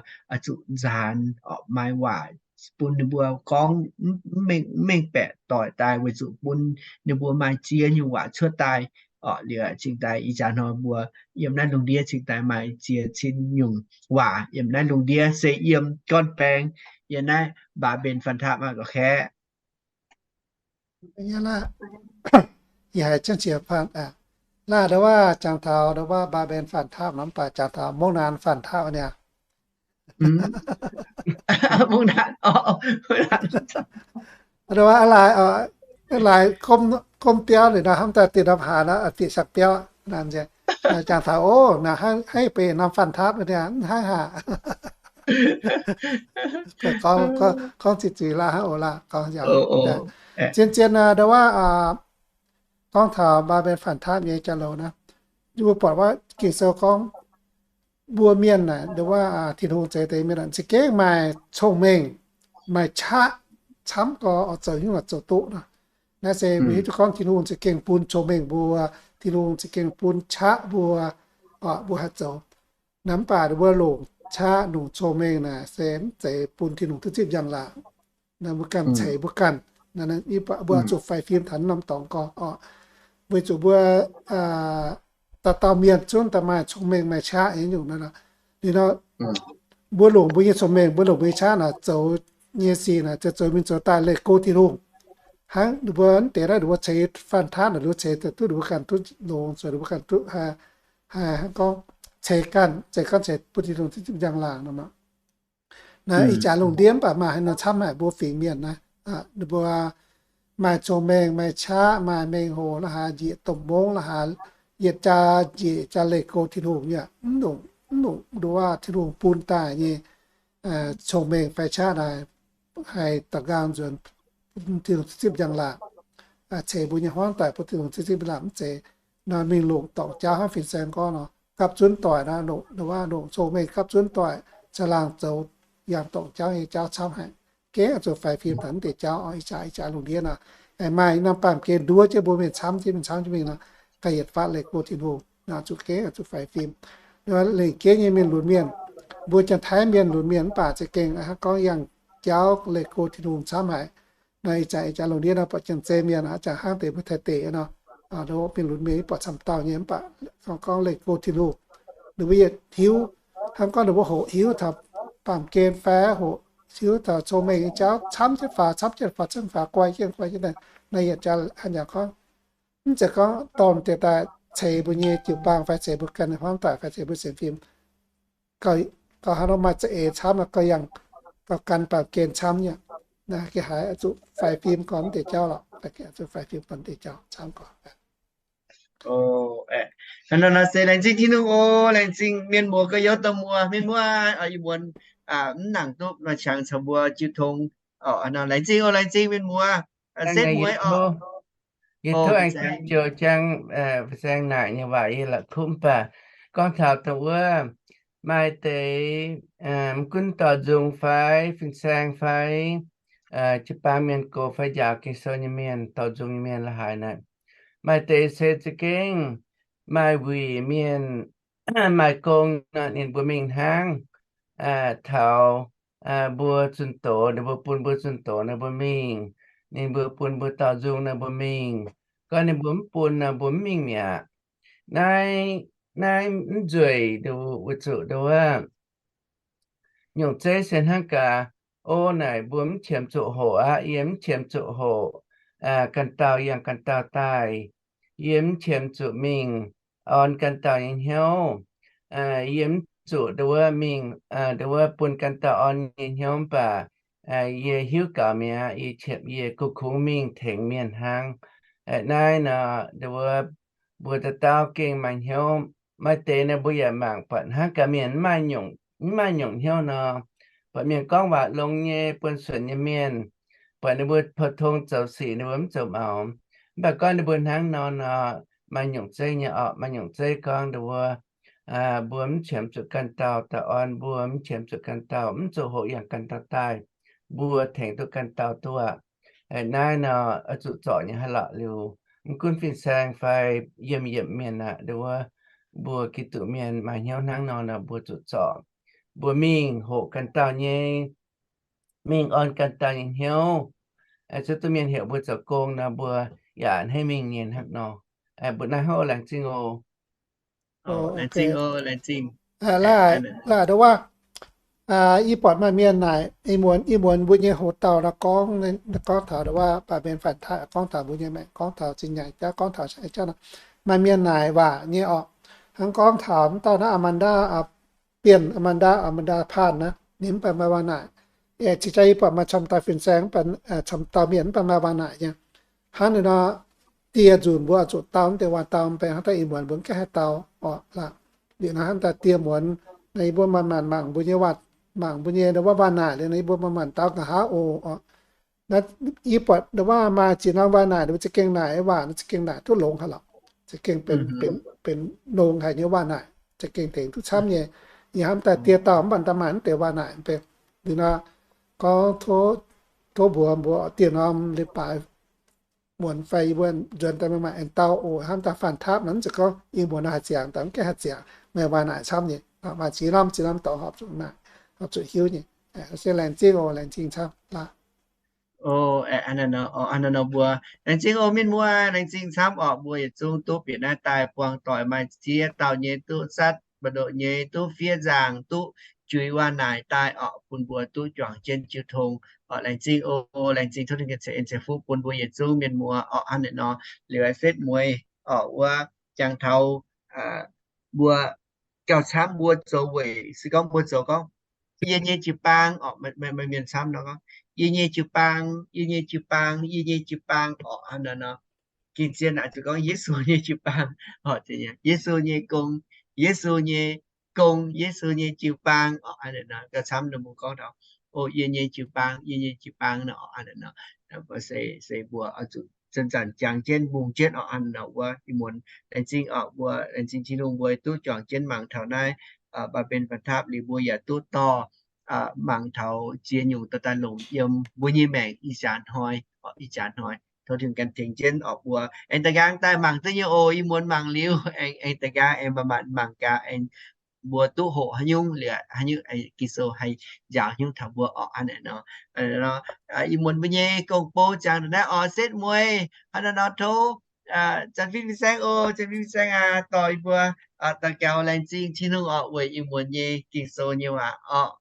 zuqc nzaanx oc, maaih waac bun ninh mbuo gorngv mv mengh, mv mengh baeqc doic daaih, weic zuqc bun ninh mbuo maaih ziex nyungc waac cuotv daaih oc. Liuz cingx daaih ih jaax hnoi mbuo yiem naaiv lungh ndiev cingx daaih maaih ziex cin nyungc waac yiem naaiv lungh ndiev, se yiem gorn-baeng, yiem naaiv Baaix Mbenc Faanh Taapv maah, gorqv-kaeqv. yie haiz jienv qiex faanh. Laaih ndau wuov jangx taux ndau wuov mbaa mbenc faanh taapv nor, mv baac jangx taux mungv naanc faanh taapv niaa. Ndau wuov laaix, laaix gomv biauv liuz nor, hnamv daaih dinh norm hlaax nor, dinh siang biauv. Jangx taux, o, naaic hnangv benx norm faanh taapv niaa, mv hnangv haac. Gorngv ziqc zuiz laaih hnangv oc laaih, gorngv zien-zien ndau wuov, gorngv taux mbaa mbenc faanh taapv nyei jauv-louc naaiv, yie mbuo buatc wuov Ging-Sou gorngv mbuo mienh naaic, ndau wuov Tin-Hungh zeix deix mienh naaic za'gengh maaih cong-mengh, maaih qaqv camv gau, oix zoux haaix nyungc oix zoux duqv nor. Naaiv se mbuo hiuv duqv gorngv Tin-Hungh za'gengh bun cong-mengh mbuo, Tin-Hungh za'gengh bun qaqv mbuo, mbuo haih zoux. Naaiv mv baac mbuo longc qaqv longc cong-mengh naaic se mv zeiz bun Tin-Hungh duqv zipv njang-laangc. Naaiv mbuo ganh ceix mbuo ganh. Mbuo oix zuqc faix fim taux norm dorngx gorngv oc, weic zuqc mbuo dauh dauh mienh zungv daaih maaih cong-mengh maaih qaqv nyei nyungc naaiv. Liuz nor, mbuo longc mbuo nyei cong-mengh, mbuo longc mbuo nyei qaqv naaic zoux nyei sic naaic, zoux zoux mingh zoux daaih leih go Tin-Hungh. Hnangv ninh mbuo mv deix naaiv, ninh mbuo ceix faanh taapv naaic, ninh mbuo ceix duqv, ninh mbuo ganh duqv longx, zoux ninh mbuo ganh duqv haih, haih hnangv gorngv ceix ganh, ceix ganh ceix bun Tin-Hungh zipv njang-laangc nor. Naaiv ih jaax lungh ndiev mv baac maaih haaix nor camv haic mbuo fingx mienh naaiv, ninh mbuo maaih cong-mengh, maaih qaqv, maaih mengh hoc la'haaix, njiec domh mungv la'haaix, yietc jaax njiec jaax leih go Tin-Hungh yaac mv longc, mv longc nduov Tin-Hungh bun daaih nyei cong-mengh fai qaqv naaic haih da'nqaang nzuonx Tin-Hungh zipv njang-laangc, ceix mbuo nyei hmuangv daaih bun Tin-Hungh zipv njang-laangc mv zeiz nor mingh longc dorngc jauv hnangv fin-saeng gorngv nor, gapv zunv doic nor, nduov cong-mengh gapv zunv doic, caangh laangh zoux yangh dorngc jauv nyei jauv camv haic. Gengh oix zuqc faix fim taux naaiv deix jauv oc. Ih jaax, ih jaax lungh ndiev naaic, maaih norm baamh gen nduov jienv mbuo mienh camv jienv mingh, camv jienv mingh nor, ga'yietc faatv leih go Tin-Hungh nor, zuqc gengh oix zuqc faix fim. Lengc jeiv nyei mienh lunx mienh, mbuo Janx-Taiv mienh lunx mienh mv baac za'gengh hnangv gorngv yangh jauv leih go Tin-Hungh camv haic. Naaiv ih jaax, ih jaax lungh ndiev nor, buatc Janx-Zei mienh aac, jangx hnangv deix mbuo Taiv deic nor, mienh lunx mienh mv buatc camv dauh nyei, mv baac gorngv leih go Tin-Hungh, ninh mbuo yietc hiuv, hnangv gorngv ninh mbuo hoqc hiuv taux baamh gen fai hoqc hiuv taux cong-mengh nyei jauv camv jienv faaux, camv jienv faaux, camv faaux guai jienv guai jienv daaih, naaiv yietc jaax hnangv yaac gorngv, mv zeiz gorngv dorh deix daaih ceix mbuo nyei jiu-baang fai ceix mbuo ganh hmuangv daaih fai ceix mbuo sienx fim. Gauh haaix nor maaih za'eix camv, gauh yangh, gauh gan baamh gen camv nyei. Naaiv gengh haiz oix zuqc faix fim gorn deix jauv lorqc, zuqc faix fim gorn deix jauv camv gorn. Hnangv naaiv nor se laengz zingh Tin-Hungh oc, laengz zingh mienh muoz gorx-youz dorh mbuo, mienh muoz oix ih muonz mv nangc duqv maaih qangx caux mbuo jiu tong. Laengz zingh oc, laengz zingh mienh muoz. Setv mueiz oc. Yietc tov aengx joux jangx fin-saeng naaic nyei waac yie la'kuqv mv baac gorngv taux dongh wuov maaih deix mv gunv dorh nzung fai fin-saeng fai jiu-baang mienh gox fai njaaux Ging-Sou nyei mienh, dorh nzung nyei mienh la'haaix naaic, maaih deix se za'gengh maaih wuic mienh maaih gong nor, ninh mbuo mingh hnangv taux mbuo zunh doz, ninh mbuo bun mbuo zunh doz nor mbuo mingh, ninh mbuo bun mbuo dorh nzung nor mbuo mingh. Gorngv ninh mbuo mv bun nor mbuo mv mingh mi'aqv. Naaiv, naaiv mv nzueic nduov, weic zuqc nduov nyungc zeiv se hnangv gaax, o, naaic mbuo mv qiemx zuqc hoqc aqv. Yie mv qiemx zuqc hoqc ganh dauh yangh ganh dauh daaih. Yie mv qiemx zuqc mingh orn ganh dauh nyei hnyouv. Yie mv zuqc nduov mingh, nduov bun ganh dauh orn nyei hnyouv mv baac yie hiuv gaux mi'aqv. Yie qiemx yie kungx mingh tengx mienh hnangv. Naaiv nor nduov mbuo dauh dauh gengh maaih hnyouv. Maaih deix nor mbuo yaac mangc buatc hnangv gaax mienh mv maaih nyungc, mv maaih nyungc hnyouv nor, buatc mienh gorngv waac longx nyei, buonv suonc nyei mienh, buatc ninh mbuo pou-tong zoux sic ninh mbuo mv zoux maux. Mv baac gorngv ninh mbuo hnangv nor nor, maaih nyungc zeiv nyei orqc, maaih nyungc zeiv gorngv nduov mbuo mv qiemx zuqc ganh dauh daaih orn mbuo, mv qiemx zuqc ganh dauh, mv zuqc hoqc yangh ganh dauh daaih, mbuo tengx duqv ganh dauh duqv aqv. Naaiv nor oix zuqc zorc nyei haaix lorqc liuz, mv gunv fin-saeng fai yiem yiemc mienh aqv, nduov mbuo Giduc mienh maaih hnyouv hnangv nor nor mbuo zuqc zorc. Mbuo mingh hoqc ganh dauh nyei, mingh orn ganh dauh nyei hnyouv. Zuov duqv mienh heuc mbuo zoux gong nor mbuo yaac a'hneiv mingh nyei hnangv nor. Mbuo naaiv hnangv oc, laengz zingh oc. Laaih, laaih nduov waac, Yie buatc maaih mienh naaic, ih muonz, ih muonz mbuo nyei hoc dauh nor gorngv, gorngv taux ndau wuov baac mbenc faanx taaih, gorngv taux mbuo nyei maengc, gorngv taux zinh nyaangc jauv, gorngv taux jauv nor, maaih mienh naaic waac nyei orqc. Hnangv gorngv taux m'dauh naaiv Amanda, Bienh Amanda, Amanda Paan naaiv, ninh mv baac maaih waac naaic. Cingx jaax yie buatc maaih camv dauh fin-saeng, camv dauh mienh mv baac maaih waac naaic nyei. Hnangv naaic nor, dieh nzunc mbuo oix zuqc dau mv deix waac dau, mv baac hnangv daaih ih muonz mbuo mv gaengh haih dau orqc. Laaix liuz naaiv hnangv daaih dieh muonz, naaiv yie mbuo manc-manc mangc mbuo nyei waac, mangc mbuo nyei ndau wuov waac naaic liuz, naaiv yie mbuo manc-manc dau nqa'haav oc orqc. Naaiv yie buatc ndau wuov maaih ziex norm waac naaic, mbuo za'gengh naaic waac, za'gengh naaic duqv longx haic lorqc. Za'gengh benx, benx, benx longx haic nyei waac naaic, za'gengh tengx duqv camv nyei. Yie hnamv daaih dieh dauh mv baac daaih maaih mv deix waac naaic benx. Liuz nor, gorngv tov mbuox mbuo dieh norm leiz-baaix muonz fai yie mbuo nzuonx daaih maaih maaih aengx dau oc. Hnamv daaih faanh taapv nor, mv zeiz gorngv ih muonz nor haih ziangx, daaih mv gaengh haih ziangx, maaih waac naaic camv nyei. Maaih ziex norm, ziex norm dorngx horpc zuqc naaic, horpc zuqc hiuv nyei. Se laengz zingh oc, laengz zingh camv laac. Mbuo laengz zingh oc mienh muoz, laengz zingh camv orqc. Mbuo yietc zungv duqv bieqc naaiv daaih buangh doic maaih ziex dauh nyei duqv zatv, mbu'ndoqc nyei duqv fiev nzaangc, duqv juix waac naaic daaih orqc, bun mbuo duqv juangc jienv jiu tong orqc. Laengz zingh oc, laengz zingh tov Tin-Hungh ceix en ceix fuqv bun mbuo yietc zungv mienh muoz orqc. Hnangv naaic nor, liuz setv mueiz orqc, wuov jangx taux mbuo gauh camv mbuo zoux weic se gorngv mbuo zoux gorngv, yie nyei jiu-baang orqc, maaih mienh camv nor gorngv, yie nyei jiu-baang, yie nyei jiu-baang, yie nyei jiu-baang orqc. Hnangv naaic nor, gengh zien naaic zuqc gorngv Yesu nyei jiu-baang orqc, Yesu nyei gong, Yesu nyei gong, Yesu nyei jiu-baang orqc. Hnangv naaic nor gauh camv nor mbuo gorngv taux, o, yie nyei jiu-baang, yie nyei jiu-baang nor orqc. Hnangv naaic nor, se, se mbuo oix zuqc zanc-zanc jangx jienv mbungh jienv orqc. Hnangv naaic nor wuov ih muonz laengz zingh orqc, mbuo laengz zingh Tin-Hungh mbuo duqv juangc jienv mangc taux naaiv, baac mbenc faanh taapv liuz mbuo yaac duqv dorh mangc taux ziex nyungc dorh daaih longc yiem mbuo nyei maengc ih jaax hnoi, ih jaax hnoi. Tov Tin-Hungh gan tengx jienv orqc. Mbuo aengx da'nqaang daaih mangc duqv nyei oc. Ih muonz mangc liuz aengx, aengx da'nqaang aengx manc-manc mangc gaax aengx mbuo duqv hoqc haaix nyungc liuz, haaix nyungc Ging-Sou haih njaaux haaix nyungc taux mbuo orqc. Hnangv naaic nor, ih muonz mbuo nyei gong-bou ziangx daaih naaiv orqc, setv mueiz. Hnangv naaiv nor tov Janx-Fim fin-saeng oc, Janx-Fim fin-saeng aac, dorh yie mbuo daux gaux laengz zingh Tin-Hungh orqc, weic ih muonz nyei Ging-Sou nyei waac orqc.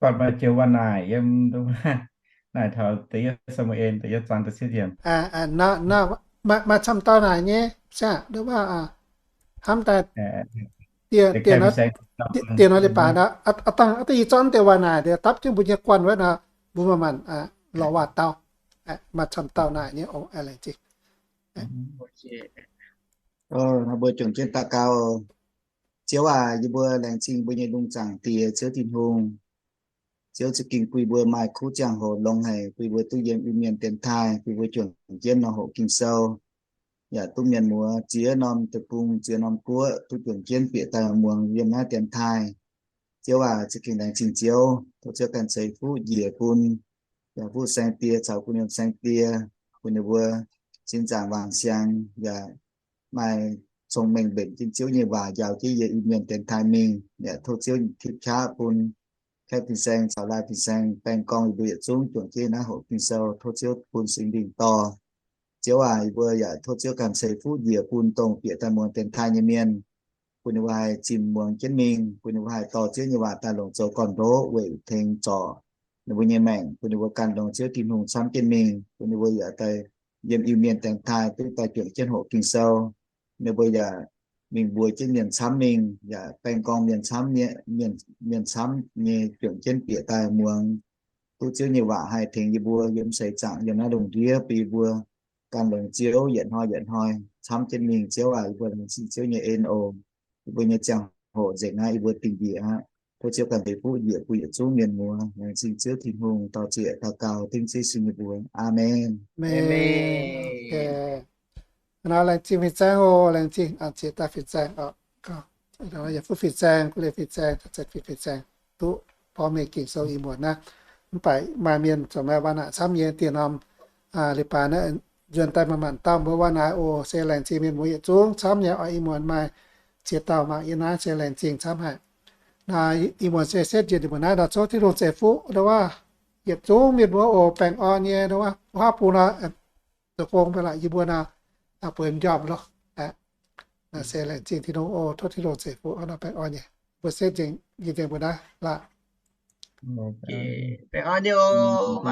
Buatc maaih joux waac naaic yiem naaic taux da'yietv Saa^mu^en da'yietv zaang da'cietv yiemc. Maaih camv dauh naaic nyei, se hnamv daaih dieh nor leiz-baaix nor, dangh yie zorqv deix waac naaic dapv jienv mbuo nyei guanh wuov nor, mbuo manc-manc lorz waac dau. Maaih camv dauh naaic nyei oc. Mbuo juangc jienv daux gaux. Ziouv aac, yie mbuo laengz zingh mbuo nyei lungh zaangc Diex, Ziouv Tin-Hungh. Ziouv za'gengh bun mbuo maaih kuv ziangh hoc longx haic, bun mbuo duqv yiem Iu-Mienh dienx taaih, bun mbuo juangc jienv nor hoqc Ging-Sou, yaac duqv mienh muoz ziex norm deic-bung, ziex norm guoqv duqv juangc jienv bieqc daaih muangx yiem naaiv dienx taaih. Ziouv aac, za'gengh laengz zingh Ziouv. Tov Ziouv ganh ceix fuqv njiec bun, yaac fuqv saeng-die caux bun yiem saeng-die, bun ninh mbuo sin zaangc wangc siang, yaac maaih cong-mengh mbenc jienv Ziouv nyei waac njaaux jienv yie Iu-Mienh dienx taaih mingh. Yaac tov Ziouv tipv qaqv bun Kaeqv fin-saeng caux Laai fin-saeng baeng gorngv yie mbuo yietc zungv juangc jienv naaiv hoqc Ging-Sou. Tov Ziouv bun Singx Lingh dorh. Ziouv aac, yie mbuo yaac tov Ziouv ganh ceix fuqv njiec bun dongh bieqc daaih muangx dienx taaih nyei mienh, bun ninh mbuo haih zimh muangx jienv mingh, bun ninh mbuo haih dorh Ziouv nyei waac daaih longc zoux gorn ndoqv weic tengx zorc ninh mbuo nyei maengc, bun ninh mbuo ganh longc Ziouv Tin-Hungh camv jienv mingh, bun ninh mbuo yaac daaih yiem Iu-Mienh dienx taaih duqv daaih juangc jienv hoqc Ging-Sou. Ninh mbuo yaac mingh mbuox jienv mienh camv mingh, yaac baeng gorngv mienh camv, mienh camv nyei juangc jienv bieqc daaih muangx duqv Ziouv nyei waac haih tengx yie mbuo yiem seix zaangc yiem naaiv lungh ndiev, bun yie mbuo ganh longc Ziouv yietc hnoi yietc hnoi camv jienv mingh. Ziouv aac, yie mbuo laengz zingh Ziouv nyei en oc. Yie mbuo nyei ziangh hoc nzengc naaiv yie mbuo dingh njiec aqv. Tov Ziouv ganh ceix fuqv njiec bun yietc zungv mienh muoz. Laengz zingh Ziouv Tin-Hungh, dor-ziec daux gaux dengv Ziouv Yesu nyei mbuox. Aamen. Aamen. Laengz zingh fin-saeng oc, laengz zingh ziex daaih fin-saeng oc. Yaac fuqv fin-saeng, guv leiz fin-saeng, fin-saeng duqv porv mengh Ging-Sou ih muonz naaiv. Mv baac maaih mienh zuqc maaih waac naaic camv nyei dieh norm leiz-baaix naaiv nzuonx daaih manc-manc dauh mbuo waac naaic oc. Se laengz zingh mienh muoz yietc zungv camv nyei oc. Ih muonz maaih ziex dauh mangc yie naaiv se laengz zingh camv haic. Naaiv ih muonz se setv njiec ninh mbuo naaiv nor, tov Tin-Hungh ceix fuqv ndau wuov yietc zungv mienh muoz oc, baengh orn nyei ndau wuov, wuov bung nor, zoux gong mv baac yie mbuo nor, bueix m'njormh loh. Naaiv se laengz zingh Tin-Hungh oc. Tov Tin-Hungh ceix fuqv hnangv nor baengh orn nyei. Mbuo se nzengc, nzengc mbuo naaiv laah. Baengh orn nyei oc.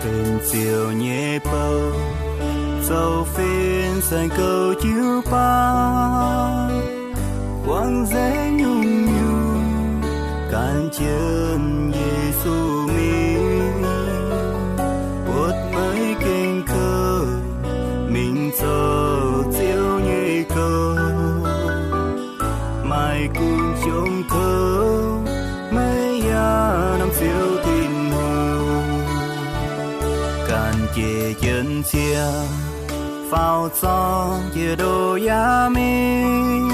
Benx Ziouv nyei bou, zoux fin saeng-goux jiu-baang, buangv nzengc nyungc-nyungc, gan jienv Yesu mingh, buatc maiv gengh kouv, mingh zoux Ziouv nyei gouv. Maaih gunv jomc kouv, maiv yaac norm Ziouv Tin-Hungh, ganh jiex jienv ciev, faaux zorng jiex ndoh yaac mingh,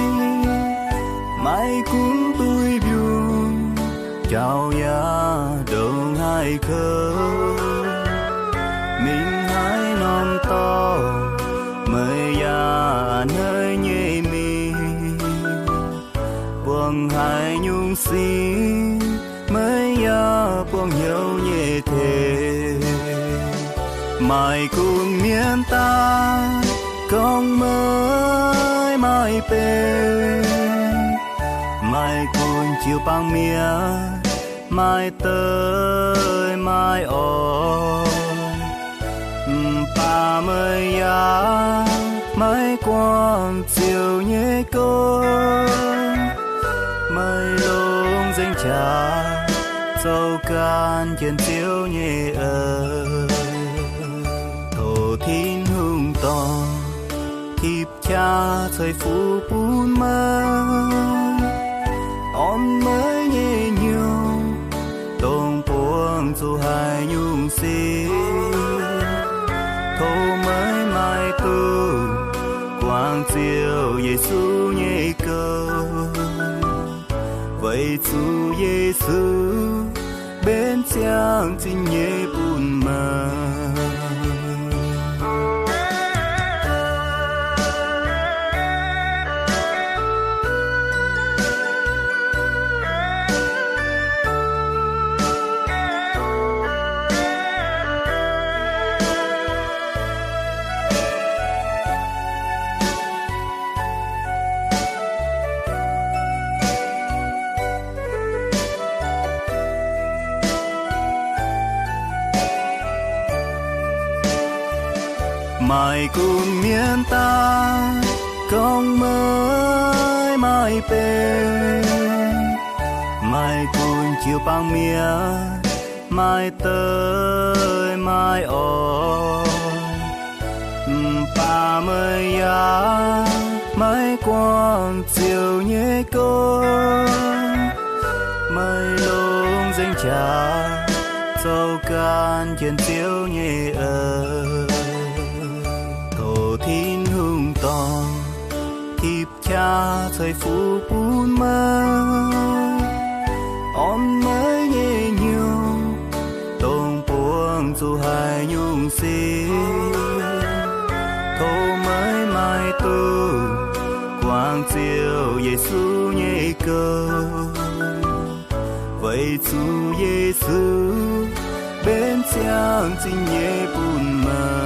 maiv gunv duih mbiungc, jauv yaac ndongc haaix kouv, mingh haaix norm dorngx, maiv yaac a'hneiv nyei mingh, buangh haaix nyungc sin, maiv yaac buangh hnyouv nyei tengx. Maaih gunv mienh daaih gorngv meih maaih benx, maaih gunv jiu-baang mienh maaih deic maaih orn, mv baac meih yaac maiv guangc Ziouv nyei gouv. Meih longc nzengc qaqv zoux gan jienv Ziouv nyei eix. Tov Tin-Hungh dorh tipv qaqv ceix fuqv bun meih, orn meih nyei hnyouv, dongh buangh zuqc haaix nyungc sin. Tov meih maaih duqv guangc Ziouv Yesu nyei gouv, weic zuqc Yesu mbenc ziangh zinh nyei bun meih. Maaih gunv mienh daaih gorngv meih maaih benx, maaih gunv jiu-baang mienh maaih deic maaih orn, mv baac meih yaac maiv guangc Ziouv nyei gouv. Meih longc nzengc qaqv zoux gan jienv Ziouv nyei eix. Tov Tin-Hungh dorh tipv qaqv ceix fuqv bun meih, orn meih nyei hnyouv, dongh buangh zuqc haaix nyungc sin. Tov meih maaih duqv guangc Ziouv Yesu nyei gouv, weic zuqc Yesu mbenc ziangh zinh nyei bun meih.